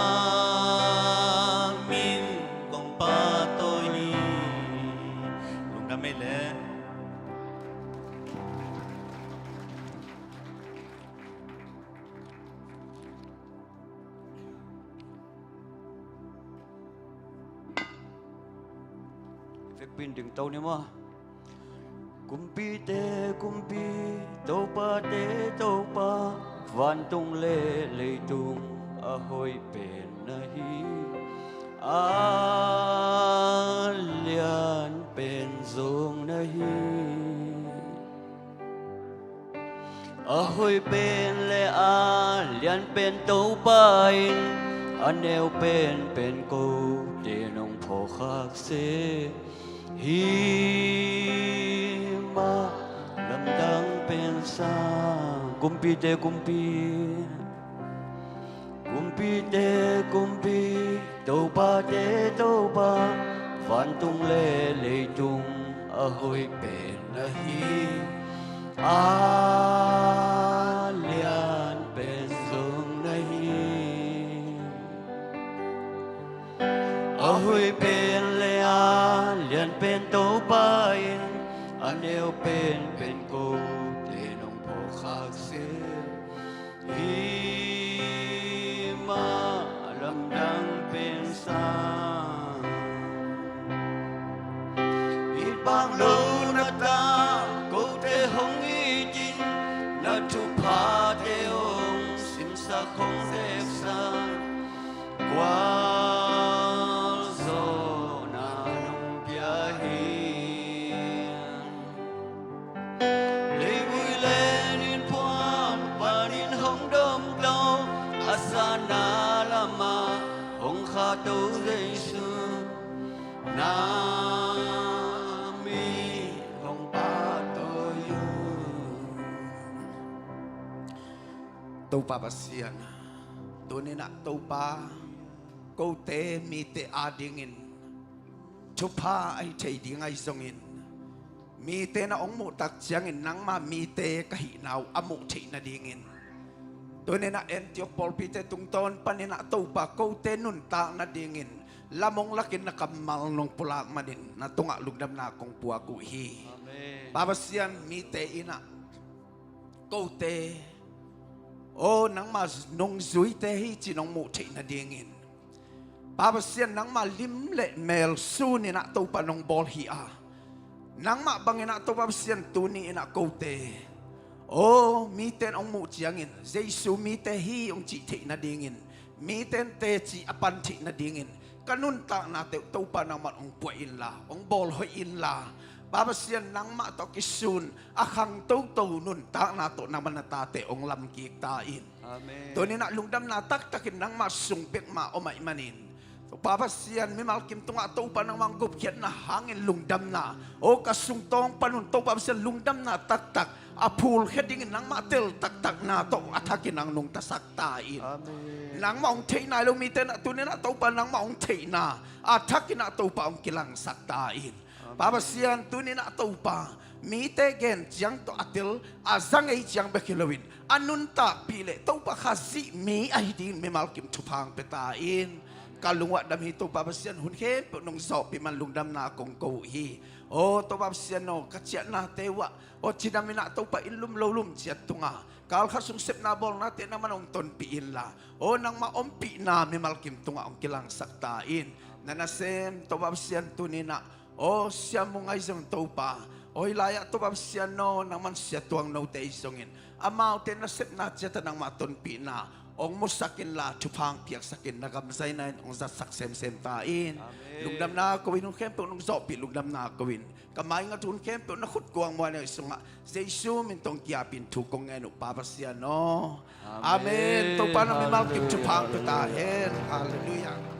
min kong pahtawi hi. Lungdam ei le. Vekpi in dingto ni maw. Kumpite kumpi, topate Topa, vantung le leitung a hoih pen na hi, a lian pen zong na hi. A hoih pen le a lian pen Topa in, a neu pen pen kote nong phawk khak seh, hih mah lamdang pen sa. Kumpite kumpi, kumpite kumpi, topate Topa, vantung le leitung a hoih pen na hi, a lian pen zong na hi. A hoih pen le a lian pen Topa in, a neu pen pen kote nong phawk khak seh, hih mah lamdang pen sa. It bang lo na ta kote hong it in, na thuphate hong simsak hong seksa, gualzawhna nong pia hi. Leivui le nin puan panin hong domto, a sanna lamah hong khahto Jesu, na min hong pahtawi uh. Topa Pasian, tuni-in ah Topa, kote mite adingin thupha ahi thei ding ahi zongin, mite na hong muhtak ciangin nangma mite ka hihna uh a muh theih nadingin, tuninah Antiok pawlpite tungtawn paninah Topa kote nuntak nadingin lam hong lakin na kammal nong pulak manin na tungah lungdamna kong puak uh hi. Amen. Pa Pasian, mite innah kote, aw, nangma nungzuite hi ci nong muh theih nadingin, Pa Pasian, nangma lim le mel suninah Topa nong bawl hi a, nangmah banginah Topa Pasian, tuni innah kote, aw, mite in hong muh ciangin Jesu mite hi hong cih theih nadingin, mite in teci a pan theih nadingin ka nuntaknate uh Topa nangman hong puah inla, hong bawlhoih inla, Pa Pasian, nangmah tawh kisun a khang toto nuntakna tawh nangman na tate hong lamkik ta in. Amen. Tuninah lungdamna taktakin nangmah sung bekmah om ahih manin, Pa Pasian, mimal kim tungah Topa nangmah hong gupkhiatna hangin lungdamna, aw, ka sungtawng panun Topa Pasian, lungdamna taktak a phulkhia dingin nangmah tel taktakna tawh a thakin ang nungtasak ta in. Amen. Nangmah hong theihna lo mite nah tuninah Topa nangmah hong theihna a thakinah Topa hong kilangsak ta in. Pa Pasian, tuninah Topa, mite gen ciang tawh a tel a za ngei ciang bek hi loin a nuntakpih leh Topa Khazih mi ahi dingin mimal kim thupha hong pia ta in. Ka lungah dam hi Topa Pasian, hun khempeuh nong zawhpih man lungdamna kong ko uh hi. Aw Topa Pasian aw, ka ciahnate uhah aw, cidaminah Topa inn lum lo lum ciat tunga kalkhat sung sepna bawlnate nangman hong tonpih inla, aw, nangmah ompihna mimal kim tungah hong kilangsak ta in. Na nasem Topa Pasian, tuninah aw, Sia Mung ahi zong Topa, aw, hih lai-ah Topa Pasian aw, nangman Sia Tuang Note ahi zongin amaute nasepna ciatah nangmah tonpihna hong musak inla, thupha hong piaksak in, na gamzaina in hong zatsak semsem ta in. Amen. Lungdamna ko in, hun khempeuh nong zawhpih lungdamna ko in, ka maingat hun khempeuh na khut kuang muanei sungah Jesu min tawh hong ki-apin thu kong ngen uh Pa Pasian aw. Amen. Amen. Topa na mimal kim thupha hong pia ta hen. Halleluiah.